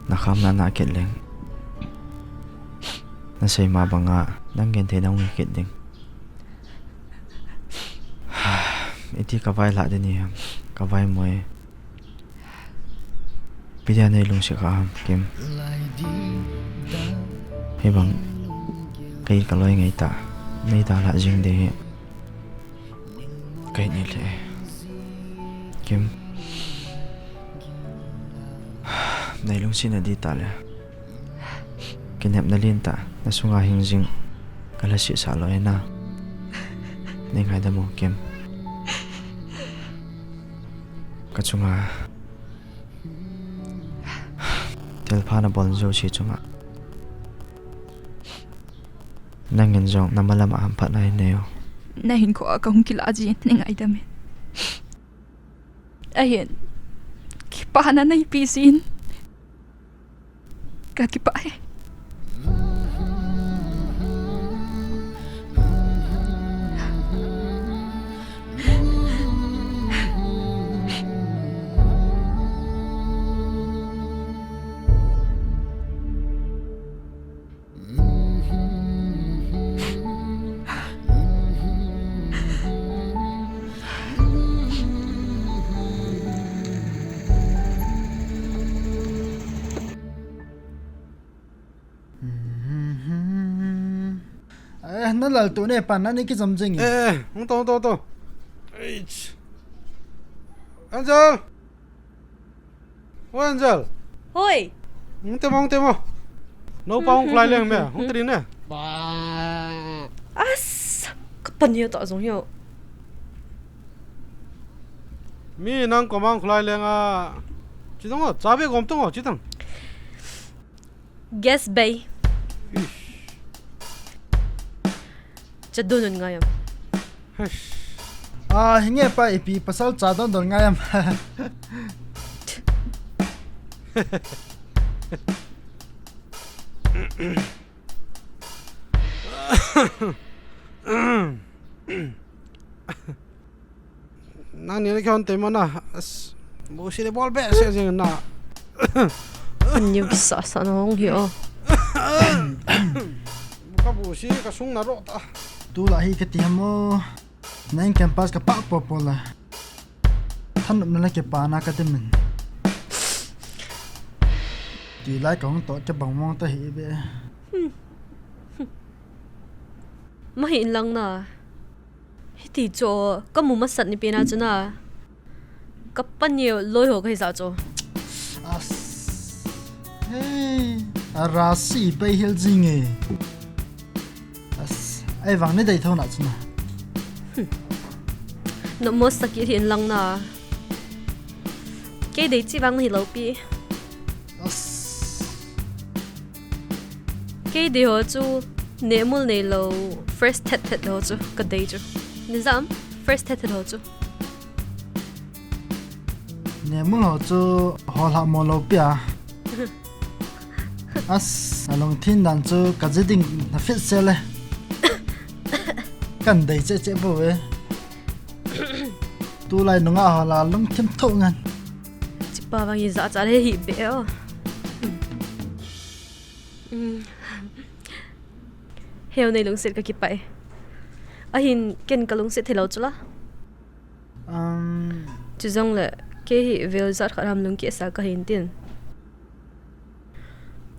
Nakhamna na kit leng, nasei ma banga nang genthei nahung hi kit ding. Iti kavai lah ding ham, kavai mui. Ipi dia neilungset kha ham, Kim? Hibang kei kaloi ngaitah neidalha jing ding hi kahin nei le. Kim, neilungset na ding tah le, kinepna lentah nasunga hing jing kalhaset sah lou e na. Neingaidam o, Kim. Kachunga thilpha nabol jouse chunga nangin jong namalam a hamphatna hin nei o. Nahinkhoa kahung kilah jin, neingaidam in. Ahin, kipana neipe jin, kakipah e. Eh, nalal tu ne pan na ni kijam jing e. Eh, eh, hung to, hung to, hung to. Eich. Angel! Oi! Angel! Hung te mo, hung te mo. Naopa hung kholai leng me, hung te ding ne. As, kapaneo ta jong hio. Mi nang koma hung kholai leng a. Chi tang o, cha be gom tang o, chi tang. Gas bei. Cha don don ngai am. Ah, hinge pa ipi pasal cha don don ngai am. Nangni na kihon te mo na. As, busi le bol be se jing na. Niu kisa sa na hong hi o. Ka busi ka sung na ro ta. Tulai hi kati ham o. Na in campus ka pak po po la. Thanop na la kipana ka ti min. Tulai ka hung to kibang mong ta hi be. Mahi in lang na. Hiti chu, kamu masat ni pen a chu na. Kapaneo loi ho kahi sa chu. As. Hey, arasi pai hel jing e. As, ahivang ni dei tho na chu na. Nopmo saki hin lang na. Kei dei chi vang nahi lou pi. As. Kei dei ho chu, nehmul neilou, fresh thet thet ho chu, ka dei chu. Ni jam, fresh thet thet ho chu. Nehmul ho chu, hol ha mo lou pi a. As, alungthim dan chu, ka ji ding na fit se le. Kan dei che che bo e. Tulai nunga ho la lungthim tho ngan. Chipa vang i ja cha le hi be o. Heo nei lungset ka kipah e. Ahin ken ka lungset thei lou chu la. Um. Chu jong le, kei hi vel jat khat ham lungkisa ka hin tin.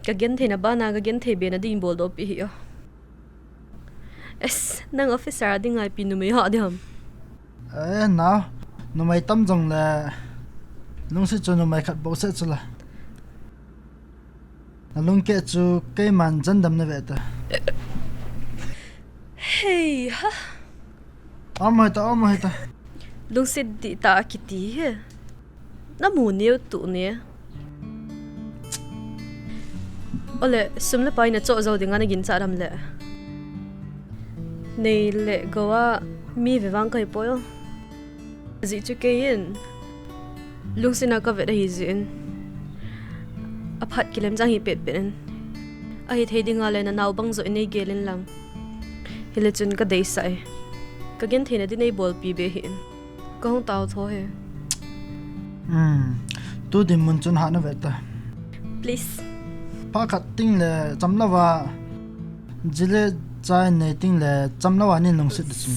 Ka genthei na bana, ka genthei be na ding bol doh pi hi o. Es, nang officer a ding ngai pi numei ha ding ham. Eh, nao. Numei tam jong le. Lungset chu numei khat bou se chu la. Na lungke chu keiman jandam na ve ta. Hei ha. Om hoi ta, om hoi ta. Lungset dih ta kiti he. Na mu neo tu ne. Ole, sum le pai na cho zo dinga na gin cha dam le. Nei le go a mi ve vang kai poi o. Zi chu kei in. Lungset na ka ve da hi zi in. A phat kilem jang hi pet pet in. A hi thei dinga le na nau bang zo in nei gel in lang. Hi le chun ka dei sa e. Ka gen thei na di nei bol pi be hi in. Ka hung tau tho he. Hmm. Tu din mun chun ha na ve ta. Please. Pa khat ting le cham lava. Zi le chai nei ting le cham lava nin lungset da chim.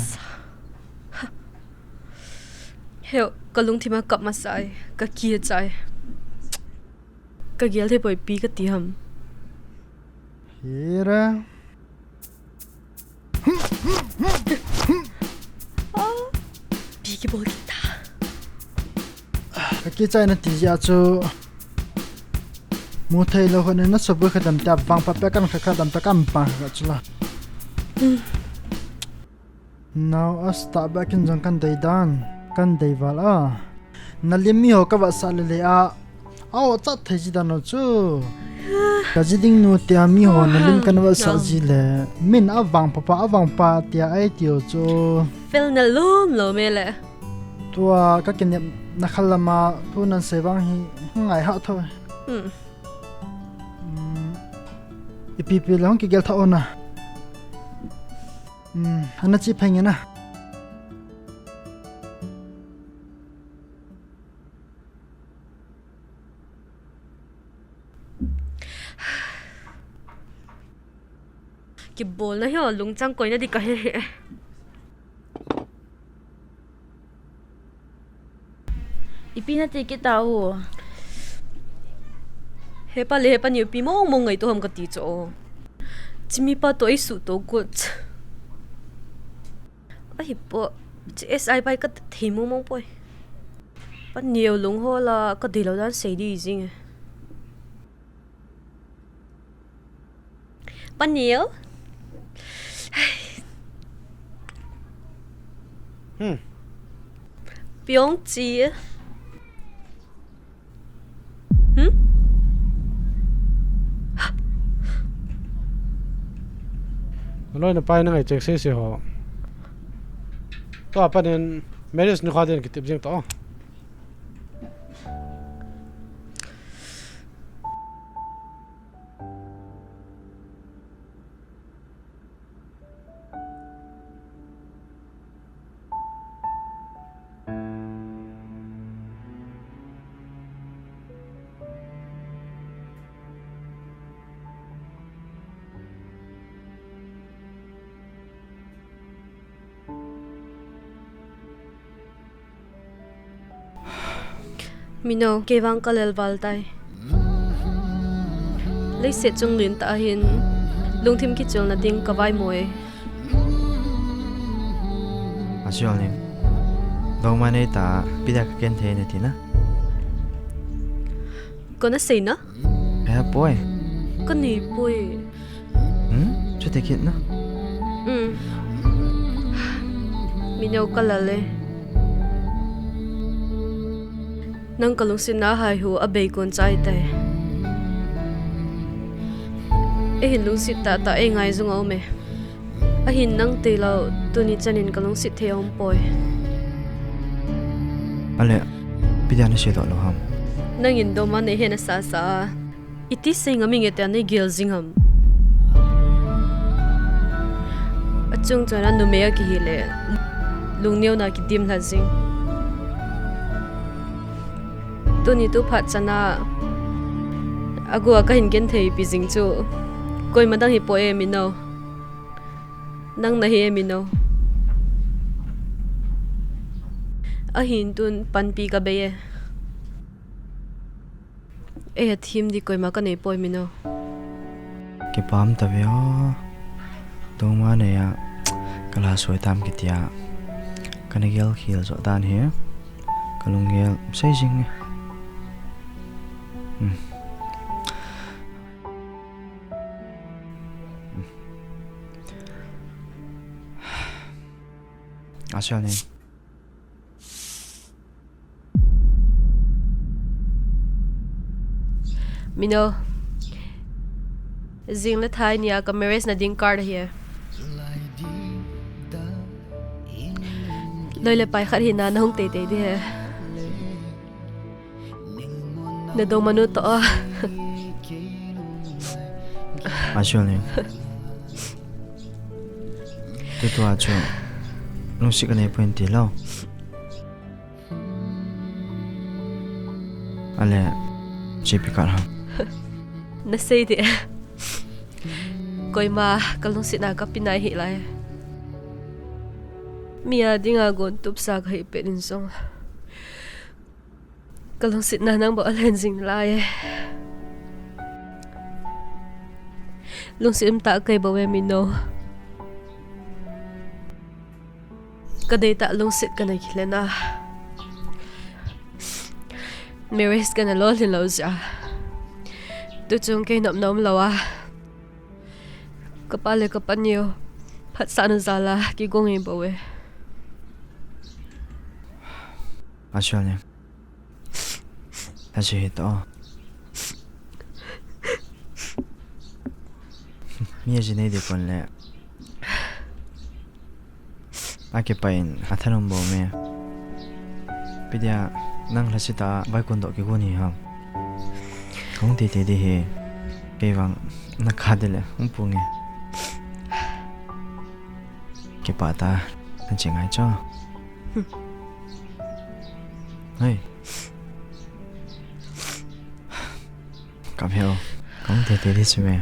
Heu, ka lungthim a kap masa e, ka ki a chai. Ka gel thei poi pi ka ti ham. Hira. Pi ki bol kita. Ka ki chai na ti ya chu. Mu thei lo khan na so bu kha dam ta vang pa pe kan kha kha dam ta kam pa kha chu la. Now a start back in jong kan dei dan, kan dei val a. Na lim mi ho ka va sa le le a. Au, chat thei ji dan lo chu. Ka ji ding nu tia mi ho na lim kan va sa ji le. Min a vang pa pa, a vang pa tia ai ti o chu. Fel na lom lo me le. Tua ka kinep na khal lama tu nan sei vang hi ngai ha tho. Hmm. Hmm. Ipi pi le hong ki gel tha ona. Hmm, ana chi pheng na. Kibolna hi o lungchang koina di ka he he. Ipi na ti kita u. He pa le he pa ni pi mong mong ngai to ham ka ti cho. Chimi pa to ai su to gut. Ahi po, chi S I pai ka thei mong mong poi. Pa neo lung ho la ka dei lo dan sei di jing e. Pa neo. Hmm. Piong chi. Hmm? Loi na pai na ngai chek se se ho. To pa nen marriage ni kha den kitip jing to. Mino, kei vang ka lel val tai. Leiset chung lin ta ahin, lungthim kichilna ding ka vai mo e. A chial ning. Dongma nei ta, ipi dia ka ken thei na ti na. Ko na sei na? He poi. Ka nei poi. Hmm? Chuti kit na? Hmm. Mino ka lal e. Nang ka lungsetna hai hu a bei kon chai tai. Ei hin lungset tah tah ei ngai zong a um e. Ahin nang tei lo, tuni chanin ka lungset thei a um poi. Ale, ipi dia na sei doh lo ham? Nangin doma nei he na sa sa a. Iti sei ngam inge tia nei gel zing ham? A chung chuan a numei a kihi le, lungneuna kidim hlat zing. Tuni tu phat chana, a gua ka hin gen thei pi zing chu, koima dang hi poi e Mino. Nang na hi e Mino. Ahin tun panpi ka bei e. Ei a thim di koima ka nei poi Mino. Kipah ta ve o. Tuma nei a ka la soi tam kitia. Ka na gel khel zo dan hi. Ka lunggel sei zing e. Hmm. Asel ni. Mino, jing le thai nia ka marriage na ding card ahi. Loi le pai khat hina nahung teitei ding ahi. Nadou manu toh a. Asel ni. Tutua chu lungset kanei poi tilou. Ale, chepi khat ham. Nasei ding. Koima kalungsetna kapeh nai hih lai. Mi a dinga gon tupsa kahi pet in jong, kalungsetna nang bou alen jing lai. Lungset umtah kei bou e Mino. Kadei tah lungset kana kile na. Marriage kana lolhin lou jeh a. Tuchung kei nopna umlou a, kapa le kapa niu phatsahna jal a kigong e bou e. Asel ni. Lhaset hih tao. Mi a ji nei ding kon le. Akipah in athanom bou me. Ipi dia nang lhaset a vaikon doh kigon hi ham. Kahung teitei ding ahi. Kei vang na kha ding le hung pung e. Kipah tah, nache ngai cho. Hei. Kap hih o. Kahung teitei ding chu me.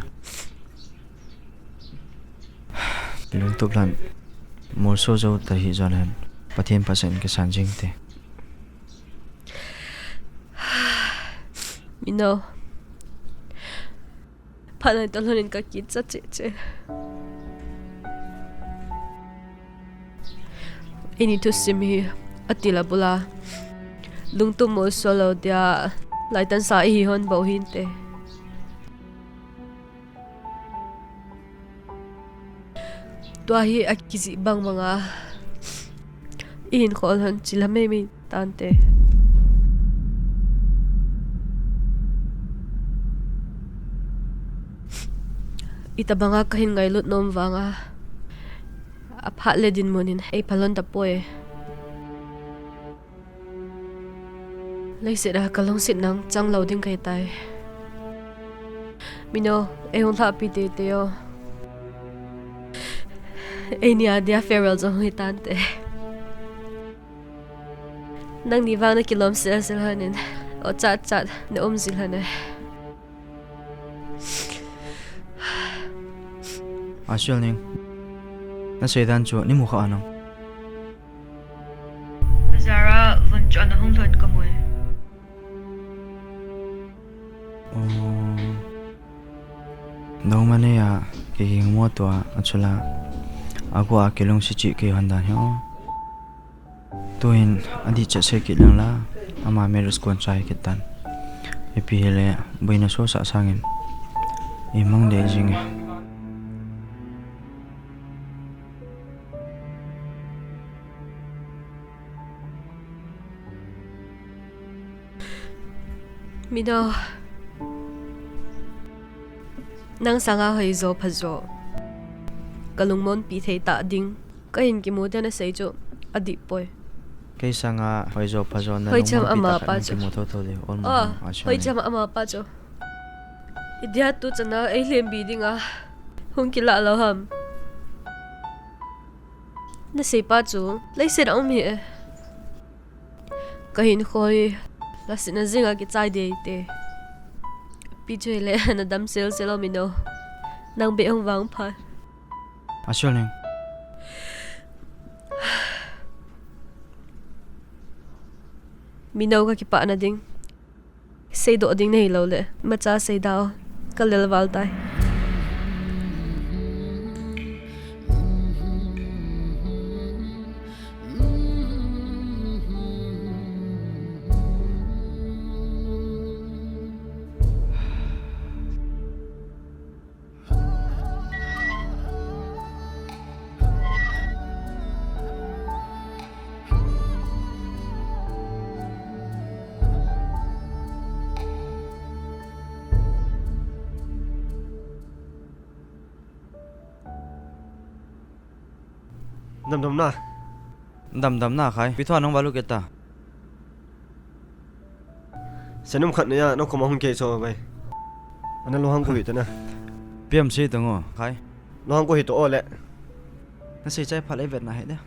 Lungtup lhon, molso jou ta hih jongle, Pathen phatsan kisan jing te. Mino. Phat nai tah lhon in kakichat cheh cheh. Eini thusim hi atil abul a, lungtup molso lou dia laitan sa ihi hon bou hinte. Tua hi akijih bang bang a, ihinkho lhon chilha mei mei tante. Itobang a kahin ngailut nom vang a, aphat le dinmun in eiphalhon tapoi. Leiset a kalungset nang chang lou ding kahi tai. Mino, eihung lhahpi teitei o. Eini a dia farewell jong hi tante. Nangni vang nakilom sel sel lhon in, o chat chat na um ji lhon e. Asel ni. Nasei dan chu namu kha a nang. Bazar a von chu ana hung lhon kamu e. Oh. Noma nei a, kei kiging mo tua, achula. Agu a kilungset cheh kei hon dan hi o. Tuin adih chat sei kit leng la, ama marriage kon chai kit tan. Ipi hile, boina sosa sangin imang deh jing e. Mino, nang sanga hoijo phajo, kalungmonpi thei tah ding. Kahin kimu dia nasei chu adih poi. Kei sanga hoijo phajo na lungmonpi tah khat hung kimu thotho ding. Hoicham ama pa chu. Idia tuchan a eilhembi dinga hung kilah lou ham. Nasei pa chu leiset a um hi e. Kahinkho hi lhasetna jing a kichai ding ahite. Ipi chu hile nadam sel sel o Mino. Nang beh hung vang phat. Asel ni. Mino, kakipah na ding. Seidoh ding nahi lou le, imacha seida o, kalel val tai. Damdam na. Damdam na khai. Pi thua nang valu keta. Senum khat na ya, na koma hung kei cho bai. Ana lo hang ko hi ta na. Piam si ta ngo khai. Lo hang ko hi to o le. Na sei chai pha le vet na he de.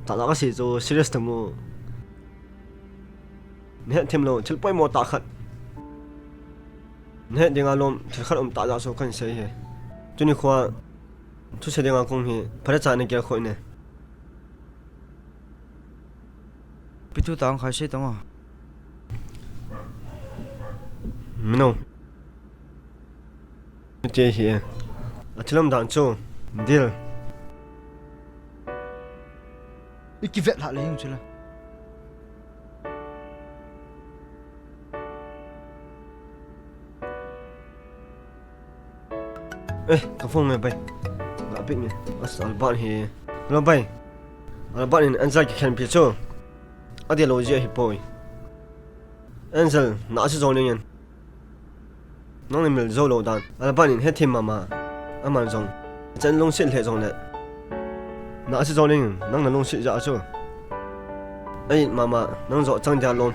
Ta la ka si cho serious ta mo. Nehet thim lo, thil poimo tah khat. Nehet dinga lom, thil khat um tah jeh chu kan sei hi. Tuni khoa, thusei dinga kong hi, phara cha na gel khoi ne. Pi thu tang khai sei tang a. Mino. Mite hi e. A thil um dan chu. Deal. I kivet hlah le hing chu la. Eh, ka phone nge bai. Nga pick nge. As Albert hi. Hello bai. Albert in Angel kikhen pi chu. Adeh lou jeh ahi poi. Angel, na asi jong ning in. Nang le mil jou lou dan. Albert in hethem mama. Aman jong. Chan lungset lheh jong le. Na asi jong ning in, nang na lungset jeh chu. Ai mama, nang jo chang dia lom.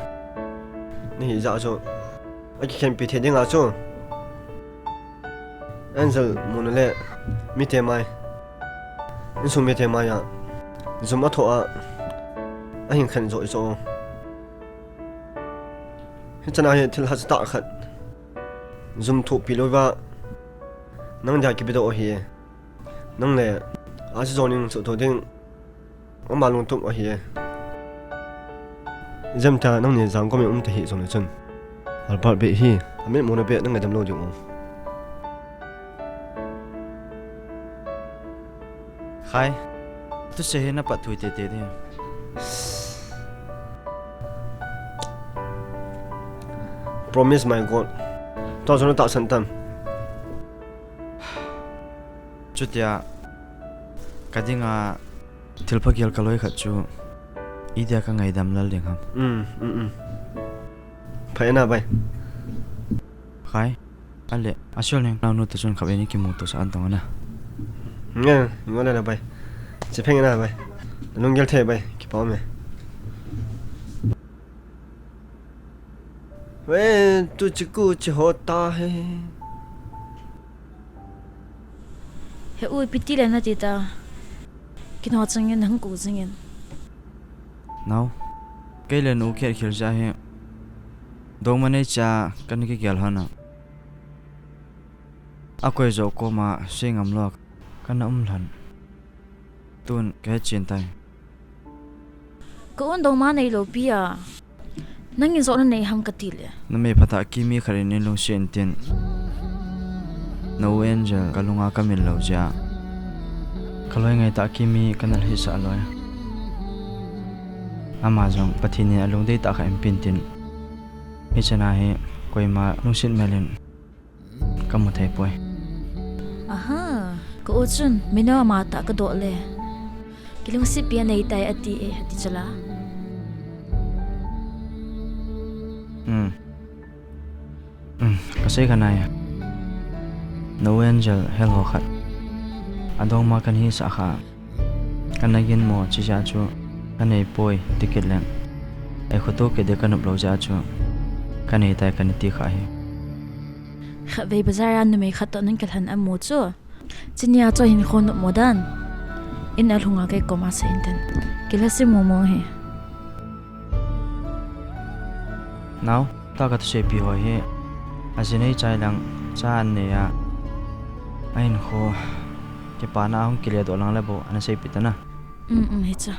Ni hi jeh chu. Akikhen pi thei dinga chu. Angel muna le mite mai. Insung mite mai a. Jum a thoh a. Ahin khen jo i cho. Hichana hi thil hahsa tah khat. Jum thoh pi lou va. Nang dia kipe doh ahi. Nang le. Asi jong ning chu tho ding. Ama lungtup ahi e. Jem ta nang ni jang komi um ta hi jong le chun. Albert be hi, amin muna be nang ngaidam lou ding um. Khai. Thusei hi na pat thui tete di. Promise my God. Tua jong na tahsan tam. Chutia, ka dinga thil phagel ka loi khat chu, i dia ka ngaidam lal ding ham. Um, um, um. Pha e na bai. Khai, ale, a sial ning, nau nu ta chun khatvei ni kimu to sa an tong ana. Nge, ngo le na bai. Che pheng na bai. Lunggel thei bai, kipa me. Ve, tu chi ku chi ho ta he. He u piti le na ti ta. Kino changin hang ku changin. Nau. Kei le nu kher khel ja he. Dong ma nei cha kan ki gel hana. A koi jo koma sei ngam lou kana um lhan. Tun ka he chin tai. Ka un dong ma nei lou pi a. Nangin jo na nei ham ka ti le. Numei phatah kimi khat in lungset in tin. Na u Angel ka lunga ka mil lou jeh a. Ka loi ngaitah kimi ka na lhisah loi. Ama jong Pathen in a lungdei tah khat in pe in tin. Hichana hi koima lungset mel in. Ka mu thei poi. Aha, ka u chun, mino ama tah ka doh le. Kilungset pi a nei tai a ti e, a ti chala. Hmm. Hmm, ka sei kha nai a. Na u Angel hel ho khat. A dong ma kan hisah kha. Ka na gin mo chi jeh chu ka nei poi ti kit leng. Ei khoto kit de ka nop lou jeh chu ka nei tai ka na ti kha hi. Khatvei bazar a numei khat toh nang kilhen a mu chu. Chinia chu hin kho nop mo dan. In a lhunga kei koma sei in tin. Kila si mo mo hi. Nau, ta ka thusei pi ho hi. A ji nei chai lang cha an nei a. A hin kho. Kipana hung kile doh lang le bou, ana sei pi ta na. Um, um, hi cha.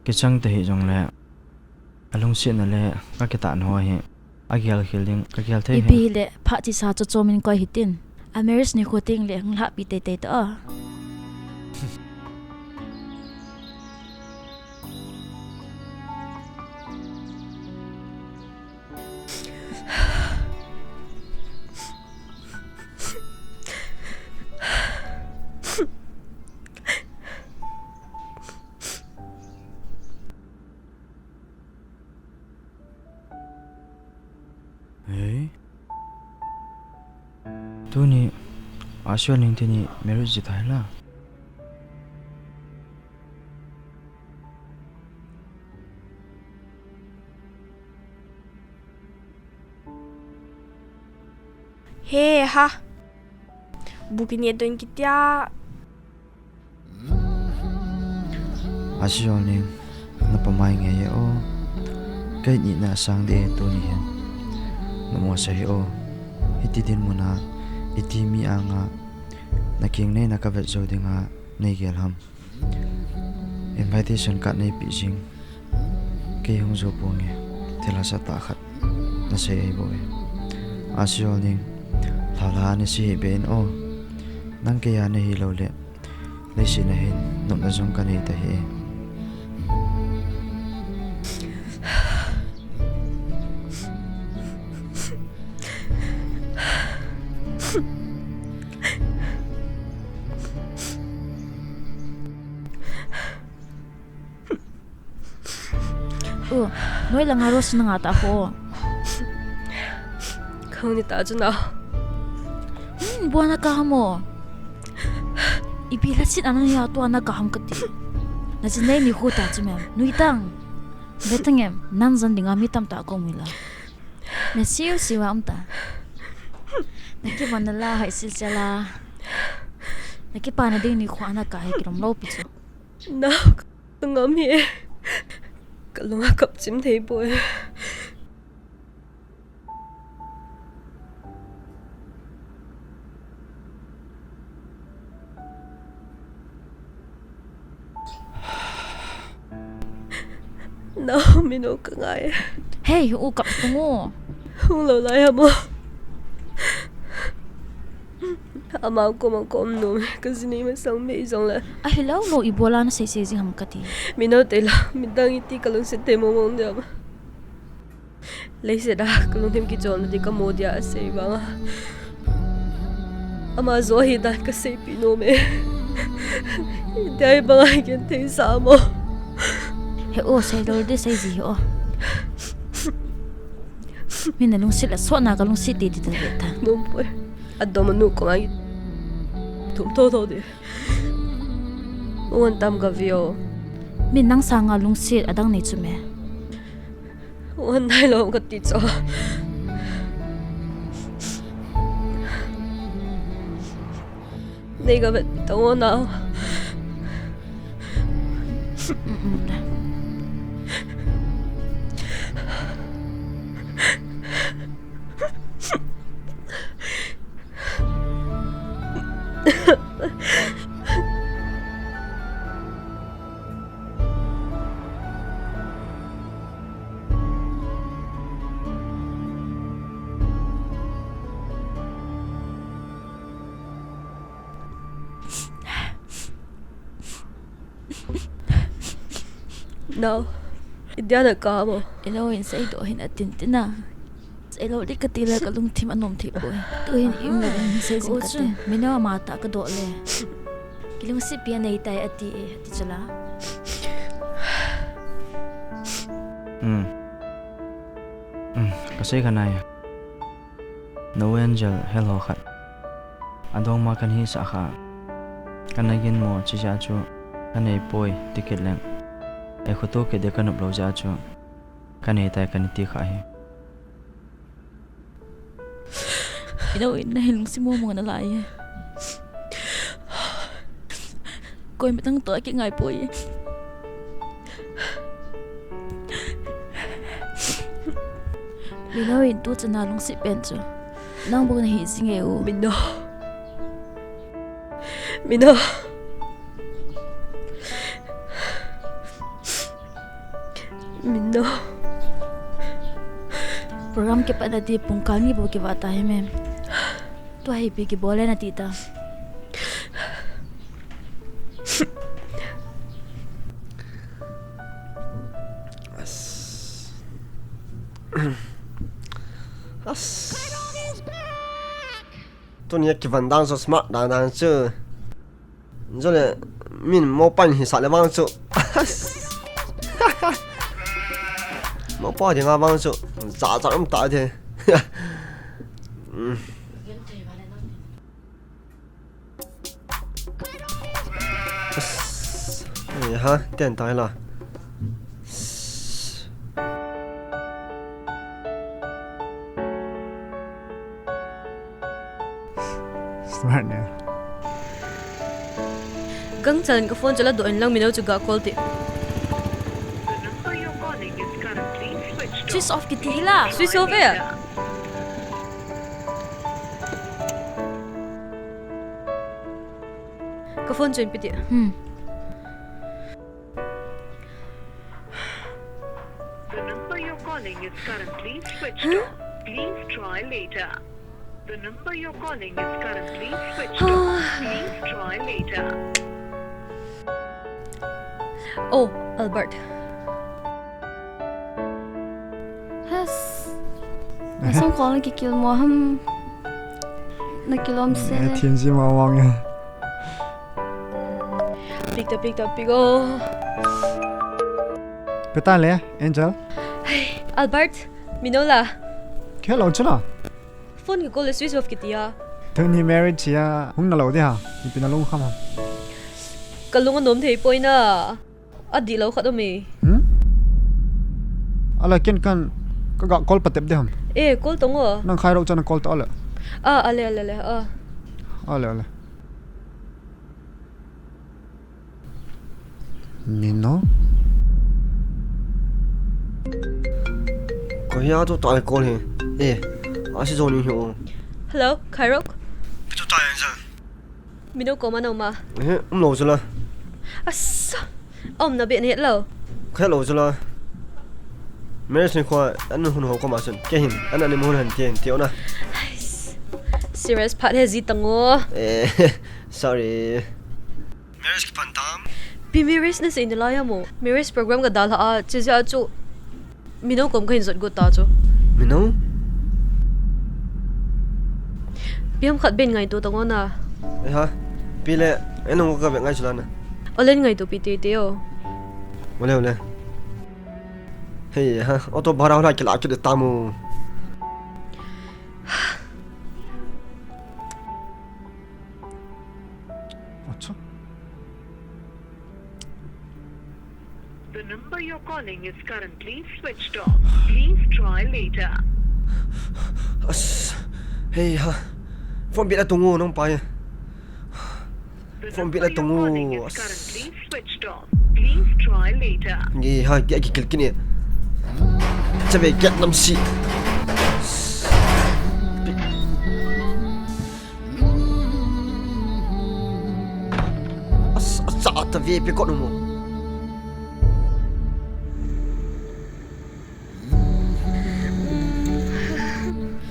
Kichang ta hi jong le. A lungsetna le ka kitahna ho hi. A gel khel ding, ka gel thei hi. Ipi hi le, phat chesa chu chom in koi hi tin. A marriage ni kho teng le, hung lhah pi tei tei ta o. Hei. Tuni, a sial ning teni marriage ji thei la. He ha. Bu kineh doh in kitia. Asijolneng, na pamai nge e o. Ka in itna asang deh e tuni hin. Na mosah e o. Hiti dinmun a, iti mi anga, na keng neina ka vet jou dinga, nei gel ham. Invitation card nei peh jing. Kei hung jou ponge, thil hahsa tah khat na sei ahi bou e. Asijolneng, lhalha na sei hih beh in o. Nang kei a na hilou le, leiset a hin nopna jong ka nei tahih e. U, noi langa Rose na nga ta ho. Ka hung ni ta chu nao. Hmm, bua na ka ham o. Ipi lhaset a na nia tua na ka ham kati. Na chin nei ni khu ta chu mem. Nui tang. Ve tang em, nang jan dinga mi tamtah ka um ila. Na siu siu a um ta. Na kivon na la hai sil sil a. Na kipana ding nikho a na ka hi kilom lou pi chu. Nao, ka ngam hi e. Ka lung a kap chim thei poi. Nao, Mino ka ngai. Hei, u kap tung o. Hung lou lai ham o. Ama koma ka um nom e, ka ji nei masang mei jongle. Ahi lou lou, ibola na sei sei jing ham kati. Mino, tei la, midang iti ka lungset thei mong mong diam. Leiset a ka lungthim kicholna di ka mo dia asei vanga. Ama joh hi dan ka seipeh nom e. Itia hi banga i genthei sah mo. He o, sei lou di sei ji hi o. Min na lungset la sotna ka lungset ti ti ta ve ta. Nom poi. Adom anu koma i thum tho tho di. Uan tam ka vio. Min nang sanga lungset adang nei chu me. Uan nai lou ka ti chu. Nei ka vet tong o nao. Nao, idia na ka mo. Ilo in seidoh hin atin tin a. Sei lou di kati le ka lungthim anom thei poi. Tuhin i um le hin sei jing kati. Mino, ama tah ka doh le. Kilungset pi anei tai ati e, ati chu la. Hmm. Hmm, ka sei kha nai. Na u Angel hel ho khat. Adong ma kan hisah kha. Kana ginmo chi jeh chu ka nei poi ti kit leng. Ei khoto kit di ka nop lou jeh chu ka nei tai kana ti kha hi. Ino in na hin lungset mong mong na lai e. Koima dang toh kingai poi. Mino in tu chana lungset pen chu nang bou na hi jing e u. Mino. Mino. Mino. Program kipatna di pungkal ni bou kivah ta hi mem. Tua hi ipi kibol e na ti ta. As. As. Tuni a kivon dan chu smart dan dan chu. Jole min mopa in hisah le vang chu. Mopa dinga vang chu. Cha cha um ta the. Hmm. As. Ai ha, ten tai la. Gangchal in ka phone chu ladoh in lang, Mino chu ga call teh. The number you're calling is currently switched off. Switch off kiti hi la. Switch off e. Ka phone chu in pe teh. Hmm. The number you're calling is currently switched off. Please try later. The number you're calling is currently switched off. Please try later. Oh, Albert. Has. Nasung call na kikil mo ham. Nakilom se. Eh, thin si ma wang e. Pick ta, pick ta, pick o. Pe ta le, Angel. Hey, Albert, Mino la. Khe lo chula. Phone ki call le switch off kiti a. Tuni marriage a hung na lo de ha. Ipi na lo kham ham. Ka lung anom thei poi na. Adih lo khat um e. Hmm? Ala ken kan ka ga call patep de ham. Eh, call tong o. Nang Khairok chan call to ala. Ah, ale, ale, ale. Ah. Ale, ale. Mino? Ko ya to tai call he. Eh, asi joni hi o. Hello, Khairok. Pi to tai sa. Mino koma na uma. Eh, um lo chula. Asa. Um na be ne lo. Khe lo chula. Marriage ni kho an hun ho koma sun. Ke hin, an ani mo han ke hin, ke ona. Ais. Serious phat he ji tang o. Eh, sorry. Marriage ki pan tam. Pi marriage na se in la ya mo. Marriage program ka dal ha a, che ja chu. Mino kom ka hin jot got ta chu. Mino? Pi ham khat ben ngaito tang o na. Eh ha. Pi le, eh nung ka be ngai chula na. Olen ngaito pi te te o. Ole, ole. Hey ha, auto bhara hola kila kila tamu. Acha. The number you're calling is currently switched off. Please try later. As, hey ha. Phone bila tungu nong pai. The number you're calling is currently switched off. Please try later. Nge ha, ki, ki kil kini. Chave, get nam si. As, as, ata ve pe ko no mo.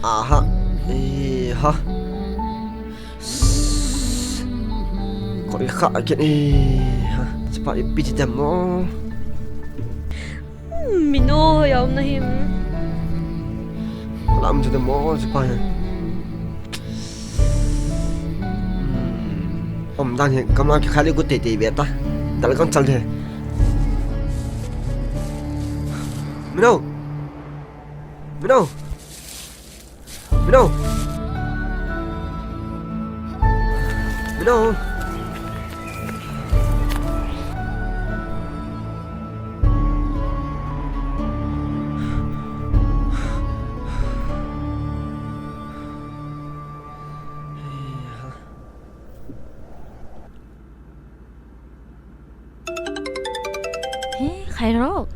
Aha. Eh, ha. Kori kha again, eh, ha. Sipa ipi ti dem mo. Hmm, Mino ya um na him. Lam ti dem mo, sipa ya. Hmm. Om dan he, kamla ki khali ko te te beta. Dal kan chal de. Mino. Mino. Mino. Mino. He, Khairok.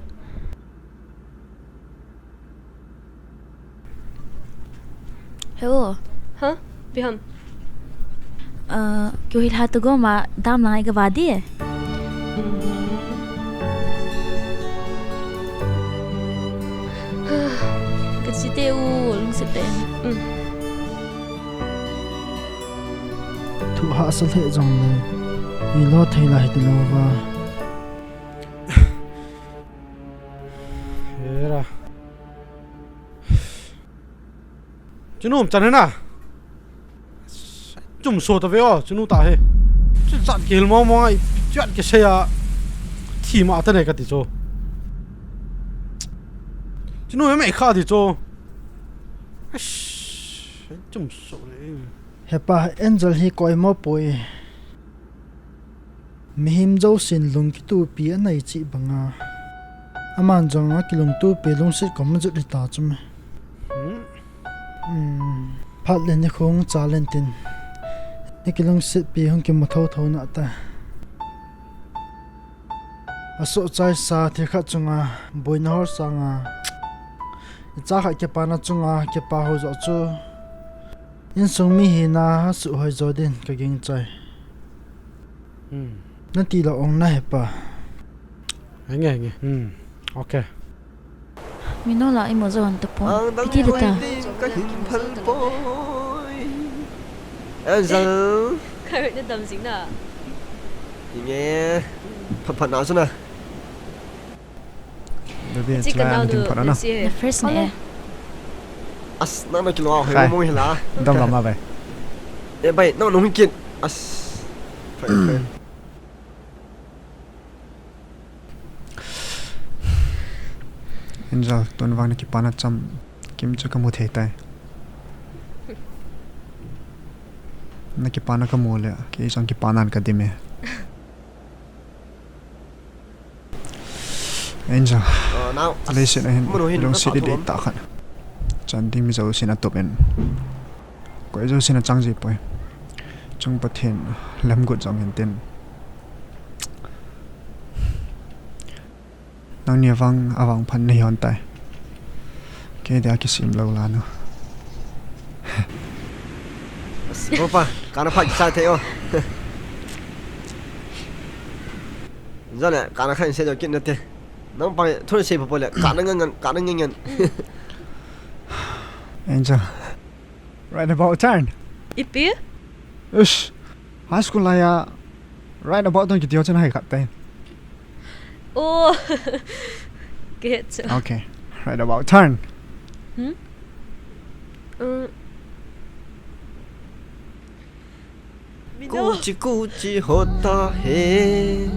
Hello. Ha? Ipi ham? Ah, kyo hi lha tu go ma dam lang ka ba di. Ka si te u lung si te. Mm. Thu ha sa le jong le. I lo thei la hi tu lo va. Hera. Chunu um chan na. Chum so ta ve o, chunu ta he. Chu chat kihil mo mo ai, chat kisei a. Thi ma ta ne ka ti chu. Chunu me me kha ti chu. Ash, chum so le. Hepa, Angel hi koima poi. Mihem jousen lungkitupi anei cheh banga. Aman jong akilungtupi lungset kom ajot hita chu me. Hmm. Hmm. Phat le nikho chal in tin. Ikilungsetpi hung kimu thotho nante. Asoh chaisa thil khat chunga boina hol sanga, icha khat kipana chunga kipa ho joh chu insung mi hina asuhhoi jo din kagingchai. Hmm. Nati lou ong nahe pa. Henge, henge. Hmm. Okay. Mino la imo jo hon tapon. Piti ta ta. Kahin phal poi. Angel. Khairoi na dam jing na. Inge. Phat phat na chu na. Baby, chulai a meeting phat na. The first ne. As, nang na kilo a hoi mo hila. Dam la ma bai. Eh, bai, no, no, hin kin. As. Fine, fine. Angel, tun vang na kipana cham kim chu kamu thei tai. Na kipana kamu le, kei jong kipana ka dim e. Angel, leiset a hin lungset dei dei tah khat. Chan ding mi jousen atup in. Koi jousen achang ji poi. Chung Pathen lamgot jong hin tin. Nangni vang avangphat nahi hon tai. Kei dia kisem lou la nu. Opa, kana phat kisa thei o. Jale, kana khan se jo kin nate. Nang pa, thon se pa pole, kana ngan ngan, kana ngan ngan. Angel. Right about turn. Ipi? Ish. High school laiya right about turn kiti ho chu nahe khat tai. Oh. Get. Okay. Right about turn. Hmm? Um. Kuchi kuchi hota hai.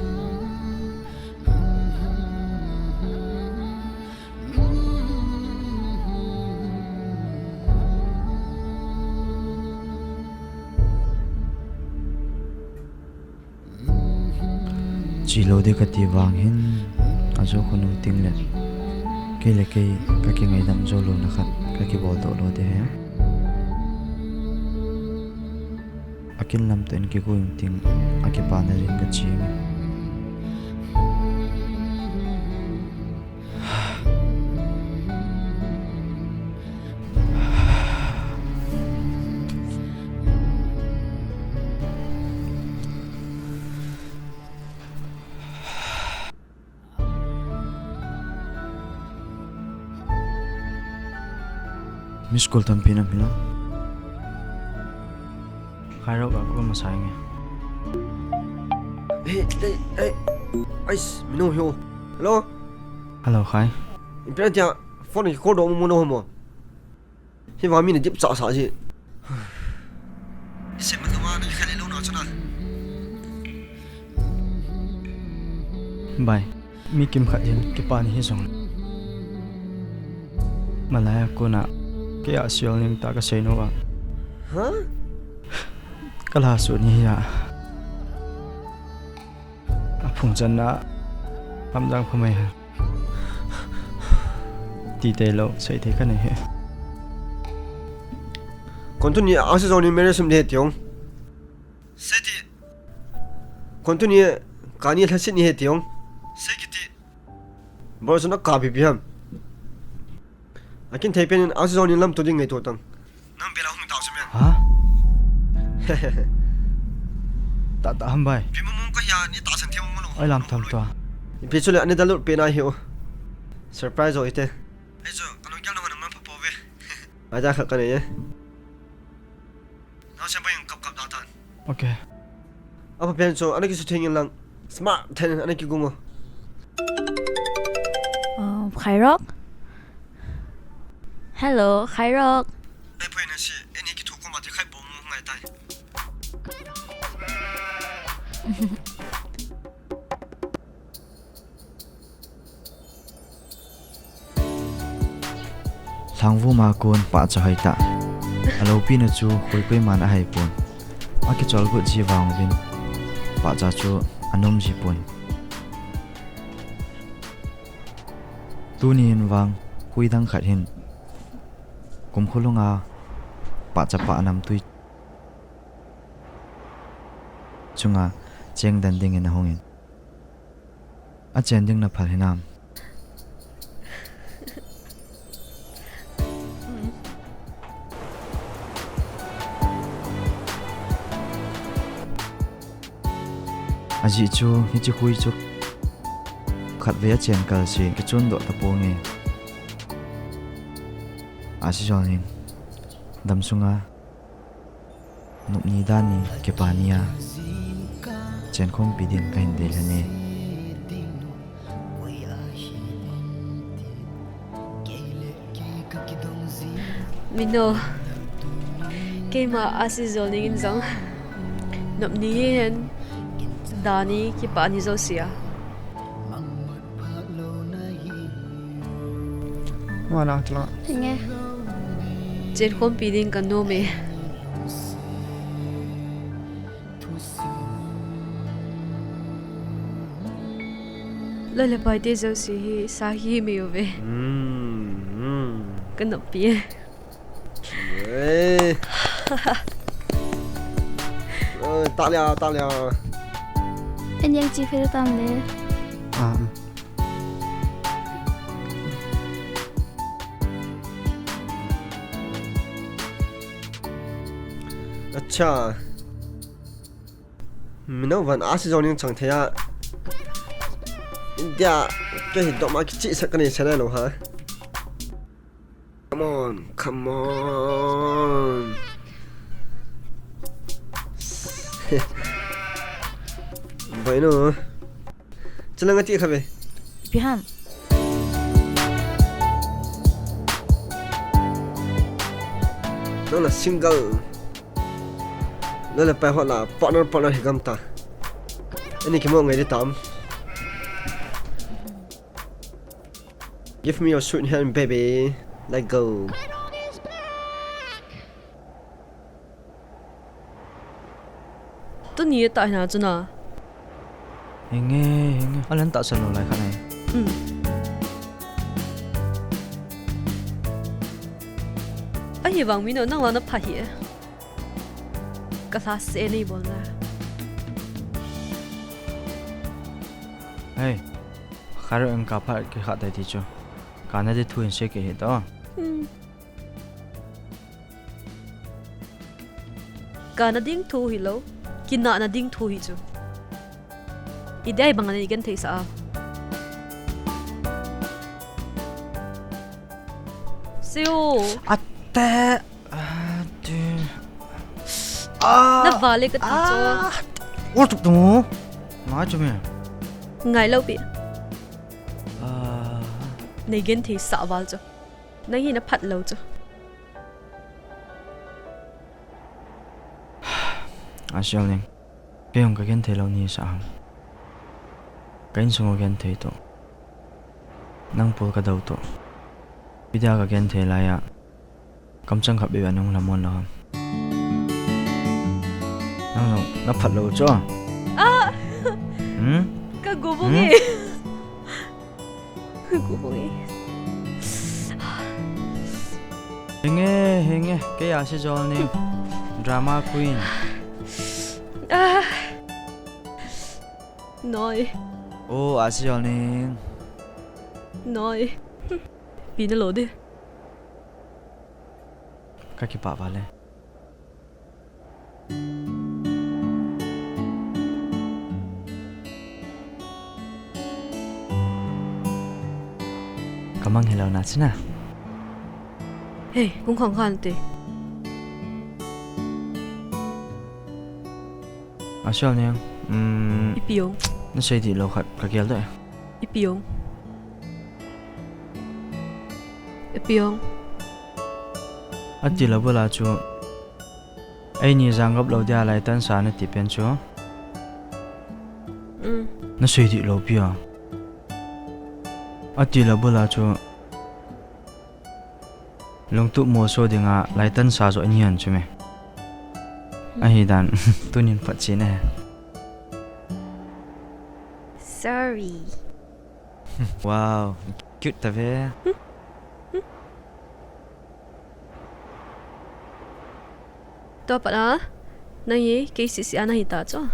Chilou ding kati vang hin, ajo khonung ting le, kei le kei kakingaidam jou louna khat kakibol doh lou ding ahi. Akin lam tah in kigo ing ting, akipana din kaching e. Miss call tampi na hmil a. Khairok a call masa inge. Hey, hey, hey. Ais, minu hiu. Hello? Hello, Khai. Ipi tia phone ki call do mu no mo. Hi va mi na dip cha sa ji. Ise ma ma na khai le lo na cha na. Bai. Mi kimkhat hin kipana hi jong. Malai a kona kei a sial ning ta kasei nau a. Ha? Ka la su ni a. A phung chan na. Lam jang pha mai ha. Ti te lo, sei te ka nei he. Kon tuni a si jong ni mere sum de tiong. Sei ti. Kon tuni kani lhasit ni he tiong. Sei kiti. Bor suna ka bi bi ham. Akin thei pen a si jong ni lam tu ding ngai to tang. Nang bela hung tau sum ya. Ha? Ta ta ham bai. Bi mo mo ka ya ni ta san thei mo mo lo. Oi lam tham to. Ipi chu le ani da lut pe na hi o. Surprise o ite. Ai jo, ka nung kyang na hon man pha po ve. Ai ja kha ka nei e. Nau sem bai kap kap da tan. Okay. Apa pen so, ana ki su theng lang. Smart then ana ki gungo. Uh, Khairok? Hello, Khairok. Ai poi na si, eni ki thu ko ma ti khai bom ngai tai. Lhangvum a kon pahcha hoi tah. Aloupina chu koikoi man ahai pon. Akicholgut ji vang uvin pahcha chu anom ji pon. Tuni hin vang koi dang khat hin kum kholunga pahcha pah namtui chunga cheng dan dingin ahungin. Achen ding na phal hinam? Ajeh chu, hiche khui chu khatvei achen kal se, kichun doh taponge. Ahsi Jolneng, damsunga nopni dan ni, kipa ni a chenkhompi din kahin dei lhon e. Mino, keima Ahsi Jolneng in jong nopni hihen, dan ni, kipa ni jouse a. Mana tla. Nge. Chenkhompi ding kanom e. Loi le pai te jouse hi sa hi mi uve. Mm, mm. Kanoppi e. Eh. Eh, ta lia, ta lia. Anh em chi phê tam le. Ah. Acha. Mino van Ahsi Jolneng chang thei a. India, kei hi doma kichi sa kanei sa na lo ha. Come on, come on. Boy no. Chala nga ti kha ve. Ipi ham. Nang na single. Loi le pai ho la partner, partner hi gam ta. Ani kimo ngai di tam. Give me your sweet hand, baby. Let go. Tuni ta hina chuna. Henge, henge. Alan ta san lo lai kha nai. Hmm. Ahivang Mino nang la na pha hi e. Ka lhase nei bol na. Hey, kharo em ka pha ke kha tai ti chu. Kana di thu in se ke hi to. Hmm. Kana ding thu hi lo. Kinahna ding thu hi chu. Idea bang nei genthei sa a. Siu. Ate. Ah, du. Ah. Na vale ka ti chu. Ah. Ol tup tu. Ngai chu me. Ngai lo pi. Ah. Nei genthei sa val chu. Nang hi na phat lo chu. Ahsi Jolneng. Kei jong ka genthei lo ni sa ham. Ka insung u genthei to. Nang pol ka dou to. Ipi dia ka genthei lai a. Kamchang khat beh a nung lamon lo ham. Nang jong na phat lo chu. Ah! Hmm? Ka gu bung e. Ka gu bung e. Henge, henge, kei Ahsi Jolneng. Drama queen. Ah. Noi. Oh, Ahsi Jolneng. Noi. Pi na lo de. Ka kipah vale. Ka mang hilou na china. Hey, kung khang khan te. Ahsi Jolneng, um, ipi jong. Na sei di lou khat ka gel de. Ipi jong. Ipi jong. Ati lou bula chu. Eini jang gap lou dia lai tan sa na ti pen chu. Mm. Na sei di lou pi a. Ati lou bula chu. Lungtup molso dinga lai tan sa jo ani han chu me. Ahi dan. Tunin phat chin e. Sorry. Wow, cute ta ve. Tua pat a, nang hi kei sisi a na hi ta chu.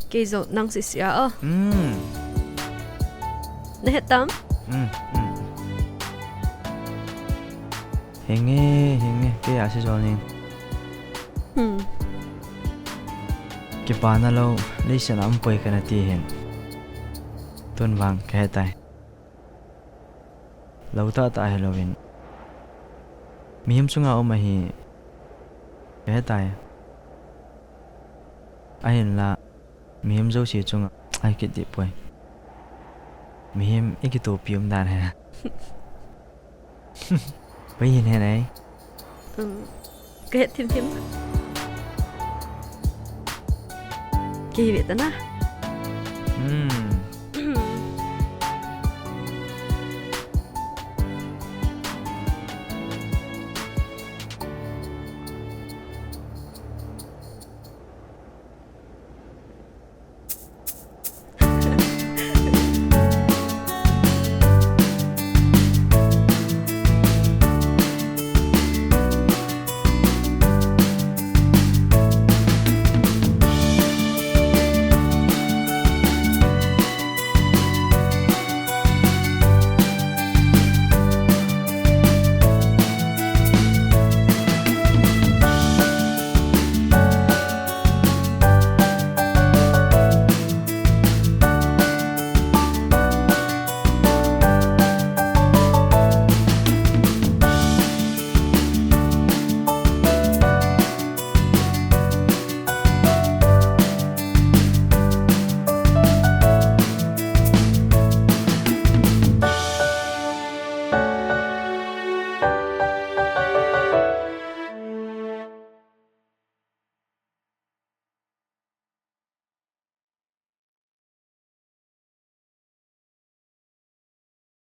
Kei jong nang sisi a o. Hmm. Nahet tam? Hmm, hmm. Hinge, hinge, kei a si jol ning. Hmm. Kipana lou, leiset a um poi kana ti hin. Tun vang, kahe tai. Lou tahtah hilouvin, mihem chunga um ahi, kahe tai. Ahinla, mihem jouse chunga ahi kit deh poi. Mihem ikitopi um dan hi. Koi hin he nai. Um, kahet thim thim. Kei ve ta na. Hmm.